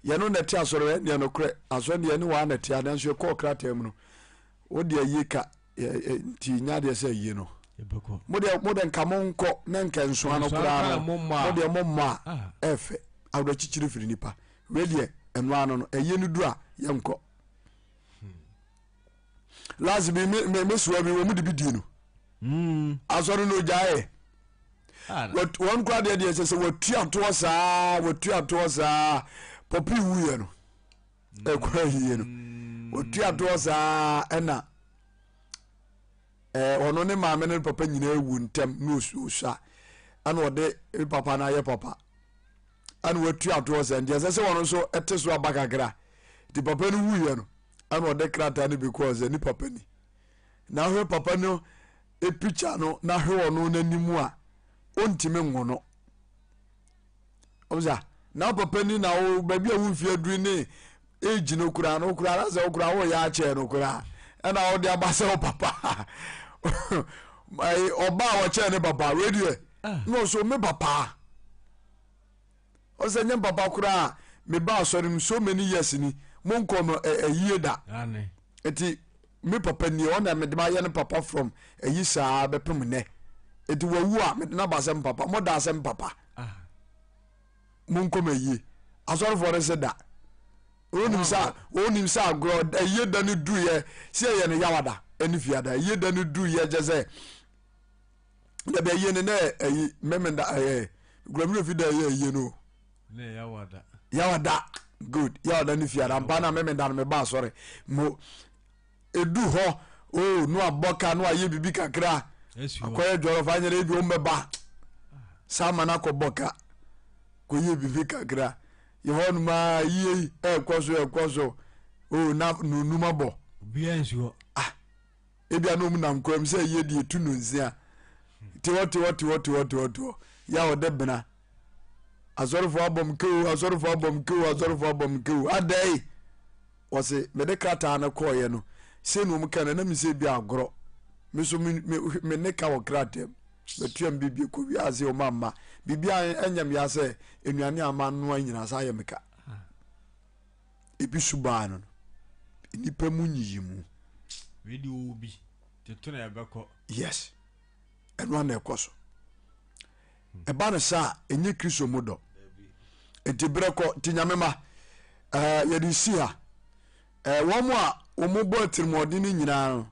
yɛno na ɛte asɔre ɛneɛ nokorɛ asɔre deɛ ɛne waa na ɛte nanso yɛkɔɔ krataa mu no wode ayie ka nti nya adeɛ sɛ ayie no modeɛ mode nka mo nkɔ na nka nsoa no koraa no modeɛ mo mmɔ a ah. ɛfɛ awerɛkyekyere firi nipa wei deɛ ɛno ano no ayie no du a yɛnkɔ hmm. last bi me me me soa bi wɔn de bi die no hmm. asɔre no ogyaeɛ ah, wɔn kora deɛ deɛ sɛ sɛ wɔtua toɔ saa wɔtua toɔ saa pɔpi wuyɛ no ɛkora yie no wɔtua toɔ saa ɛna ɛɛ ɔno ne maame ne papa nyinaa wu ntɛm na osua ɛna ɔde ne papa no ayɛ papa ɛna watua toɔ sɛ nti ɛsɛ sɛ ɔno nso ɛte so aba kakra nti papa no wuyɛ no ɛna ɔde krataa no bi kɔɔ sɛ ne papa ni na ahwɛ papa no picture no na hwɛ ɔno n'anim a ɔntumi nwo no ɔmsa na papa ni na wo baabi a wo mfie aduru ne age no koraa no koraa na sɛ wo koraa woyɛ akyɛ no koraa ɛna wode aba sɛ wo papa ɔba a wɔkyɛɛ ne papa wei deɛ ah. na ɔso me papa Ɔsɛ nyɛ papa koraa me ba asɔre mu so many years ni mo nkɔ no ayie da nti me papa nie ɔna mede ma yɛ no papa from ayi saa bɛpem nnɛ nti wawu a mede no aba sɛ papa mo da sɛ papa ah. mo nkɔ ma ayie asɔrefoɔ no sɛ da. Onim sɛ onim sɛ agorɔ ɛyie da no duruyɛ sɛ ɛyɛ no yawada ɛne fiada ɛyie da no duruyɛ kyɛ sɛ dabi ɛyie no na ɛyi mɛmɛ da ɛyɛ guramire fi da ɛyɛ ɛyie no yawada good yawada ne fiada mpa na mɛmɛ da no mɛ ba asɔre mo edu hɔ o oh, no abɔ ka no ayɛ bibi kakra akɔyɛ jɔlɔfo anyɛ ebi wɔn bɛba saa ma no akɔbɔ ka kɔyɛ bibi kakra. Yɛ hɔ nom aa yie yi ɛɛkɔ so ɛɛkɔ so oo na nonum abɔ. Obiara nsi hɔ. Ah ebia na ɔmu nam kwan mu sɛ yie deɛ etu nonsia. Te hɔ te hɔ te hɔ te hɔ te hɔ te hɔ yɛ a ɔde bena. Asɔrefoɔ abɔm kew asɔrefoɔ abɔm kew asɔrefoɔ abɔm kew adɛn wɔse mede krataa no kɔɔyɛ no sei na ɔmu ka no na me sɛ bi agorɔ me so me me me ne ka wɔ krataa mu. Matua me biribi kɔ wiase ɔma mma biribi a ɛnyɛ me ya sɛ nnuane a manoa nyinaa saa yɛ me ka. Ebi so baa no no nnipa mu nyiyimu. Wei de ɔwɔ bi toto na ɛbɛkɔ. Yes, ɛno ana ɛkɔ so. Ɛba no saa ɛnyɛ Kristo mu dɔ. Nti berɛ kɔ nti nyame ma ɛɛ yɛde si ha ɛɛ wɔn a wɔn bɔ atirimuɔden no nyinaa no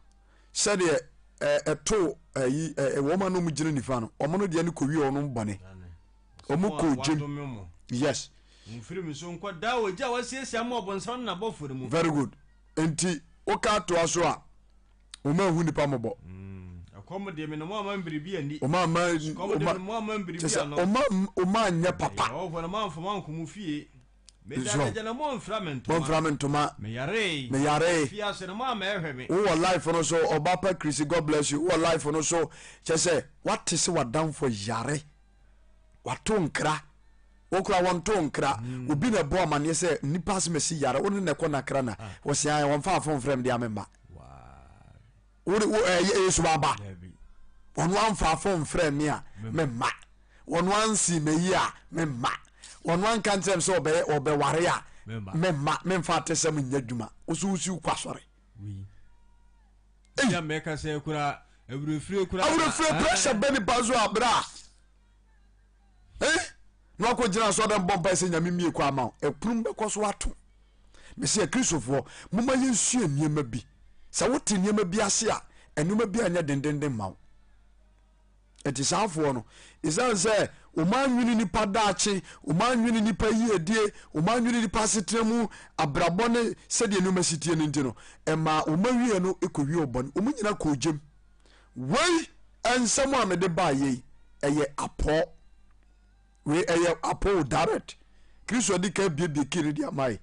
sɛdeɛ ɛtoo ɛyi wɔn a na wɔn gyina nifa no wɔn no deɛ no kɔwie wɔn bɔne wɔn kɔ gyem yes. Mfiri mi so nkɔ daa ogya a wasiesie ama ɔbonsam ne n'abɔfoɔ no mu. Very good nti woka atoa so a wɔn ahu nipa mɔbɔ. Mm, ɛkɔm deɛ me na mo ama biribi ani. Wɔn ama wɔn ama mo ama biribi ano. Wɔn wɔn anyɛ papa. Ɛyɛ ɔhɔ na mo amfa mo ankɔ mo fie. Nso momfira me ntoma. Meyaree. Wowɔ life no so ɔba pa Chrissy God bless you. Wowɔ life no so kyɛ sɛ wate sɛ w'adamfo yare. Wato nkra. Wo kora wɔnto nkra. Mm. Obi na ɛbɔ amaneɛ sɛ nipa asɛm asi yare. Wo ne na ɛkɔ nakra na. Ah. Wɔsi ayɛ wɔmfa afon frɛ me de amemma. Wo wo ɛyɛ Yesu aba. Wɔn amfa afon frɛ me a memma. Wɔn ansi m'ayi a, memma. Wɔn anka nkyerɛ me sɛ ɔbɛyɛ ɔbɛware a, memma. Memfa atesɛm nyɛ adwuma. Woso wosi wokɔ asɔre. Ei. Mɛka sɛ kura awurɛfire kura. Awurɛfire pressure bɛ nipa so a bra. Eh? Na wakɔ gyina asɔre dɛm bɔ mpae sɛ nyame mmie kɔ ama wo. Ɛpono bɛkɔ so ato. Mese Akristofoɔ, momma yɛnsua nneɛma bi. Sɛ wote nneɛma bi ase a, nneɛma bi anyɛ dendenden ma wo. Enti saa afoɔ no, ɛsiane sɛ wɔn anwene nipa daakye, wɔn anwene nipa yiedie, wɔn anwene nipa asetena mu abrabɔ ne sɛdeɛ nneɛma si tie no nti no, ɛmaa wɔn awieɛ no kɔwie ɔbɔne. Wɔn nyina kɔɔ gyam. Wei nsɛm a mede baa yei, ɛyɛ apɔɔ. Wei ɛyɛ apoo direct. Kristo adi kan abiebie key no de ama yɛ.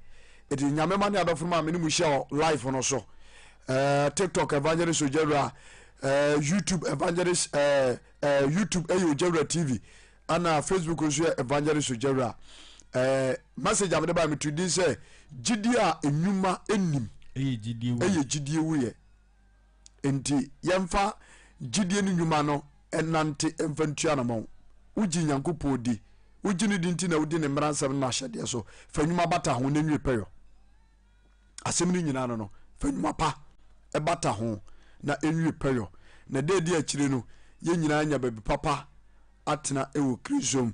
Eti nyame ma ne adɔfo no ma me ne mu hyia wɔ live no so. Uh, TikTok Evangelist Ojawura, uh, YouTube Evangelist uh, uh, YouTube ɛyɛ Ojawura TV, ana Facebook nso yɛ Evangelist Ojawura. Uh, message a mede ba meto din sɛ gyidie a nnwuma nnim ɛyɛ gyidie wuyɛ. Enti yɛmfa gyidie ne nnwuma no nnante mfa ntu anamɔn. Wogye Nyankopɔn di. Wogye no di nti na wodi ne mmaransɛm ne n'ahyɛdeɛ so. Fa nnwuma bata ho na nwie pɛyɔ. Asɛm no nyinaa no no, fa nnwuma pa bata ho na nwie pɛyɔ. Na da adi akyire no, yɛn nyinaa nya baabi papa atena wɔ Kristo mu.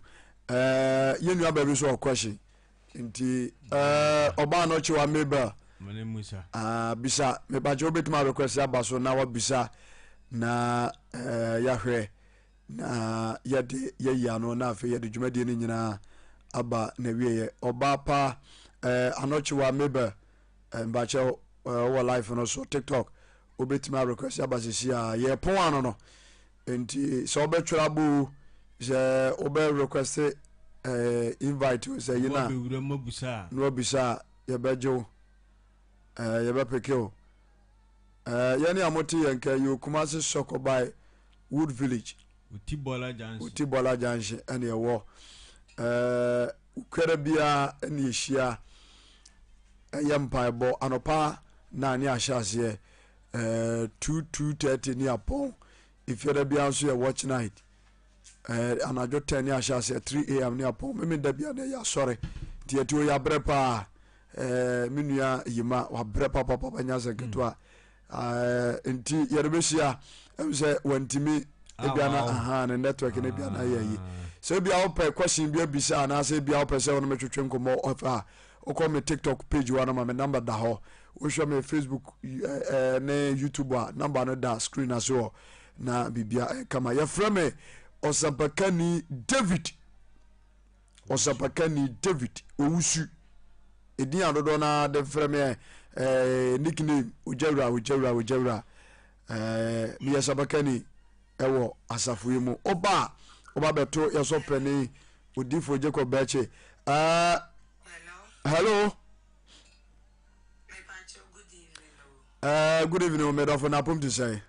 Ɛɛ, yɛn nua baabi nso wɔ question. Nti ɛɛ ɔbaa no ɔkyewa Mabel. Mene Musa. Ah, bisa mepakyɛ wobɛtumi a request aba so na wabisa na ɛɛ yɛahwɛ na yɛde yɛyi ano na afei yɛde dwumadie no nyinaa aba na wieɛ. Ɔbaa pa ɛɛ anɔkyewa Mabel ɛɛ mpakyɛ ɛɛ wɔ live no so TikTok wobɛtumi a request aba sisi a yɛpɔn ano no. Nti sɛ wobɛtwerɛ abɔ o, sɛ wobɛ request eh, invite o, sɛ yi na na wabisa a yɛbɛgye wo eh, yɛbɛpeke wo eh, yɛne a mote yɛn ka yɛ Kumasi Sɔkɔbae Wood Village Oti Bɔla Junction ɛne ɛwɔ eh, kwɛrɛ biara ɛne ɛhyia ɛyɛ mpaebɔ anɔpa na ne ahyɛ aseɛ eh, 2 2:30 ne apɔn efiada biara nso yɛ watch night eh, anadwo 10 ne ahyɛ aseɛ 3 am ne apɔn meme da biara na ɛyɛ asɔre nti yɛte hɔ yɛabrɛ paa eh, me nua yima wabrɛ papapapa nya sɛ nketewa mm. eh, nti yɛde bɛhyia ɛm sɛ wantumi ah, ebia na aha ne network no ebia na yɛ yi ah. sɛ ebia wopɛ question bi abisa anaasɛ ebia wopɛ sɛ wo no metwetwe nkɔmmɔ ɔfa a. Wokɔ me TikTok page hɔ a na ma me number da hɔ. Wohwɛ me Facebook eh, ne YouTube a number no da screen ase hɔ na biribia ɛkama. Yɛfrɛ me Ɔsɛmpakani David. Ɔsɛmpakani David Owusu. Edin a dodoɔ no ara de frɛ me eh, nickname Ogyawura Ogyawura Ogyawura. Eh, meyɛ sɛmpakani ɛwɔ asafo yi mu. Woba a woba bɛto yɛsɔ panin Odifo Jacob Bɛkye. Uh, hello. Good evening, medɔfo na apom te sɛn?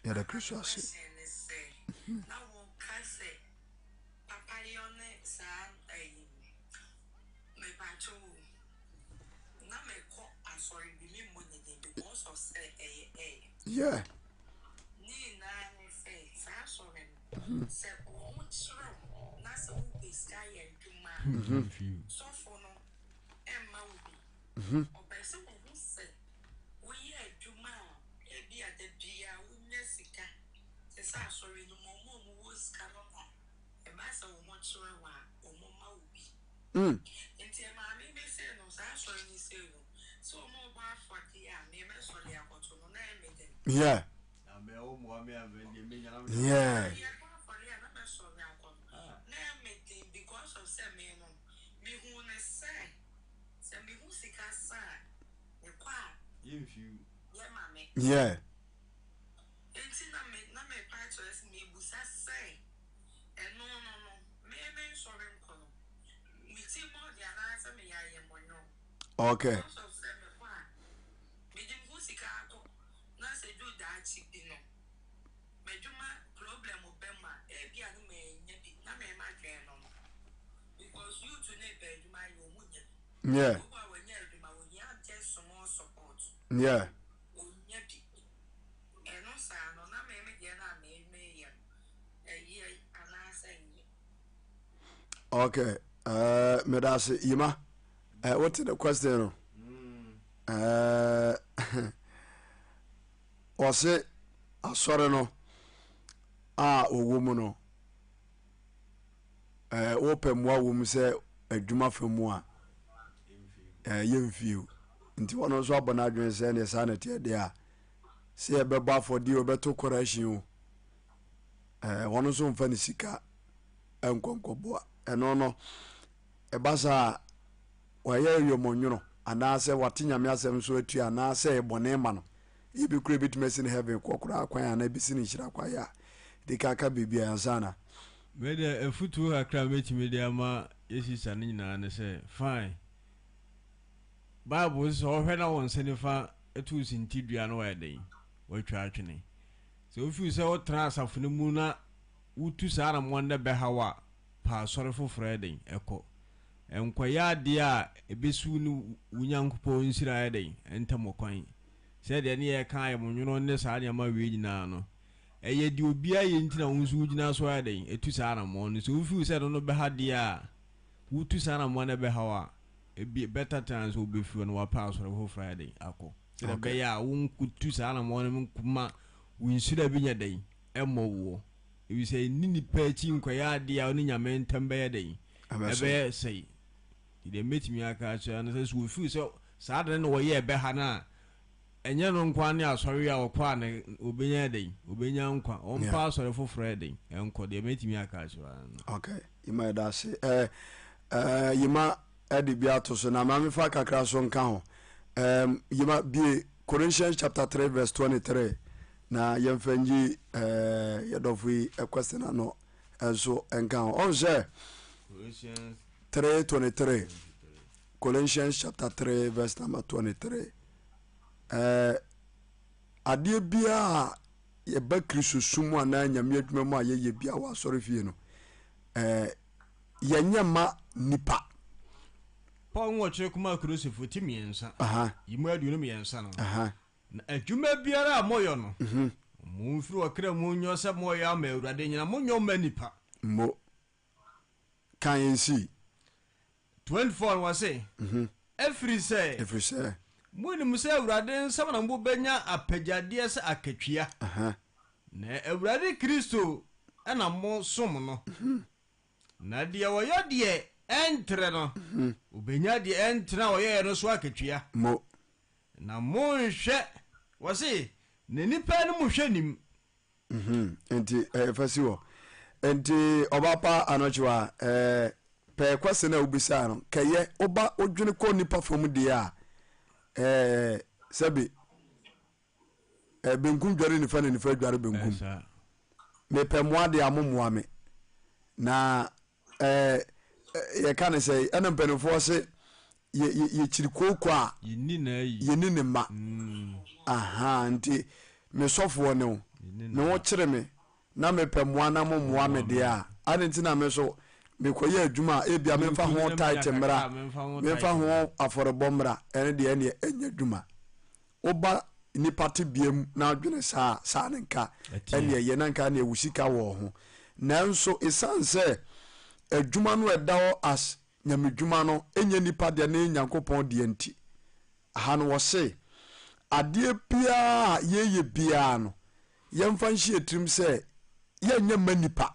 Yɛda Kristo ase. Yeah. Mm. Yeah. Yeah. Yeah. Okay. Yeah. Yeah. Okay. Meda ase Yima. Wote the question no? Ɔse asɔre no a ɔwɔ mu no wopɛ mmoa wɔ mu sɛ adwuma fa mu a yɛmfie nti ɔno nso abɔ n'adwene sɛ neɛ saa na ɛteɛ deɛ a sɛ yɛbɛbɔ afɔdeɛ wɔbɛto correction o wɔn nso mfa ne sika nkɔ nkɔboa ɛno no ɛba saa a wayɛ yɔmɔnwono anaasɛ wate nyame asɛm nso atua anaasɛ ɛyɛ bɔne ma no ebi kura ebetumi asi ne heaven kɔ koraa kwan anaa ebesi ne nhyira kwan a de ka ka biribi a ansa na. Me deɛ afutuo kakra a mɛtumi de ama yɛ sista no nyinaa ne sɛ fine Bible sɛ ɔhwɛ na wo nsa nifa to wo sintidua na wayɛ dɛn watwa atwene sɛ wofiri sɛ wotena asafo no mu na wotu saa anammɔn no bɛha wo a pa asɔre foforɔ yɛ dɛn ɛkɔ Nkɔyɛ adeɛ a ɛbɛsi wo ne wo Nyankopɔn nhyira ayɛ dɛn? Ntam kwan. Sɛdeɛ ne yɛreka ayɛmnwono ne saa nneɛma wei nyinaa no, ɛyɛ deɛ obiara yɛ nti na wo nso wogyina so ayɛ dɛn? Ɛtu saa anammɔn no. Sɛ wo feel sɛ ɛno no bɛha deɛ a, wotu saa anammɔn no ɛbɛha wo a, ebi better chance sɛ wobɛfiri hɔ na woapɛ asɔre foforɔ ayɛ dɛn? Akɔ. Sɛdeɛ ɛbɛyɛ a wonkɔtu saa anammɔn no nkɔma wo nhyira bi nyɛ dɛn? Ɛmmɔ woɔ. Ɛfiri sɛ nni nnipa akyi nkɔyɛ adeɛ a wo ne Nyame ntam bɛyɛ dɛn? Ɛbɛyɛ sɛe. Nti deɛ mɛtumi aka akyerɛ no sɛ, sɛ wɔfiri sɛ saa ade no na wɔyɛ ɛbɛha no a, ɛnyɛ no nko ara ne asɔre a ɔkɔ a na ɔbɛnya ɛdɛn? Ɔbɛnya nkwa. Ɔmpa asɔre foforɔ ɛdɛn? Ɛnkɔ. Deɛ mɛtumi aka akyerɛ no. Okay, Yima yɛda ase. Eh, eh, Yima ɛde bi ato so na maame fa kakra so nka ho. Um, Yima bie Corinthians chapter 3 verse 23 na yɛmfa nyi eh, yɛdɔfo yi question ano. nso nka ho. Ɔn sɛ 3:23 Colossians chapter 3 verse number 23 ɛɛ adeɛ biara a yɛba Kristo som mu anaa nyame adwuma mu a yɛyɛ biara wɔ asɔre fie no ɛɛ yɛnyɛ ma nipa. Paul nwɔtwe kɔma Kolosefo ti mmiɛnsa yi mu 23 no. Na adwuma biara a moyɔ no, momfiri ɔkra mu nyɔ sɛ moreyɔ ama Awurade, nyina monyɔ mma nnipa. Mo, kan nsi. 24 no wɔse, Ɛfiri sɛ. Ɛfiri sɛ. Monim sɛ Awurade nsam na mobɛnya apɛgyadeɛ sɛ akatua, na Awurade Kristo na mosom no. Na deɛ ɔyɔ deɛ. Ɛntrɛ no, ɔbɛnya deɛ ɛntrɛ a ɔyɛeɛ no so akatua. Mo. Na monhwɛ, wɔse, na nnipa anim hwɛ nim. Mhm, nti eh, fa si hɔ. Nti ɔba pa anɔkyewa eh, pɛɛ kwɛse no a wobisaa no, kɛyɛ woba wodwene kɔ nipa fam deɛ a, eh, sɛbi eh, benkum dware nifa na nifa dware benkum. Mepɛ mmoa deɛ a mommoa me. Na eh, yɛka ne sɛ ɛna mpanimfoɔ se yɛkyiri kooko a yɛni ne mma. Mm. Aha, nti me sɔfoɔ ne wo, me ho kyere me na mepɛ mmoa na mo mmoa me deɛ a, ade nti na me so mekɔyɛ adwuma a ebia memfa ho tight mmra, memfa ho afɔrebɔ mmra, ɛne deɛ ɛneɛ ɛnyɛ adwuma. Woba nnipa tebea mu na adwene saa a, saa ne nka ɛne ɛyɛ na nka ɛne wo sika wɔ ho. Nanso ɛsiane sɛ adwuma no ɛda hɔ as nyamedwuma no ɛnyɛ nnipa deɛ na ɛyɛ Nyankopɔn deɛ nti, ha no wɔse adeɛ biara a yɛyɛ biara no yɛmfa nhyɛ yɛn tirim sɛ yɛnyɛ mma nnipa.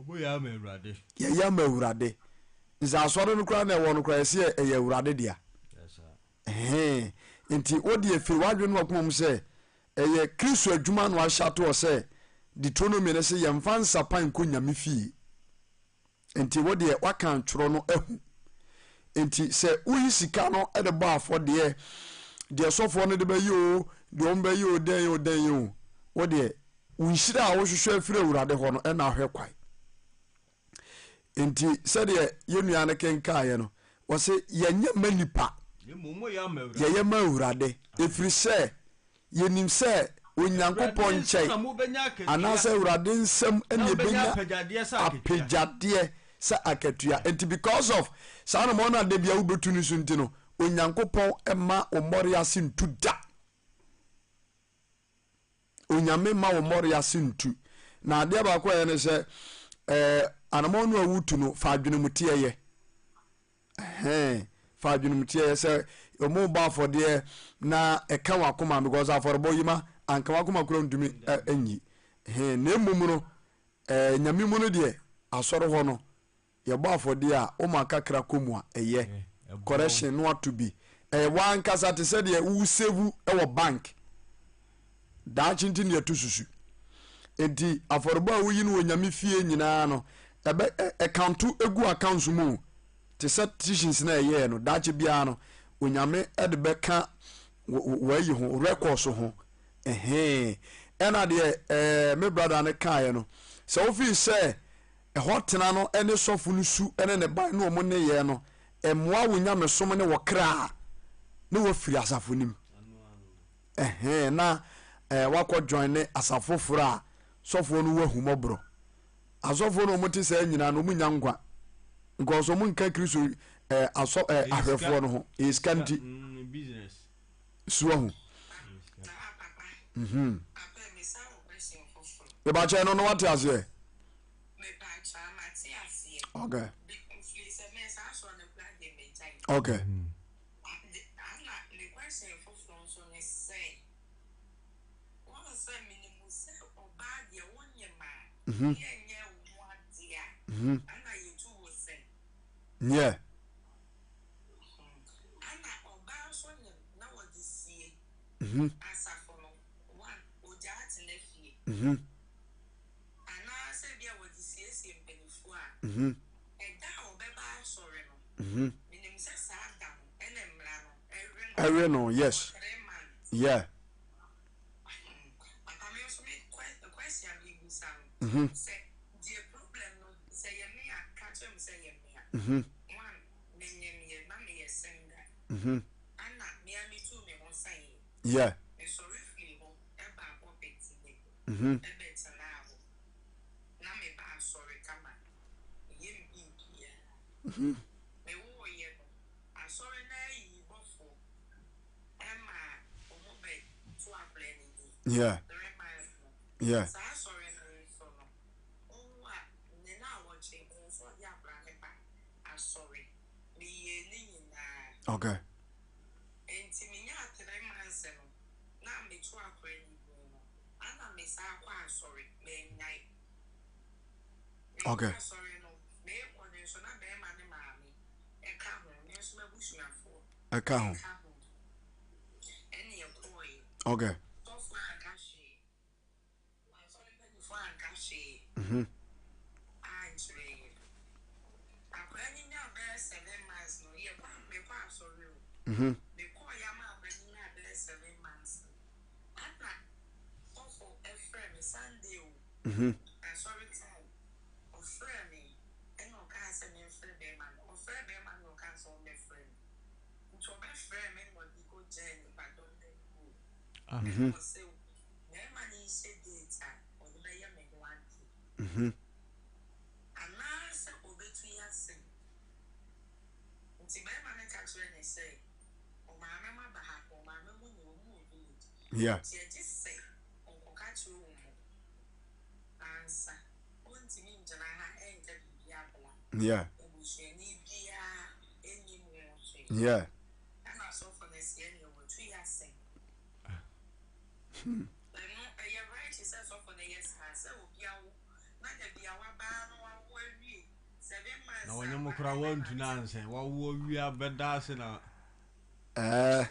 Yɛyɛ ama Awurade. Nsɛ asɔre no koraa na ɛwɔ no koraa yɛse ɛyɛ Awurade dea. Ɛhɛɛ. Enti wo deɛ firi w'adwene ne w'akoma mu sɛ ɛyɛ Kristo adwuma na wahyɛ ato hɔ sɛ Deuteronomy no se yɛmfa nsapan nkɔ Nyame fie. Enti wo deɛ w'akan twerɛ no ahu. Enti sɛ woyi sika no de bɔ afɔdeɛ, deɛ sɔfoɔ no de bɛyɛ o, deɛ wɔn bɛyɛ o, dɛn o, dɛn o, wo deɛ wo nhyira a wohwehwɛ afiri Awurade hɔ no ɛna ahwɛ kwan. Enti sɛdeɛ yɛn nua no kenkaeɛ no, wɔse yɛnyɛ mma nnipa, yɛyɛ ma Awurade, ɛfiri sɛ yɛnim sɛ Onyankopɔn nkyɛn anaasɛ Awurade nsam na yɛbɛnya apɛgyadeɛ sɛ akatua. Enti because of saa anamɔn no a da biara wobɛtu no so nti no, Onyankopɔn mma wo mmɔre ase ntu da. Onyame mma wo mmɔre ase ntu. Na adeɛ baako a ɛyɛ ne sɛ, ɛɛ anamɔn no a wotu no, fa adwenemuteɛ yɛ. Ɛhɛn, fa adwenemuteɛ yɛ sɛ wɔn bɔ afɔdeɛ na ɛka wɔn akoma because afɔrebɔ yi ma anka wɔn akoma kura ntumi nyi. Ɛhɛn, na mmom no, ɛɛ nyame mu no deɛ asɔre hɔ no Yɛbɔ afɔdeɛ a, woma kakra kɔ mu a, ɛyɛ. Correction no ato bi. Ɛyɛ w'ankasa te sɛ deɛ wo save wɔ bank. Daakye nti na yɛto susu. Enti afɔrebɔ a woyi no wɔ Nyame fie nyinaa no, ɛbɛ ɛkanto egu accounts mu o. Te sɛ teachings na ɛyɛɛ no, daakye biara no, Onyame de bɛka w'ayi ho, records ho. Ɛhee. Ɛna deɛ ɛɛ me brother no kaeɛ no, sɛ wofii sɛ Ɛhɔ tena no ne sɔfo no su ne ne ban ne wɔn nneyɛɛ no mmoa wo nyamesom ne wo kra a, ne wafiri asafo no mu. Ɛhɛn, na eh, wakɔ join ne asafo foforɔ a sɔfoɔ no wɔ ahummɔborɔ. Asɔfoɔ no wɔn te saa nyinaa no wɔn nya nkwa. Because wɔn nka Kristo eh, asɔ eh, ahwɛfoɔ no ho. Ɛyɛ sika nti. Mm, So ahu. Mhm. Mebakyɛ no no wate aseɛ. Okay. Okay. Mhm. Mhm. Yeah. Mhm. Mhm. Anaasɛ ebia wɔde siesie mpanimfoɔ a, Mhm. ɛda a wɔbɛba asɔre no, Mhm. menim sɛ saa da no ɛna mmara no ɛwe no Ɛwe no, yes. for 3 months. Yeah. Papa me nso me question a mebisa no, Mhm. sɛ deɛ problem no sɛ yɛ me a, ka kyerɛ me sɛ yɛ me a. Mhm. One, menyem yɛ na meyɛ single. Mhm. Ana me a metuu me ho san yɛ. Yeah. Mesɔre firii hɔ ɛbaa pulpit dɛ. Mhm. Ɛbɛtenaa hɔ. Na meba asɔre kama. Meyɛ me biribiara. Mhm. Mewoeɛ no, asɔre no ara yii bɔfoɔ maa wɔn bɛto akwadaa no din. Yeah. 3 months no. Yeah. Saa asɔre no nso no, wowo a, ne nnawɔtwe nso ɔde akwadaa no ba asɔre. Meyɛɛ ne nyinaa. Okay. Enti menyaa 3 months no, na meto akwadaa no din no, ana mesan kɔ asɔre, mannyae. Mekɔ Okay. asɔre no, meekɔ no nso na bɛrima ne maame. Ɛka ho. Okay. Yeah. Yeah. Yeah. Na wɔnyɛ mo koraa wɔntu no ansɛ wawo awie abɛda ase na. Ɛɛ.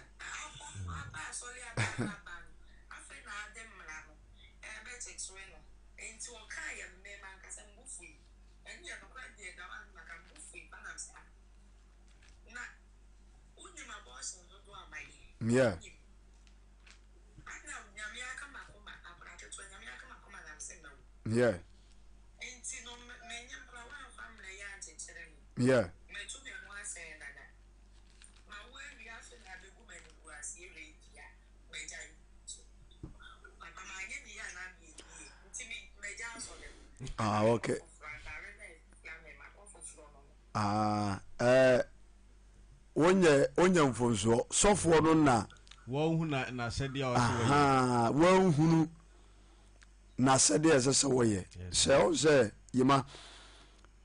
Yeah. Yeah. Yeah. Ah, okay. Ah, eh, wonyɛ wonyɛ mfomsoɔ sɔfoɔ no na. Wɔnhu na n'asɛdeɛ a ɔsɛ wɔyɛ. Ahaa, wɔnhunu n'asɛdeɛ ɛsɛ sɛ wɔyɛ. Sɛ ɔn sɛ yima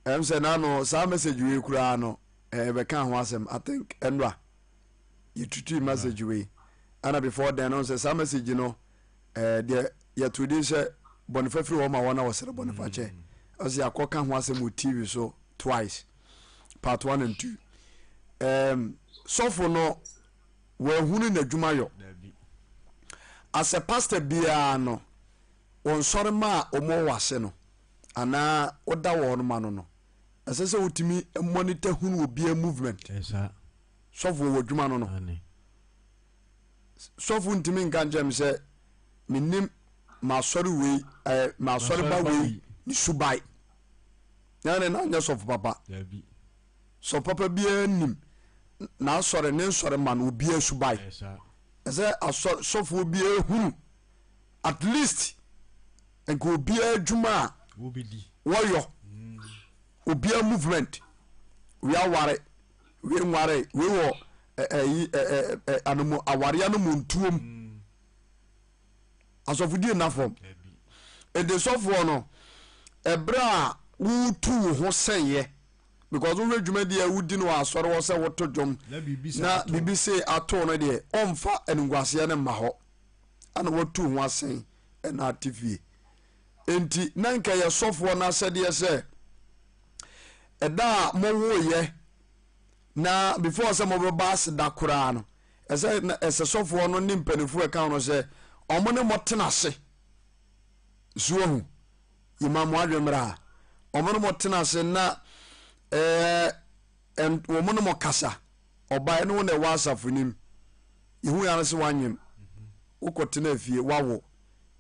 ɛm sɛ n'ano saa message wei koraa no ɛbɛka ho asɛm I think ɛnora yɛtutui message wei ɛna before then ɔn sɛ saa message no ɛɛ deɛ yɛto din sɛ bɔne fafiri hɔ ma wɔn a wɔsrɛ bɔne fakyɛ ɔsɛ yɛakɔka ho asɛm wɔ TV so twice part one and two sɔfo no wɔahunu n'adwuma yɔ asɛ pastor biara no wɔn sɔre ma a wɔn wɔ ase no anaa woda wɔn ma no no ɛsɛ sɛ wotumi monitor hunu obiara movement sɔfo wɔ adwuma no no sɔfo ntumi nka nkyerɛ me sɛ menim m'asɔre wei ɛɛ m'asɔre ba wei ne subae na ne na nyɛ sɔfo papa sɔfo papa biara nim n'asɔre ne nsɔre ma no obiara subae ɛsɛ asɔre sɔfo biara hunu at least nka obiara adwuma a wɔyɔ obiara movement wei aware wei nware wei wɔ ɛyi ɛ anomu aware anomontuom asɔfodie nna fam nti sɔfoɔ no ɛberɛ a wotu wo ho sɛnyɛ because wohwɛ dwumadi a wodi no wɔ asɔre hɔ sɛ woto dwom na biribi se ato no deɛ ɔmfa animguaseɛ no mma hɔ ana watu ho asɛn ɛna ate fie nti na nka yɛ sɔfoɔ no asɛdeɛ sɛ ɛda a mowoyɛ na before sɛ mobɛba aseda koraa no ɛsɛ na ɛsɛ sɔfoɔ no ne mpanimfoɔ ɛka ho no sɛ ɔmo ne mo tena ase so ahu yɛma mo adwene mmra a ɔmo ne mo tena ase na ɛɛ wɔn ne mo kasa ɔbaa ɛne wo na ɛwɔ asafo nim yehu ya no sɛ wanyem wokɔ tena fie wawo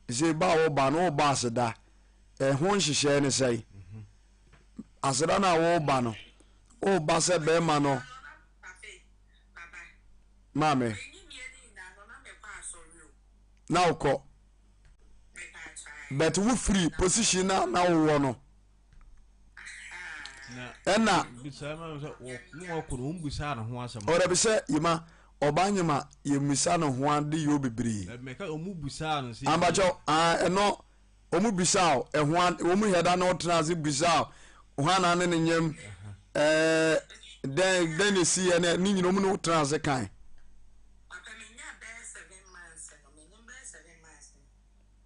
sɛ ba a wɔba no wɔba aseda ɛho nhyehyɛɛ ne sɛe aseda no a wɔba no wɔba sɛ bɛrima no Maame. Na wokɔ. But wo firi position na na wowɔ no. Ɛna. Ɔdɛbi sɛ yima ɔba nyima yɛmmisa no ho ade yɛ bebree. Ambakyɛw ɛno. Wɔn bisaa wo ɛho ade, wɔn hwɛ da na wɔtena ase bisaa wo hwan na ne ne nyam, ɛɛ dɛn dɛn na esi yɛ ne ne nyina wɔn ne wo tena ase kan. Papa me nya bɛyɛ 7 months no me nim bɛyɛ 7 months no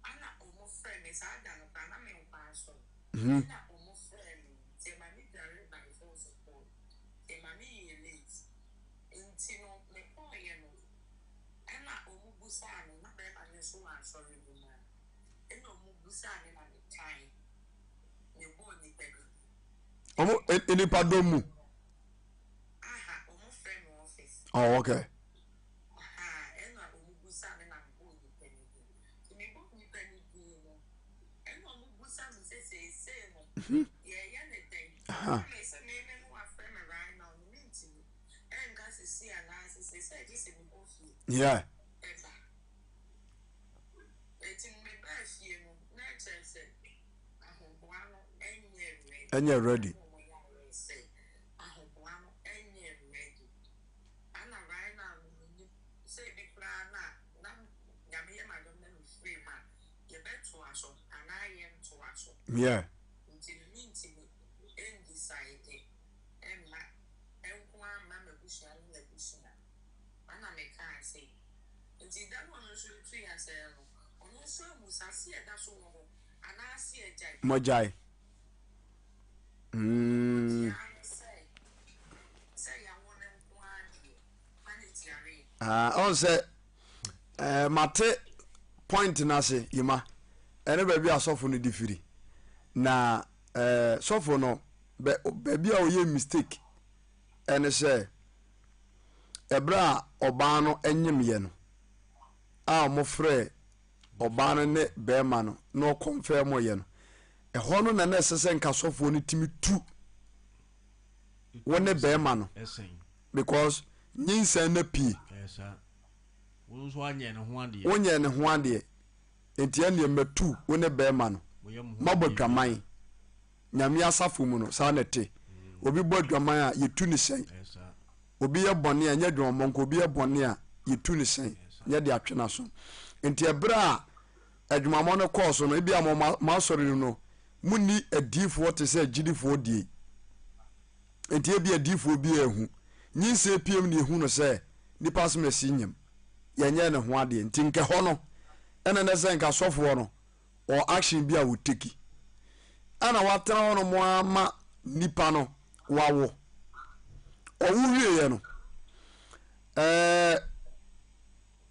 ɛna ɔmo frɛ me saa da no koraa na me nkɔ asɔre ɛna ɔmo frɛ me nti ɛma me dware by force kɔɔ ɛma me yɛ late. Nti no mekɔɔeɛ no ɛna ɔmo busaa me, na bɛɛma no nso wɔ asɔre no mu a, ɛna ɔmo busaa me na mekae, mebɔɔ nipa bi din. Ɔmo nipa dɔm mu? Aha, ɔmo frɛ me office. Oh, okay. Aha, ɛna ɔmo busaa me na mebɔɔ nipa no din. Nti mebɔɔ nipa no din no, ɛna ɔmo busa me sɛ seesei no yɛɛyɛ ne dɛn? Ɛna me sɛ me me no wafrɛ me right now no mentumi ɛnka sisi anaa sisi sɛ gye sɛ mekɔ fie. Yeah. Ɛba. Eti mebaa fie no na kyerɛ sɛ ahoboa no ɛnyɛ ready. Ɛnyɛ ready. Ɔmo yɛ aware sɛ ahoboa no ɛnyɛ ready. Ana right now no menim sɛ ebi koraa na na Nyame yɛ m'adom na mefiri mu a yɛbɛtoa so anaa yɛntoa so. Yeah. Nti no mentumi ndecide mma nko ara mma m'abusua ne n'abusua. Ɛna mekaa sɛ, nti da no a ɔno nso retu yɛn asɛe no, ɔno nso amu sɛ ase a ɛda so wɔ hɔ anaa ase a agyae. Moagyae. Ɔdeɛ ara ne sɛ, sɛ yɛawo no nko ara deɛ, ma no tiareɛ. Ah, ɔn sɛ eh, mate point no ase yima ɛne baabi a sɔfo no de firi na eh, sɔfo no baabi a ɔyɛ mistake ɛne sɛ ɛberɛ a ɔbaa no nyemyɛ no a wɔfrɛ ɔbaa no ne bɛrima no na ɔkɔmfɛ mɔyɛ no ɛhɔ no na na ɛsɛ sɛ nka sɔfoɔ no tumi tu wo ne bɛrima no because nyinsɛn no apue. Wonyɛɛ ne ho adeɛ. Nti ɛnneɛ matu wo ne bɛrima no. Moabɔ adwaman. Nyame asafo mu no, saa na ɛte. Obi bɔ adwaman a, yɛtu no sɛn. Obi yɛ bɔne a, ɛnyɛ adwamammɔ nko, obi yɛ bɔne a, yɛtu no sɛn, na yɛde atwe n'aso. Nti ɛberɛ a adwamammɔ no kɔɔ so no, ebia mo mo asɔre no no, monni adiyifoɔ te sɛ agyidifoɔ die yi. Enti ebia adiyifoɔ bi anhu. Nyinsɛn piem na yɛhu no sɛ nipa asomasi nyem. Yɛnyɛɛ ne ho adeɛ. Nti nka ɛhɔ no ɛna nɛ sɛ nka sɔfoɔ no ɔwɔ action bi a ɔteki. Ɛna watena hɔ nom ara ma nipa no wawo. Ɔwo wieɛ no, ɛɛ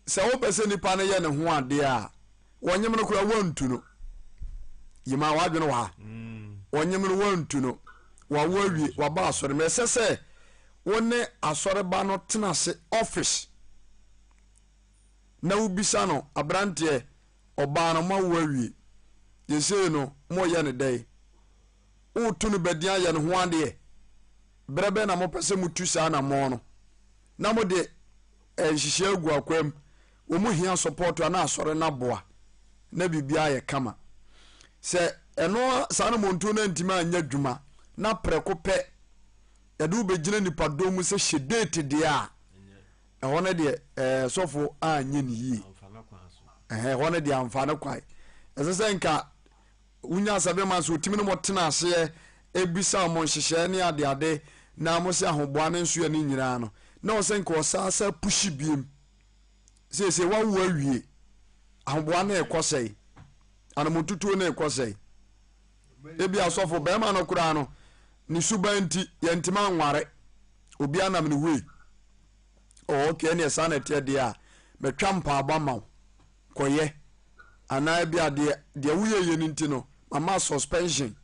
Sɛ wopɛ sɛ nipa no yɛ ne ho adeɛ a, wɔnyem no koraa wɔntu no. Yima w'adwene wɔ ha. Wɔnyem no wɔntu no. Wawo awie, waba asɔre mu. Ɛsɛ sɛ wo ne asɔreba no tena ase office na wobisa no, aberanteɛ, ɔbaa no moawo awie. Seesei no moyɛ no dɛn? Woreto no badin ayɛ ne ho adeɛ? Berɛ bɛn na mopɛ sɛ motu saa anammɔn no? Na mode nhyehyɛɛ agu akwaa mu, wɔn hia support a na asɔre no aboa na biribiara ayɛ kama. Sɛ ɛno saa anammɔntuo no antumi anyɛ adwuma na prɛko pɛ yɛde wo bɛgyina nipadɔm mu sɛ hyɛ date deɛ a, ɛhɔ no deɛ ɛɛ sɔfo anyɛ ne yie. Ɛhɔ no deɛ amfa no kwae. Ɛsɛ sɛ nka Wonya asɛm ma nso otumi ne mo tena aseɛ bisa mo nhyehyɛɛ ne adeade na mo se ahoboa ne nsoɛ ne nyinaa no na ɔsɛ nka ɔsaa sa pushi biem seesei wawo awie ahoboa no rekɔ sɛe anamontutuo no rekɔ sɛe ebi asɔfo bɛrima no koraa no ne suban nti yɛntumi anware obi anam ne wei oh, okay ɛneɛ saa na ɛteɛ deɛ a mɛtwa mpaabɔ ama wo kɔyɛ anaa ebia deɛ deɛ woyɛ yɛ no nti no mama suspension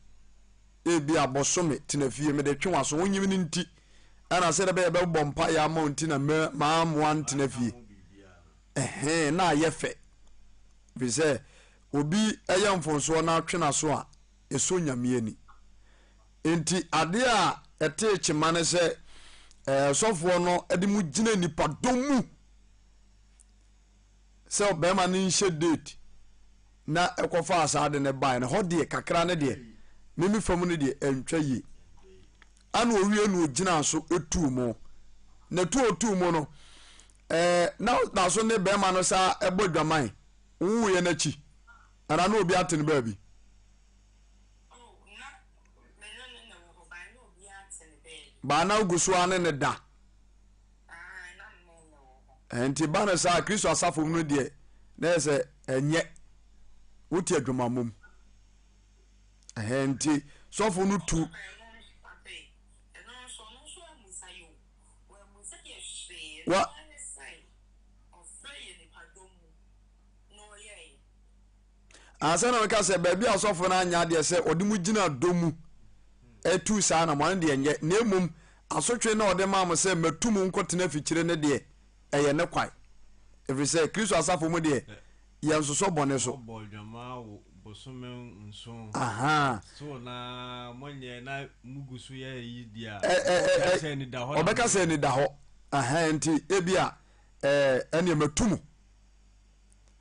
ebia bɔsome tena fie mede twe w'aso wonyim no nti ɛna sɛ dɛbɛyɛ bɛbɔ mpa yɛ ama wo nti na maamoa ntena fie ɛhɛn na ayɛ fɛ fi sɛ obi ɛyɛ mfonsoɔ na atwe n'aso a ɛsɔ nyame ani nti adeɛ a ɛtee kyema ne sɛ ɛɛ sɔfoɔ no ɛde mu gyina nipadɔm mu sɛ ɔbarima no nhyɛ date na ɛkɔfaa saa ade no baeɛ no hɔ deɛ kakra no deɛ meme fam no deɛ ɛntwa yie ana owie na ogyinaa so etuu mu na tu otuu mu no ɛɛ na na so ne bɛrima no saa ɛbɔ adwaman wowuiɛ n'akyi anaa na obi ate no baabi. Baa na ogu so ara ne ne da. Nti ba no saa Kristo asafo mu no deɛ na yɛ sɛ ɛnyɛ wote adwamammɔ mu. Nti sɔfo no tu. Wa. Ansa na meka sɛ baabi a ɔsɔfo no anyɛ adeɛ sɛ ɔde mo gyina dɔ mu ɛtu saa na mo ano deɛ nyɛ na mmom asotwe na ɔde maa mo sɛ matu mo nkɔtena afikyire no deɛ ɛyɛ ne kwan ɛfiri sɛ Kristo asafo mu deɛ yɛnsosɔ bɔne so. Ɔbɔ dwamaa wo bosome nson. Ahaa. So na monyɛ na mugu so yɛ yi deɛ a, Ɛ ɛ ɛ ɔbɛka sɛ anidahɔ na ɔbɛka sɛ moyɛ. anidahɔ. Ahaa nti ebia ɛɛ ɛneɛ matu mo.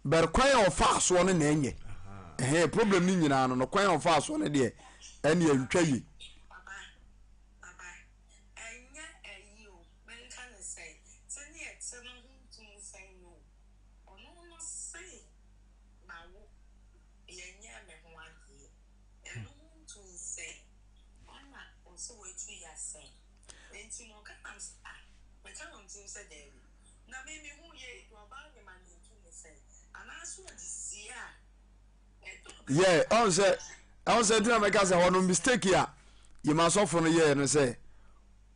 But kwan a ɔfaa soɔ no na ɛnyɛ. Ahaa. Ɛhɛn problem no nyinaa no no kwan a ɔfaa soɔ no deɛ ɛneɛ ntwa yie. Papa, papa, ɛnyɛ ayi o, menka no sɛ, sɛdeɛ ɛte no ho ntum sɛn o. Ɔno no se mawo yɛnyɛɛ me ho adeɛ ɛno ho ntu nsɛ ɛna ɔse watu yasɛn nti no ɔka nam sɛ ah meka wɔ me tirim sɛ daabi na me me hu yei de ɔbaa de ma ne ntu ne sɛn anaasɛ ɔde sie a ɛdɔ Yeah, ɔn sɛ ɔn sɛ ntina mɛka sɛ hɔ no mistake a yɛma asɔfo no yɛɛ no sɛ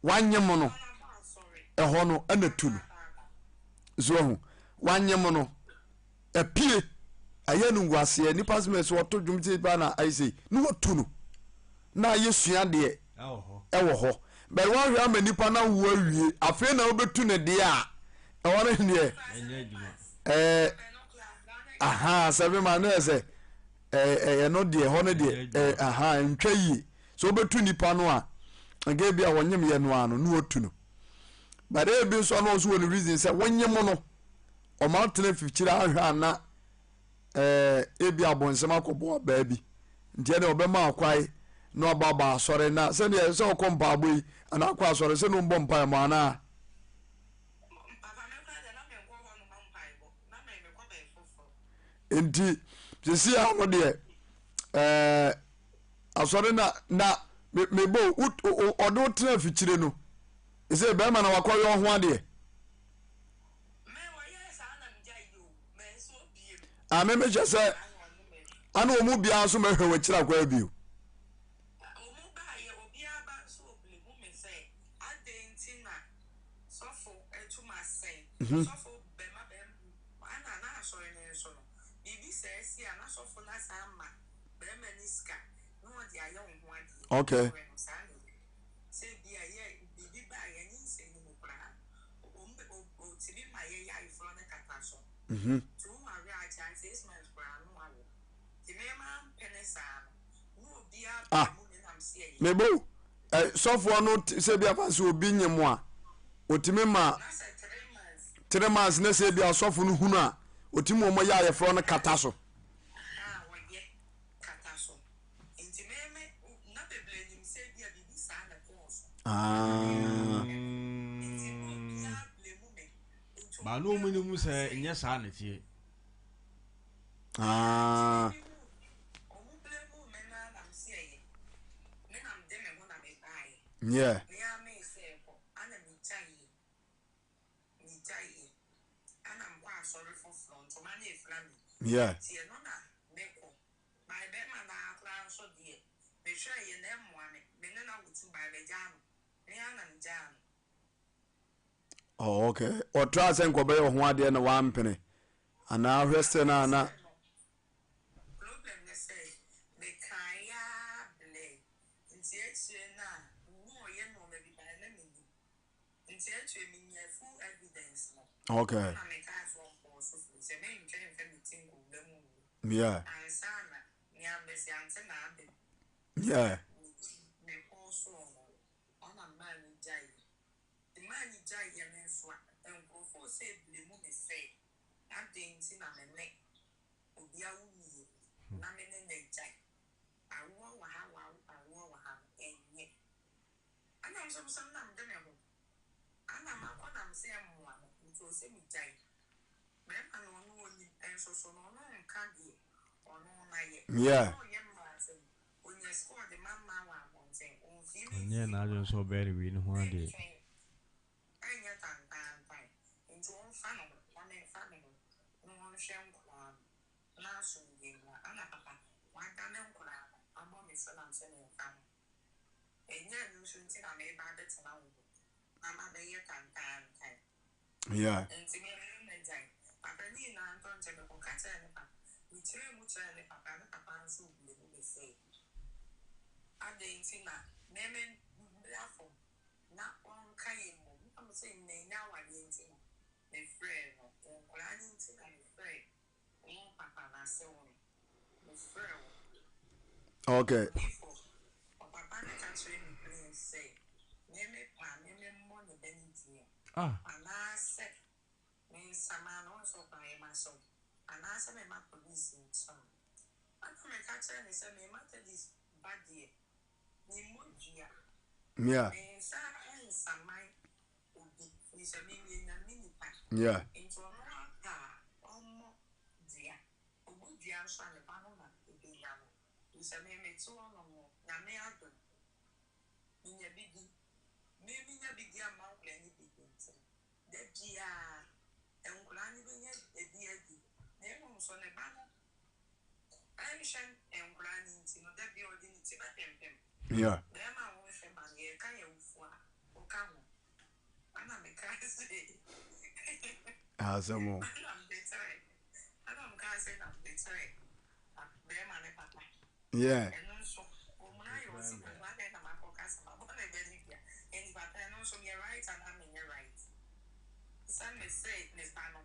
wanyem no ɛhɔ no ɛna tu no so ahu wanyem no apue ayɛ no nguaseɛ nipa sɛ sɛ ɔto dwom ti ba na ayɛ sei ne watu no na ayɛ sua deɛ ɛwɔ hɔ bɛrɛ wahwɛ ama nipa na wo awie afei na wobɛtu no deɛ a ɛwɔ no deɛ ɛɛ aha sɛ ma no yɛ sɛ ɛɛ ɛno deɛ hɔ no deɛ ɛɛ aha ntwa yie sɛ wobɛtu nipa no a nka bi a wɔnyem yɛ no ano ne watu no but ebi nso ano nso wɔ ne reason sɛ wonyem no ɔma atena fikyiri ahwɛ ana ɛɛ ebi abɔnsɛm akɔbɔ abaa bi nti ɛna ɔbɛma akwae na ɔba aba asɔre na sɛdeɛ sɛ ɔkɔ mpaabɔ yi anaa akɔ asɔre sɛ no mbɔ mpae mɔ anaa. Nti sisi ano deɛ ɛɛ. Asɔre na na me mebɔ o ɔde wo tena afikyire no ɛsɛ bɛrima na wakɔyɛ ɔho adeɛ. Ame mehyɛ sɛ ana wɔn mu biara nso mɛhwɛ wɔ akyiri akɔ bio. Mhm. Bɛrima ni sika na ɔde ayɛ wo ho adeɛ. Okay. Ɔyɛ no saa na ɛyɛ. Sɛ ebi a yɛ biribi ba a yɛn nyinsɛn no mu koraa wɔn bɛ ɔtumi ma yɛyɛ ayeforɔ no kata so. Nti wo ware a kyɛ 6 months koraa no awo. Nti me maa mpene saa no na obiara Ah, baa mu ne nam se ɛyɛ. mebo eh, sɔfoɔ no sɛ bi afa sɛ obi nye mo a ɔtumi ma Na sɛ 3 months. 3 months na sɛ bi asɔfo no hunu a ɔtumi wɔn yɛ ayɛforɔ no kata so. Aha a wɔyɛ kata so. Nti me me na bebree nim sɛ ebia biribi saa na ɛkɔɔ so. Ah. Nti na obiara blame me. Nti Ba na obiara wɔn nim hu sɛ sɛ nyɛ saa na ɛteɛ. Ah. Nti me hu wɔn blame me na na me se ɛyɛ. Me na mede me ho na me baeɛ. Yeah. Me ara me sɛ ɛkɔ ana me gyaeɛ. Me gyaeɛ. Ana mekɔ asɔre foforɔ ntoma na efira me. Yeah. Nti ɛno na mekɔ. By bɛrima no ara koraa nso deɛ, mehwɛeɛ na ɛmmoa me. Me ne no awo two by magyaa no. Me ara na megyaa no. Oh, okay. Ɔtraa sɛ nkɔbɛyɛ ɔho adeɛ na wampene. Anaa hwɛ sɛ na na. Problem ne sɛ, mekaeɛ ara blɛɛ. Nti akyire no a, na ɔyɛ nnoɔma bi by na mennim. Nti akyire menyaa full evidence no. Okay. Ɛna mekaa sɛ ɔnkɔɔ so firi sɛ mentwɛn mfa me ti nkɔwura mu nwu. Yeah. Ansa na nea mbesiante na aba mu. Yeah. Mekɔɔ soro no, ɛna mmaa no gyaeɛ. Nti mmaa no gyaeɛ no nso a, nkurɔfoɔ sɛ blame me sɛ adɛn nti na me ne obi awo mmienu na me ne no agyae. Awoɔ wɔ ha, awoɔ wɔ ha no, ɛnyɛ. Ɛna nso nso na mede me ho ana makɔ na mese ɛmmoa me nti ɔsɛ megyae. Bɛrima no ɔno ɔnim nso so no ɔno nka deɛ ɔno nayɛ. Yeah. Ɔno ɔnyɛ mmaa asɛm. Ɔnya sika ɔde ma mmaa wɔ abɔnten. Ɔmfii me Ɔnyɛɛ mfii n'adwene sɛ ɔbɛyɛ ne wei no ho adeɛ. Mentwɛn ɛnyɛ tantaantan nti ɔmfa ne ho na memfa me ho na ɔnhwɛ nkoraa no na asomdwoe mmra. Ana papa wadane nkoraa no abɔ me so nam sɛ memfa ho. Ɛnyɛ ɛno nso nti na mereba abɛtena wo hɔ na mabɛyɛ tantaantan. Yeah. Nti me me magyae. Papa ne nyinaa ntɔ nkyɛ mekɔka kyerɛɛ ne papa. Mekyerɛɛ mu kyerɛɛ ne papa, ne papa nso blame me sɛ adɛn nti na me me bra fam na ɔnka yɛn mmom. Na me sɛ manya awareɛ nti na mefrɛɛ no, nkwadaa no nti na mefrɛɛ wo papa no ase wo no, mefrɛɛ wo. Okay. Odifo, ɔpapa no ka kyerɛɛ me plain sɛ me me pɛ a me me mmɔ ne ba no dua. Ah. Anaasɛ me nsaman no, wohu sɛ ɔkwan yɛ m'asɛm, anaasɛ mema polisi nkyere no. Ɛnna meka kyerɛɛ no sɛ, me Methodist ba deɛ, memmɔ dua. Yeah. Me nsa nsaman obi, firi sɛ me meyɛ Nyame nipa. Yeah. Nti ɔno ara pɛ a, ɔmmɔ dua. Ɔbɔ dua nso a, ne ba no na ɛbɛnya no. Firi sɛ me mete hɔnom no, Nyame adom, menya bi di. Me menya bi di amma nkwadaa no bi di nti no, da biara nkwadaa no bɛnya bi adi. Na mmom sɛ ne ba no nhwɛ nkwadaa no nti no, da biara ɔde ne ti bɛpempem. Yeah. Bɛrima a wonhwɛ ba no, yɛreka yɛn awufoɔ a, woka ho. Ɛna mekaa sɛ, Asɛm o. ɛna mede kyerɛ, ɛna mekaa sɛ na mede kyerɛ bɛrima ne papa. Yeah. Ɛno nso, wɔn ayɛ ɔsi kɔ mu adɛn na makɔ kasa ma bɔ ne bɛ ne dua. Nti papa ɛno nso meyɛ right anaa menyɛ right? Sɛ me se ne ba no.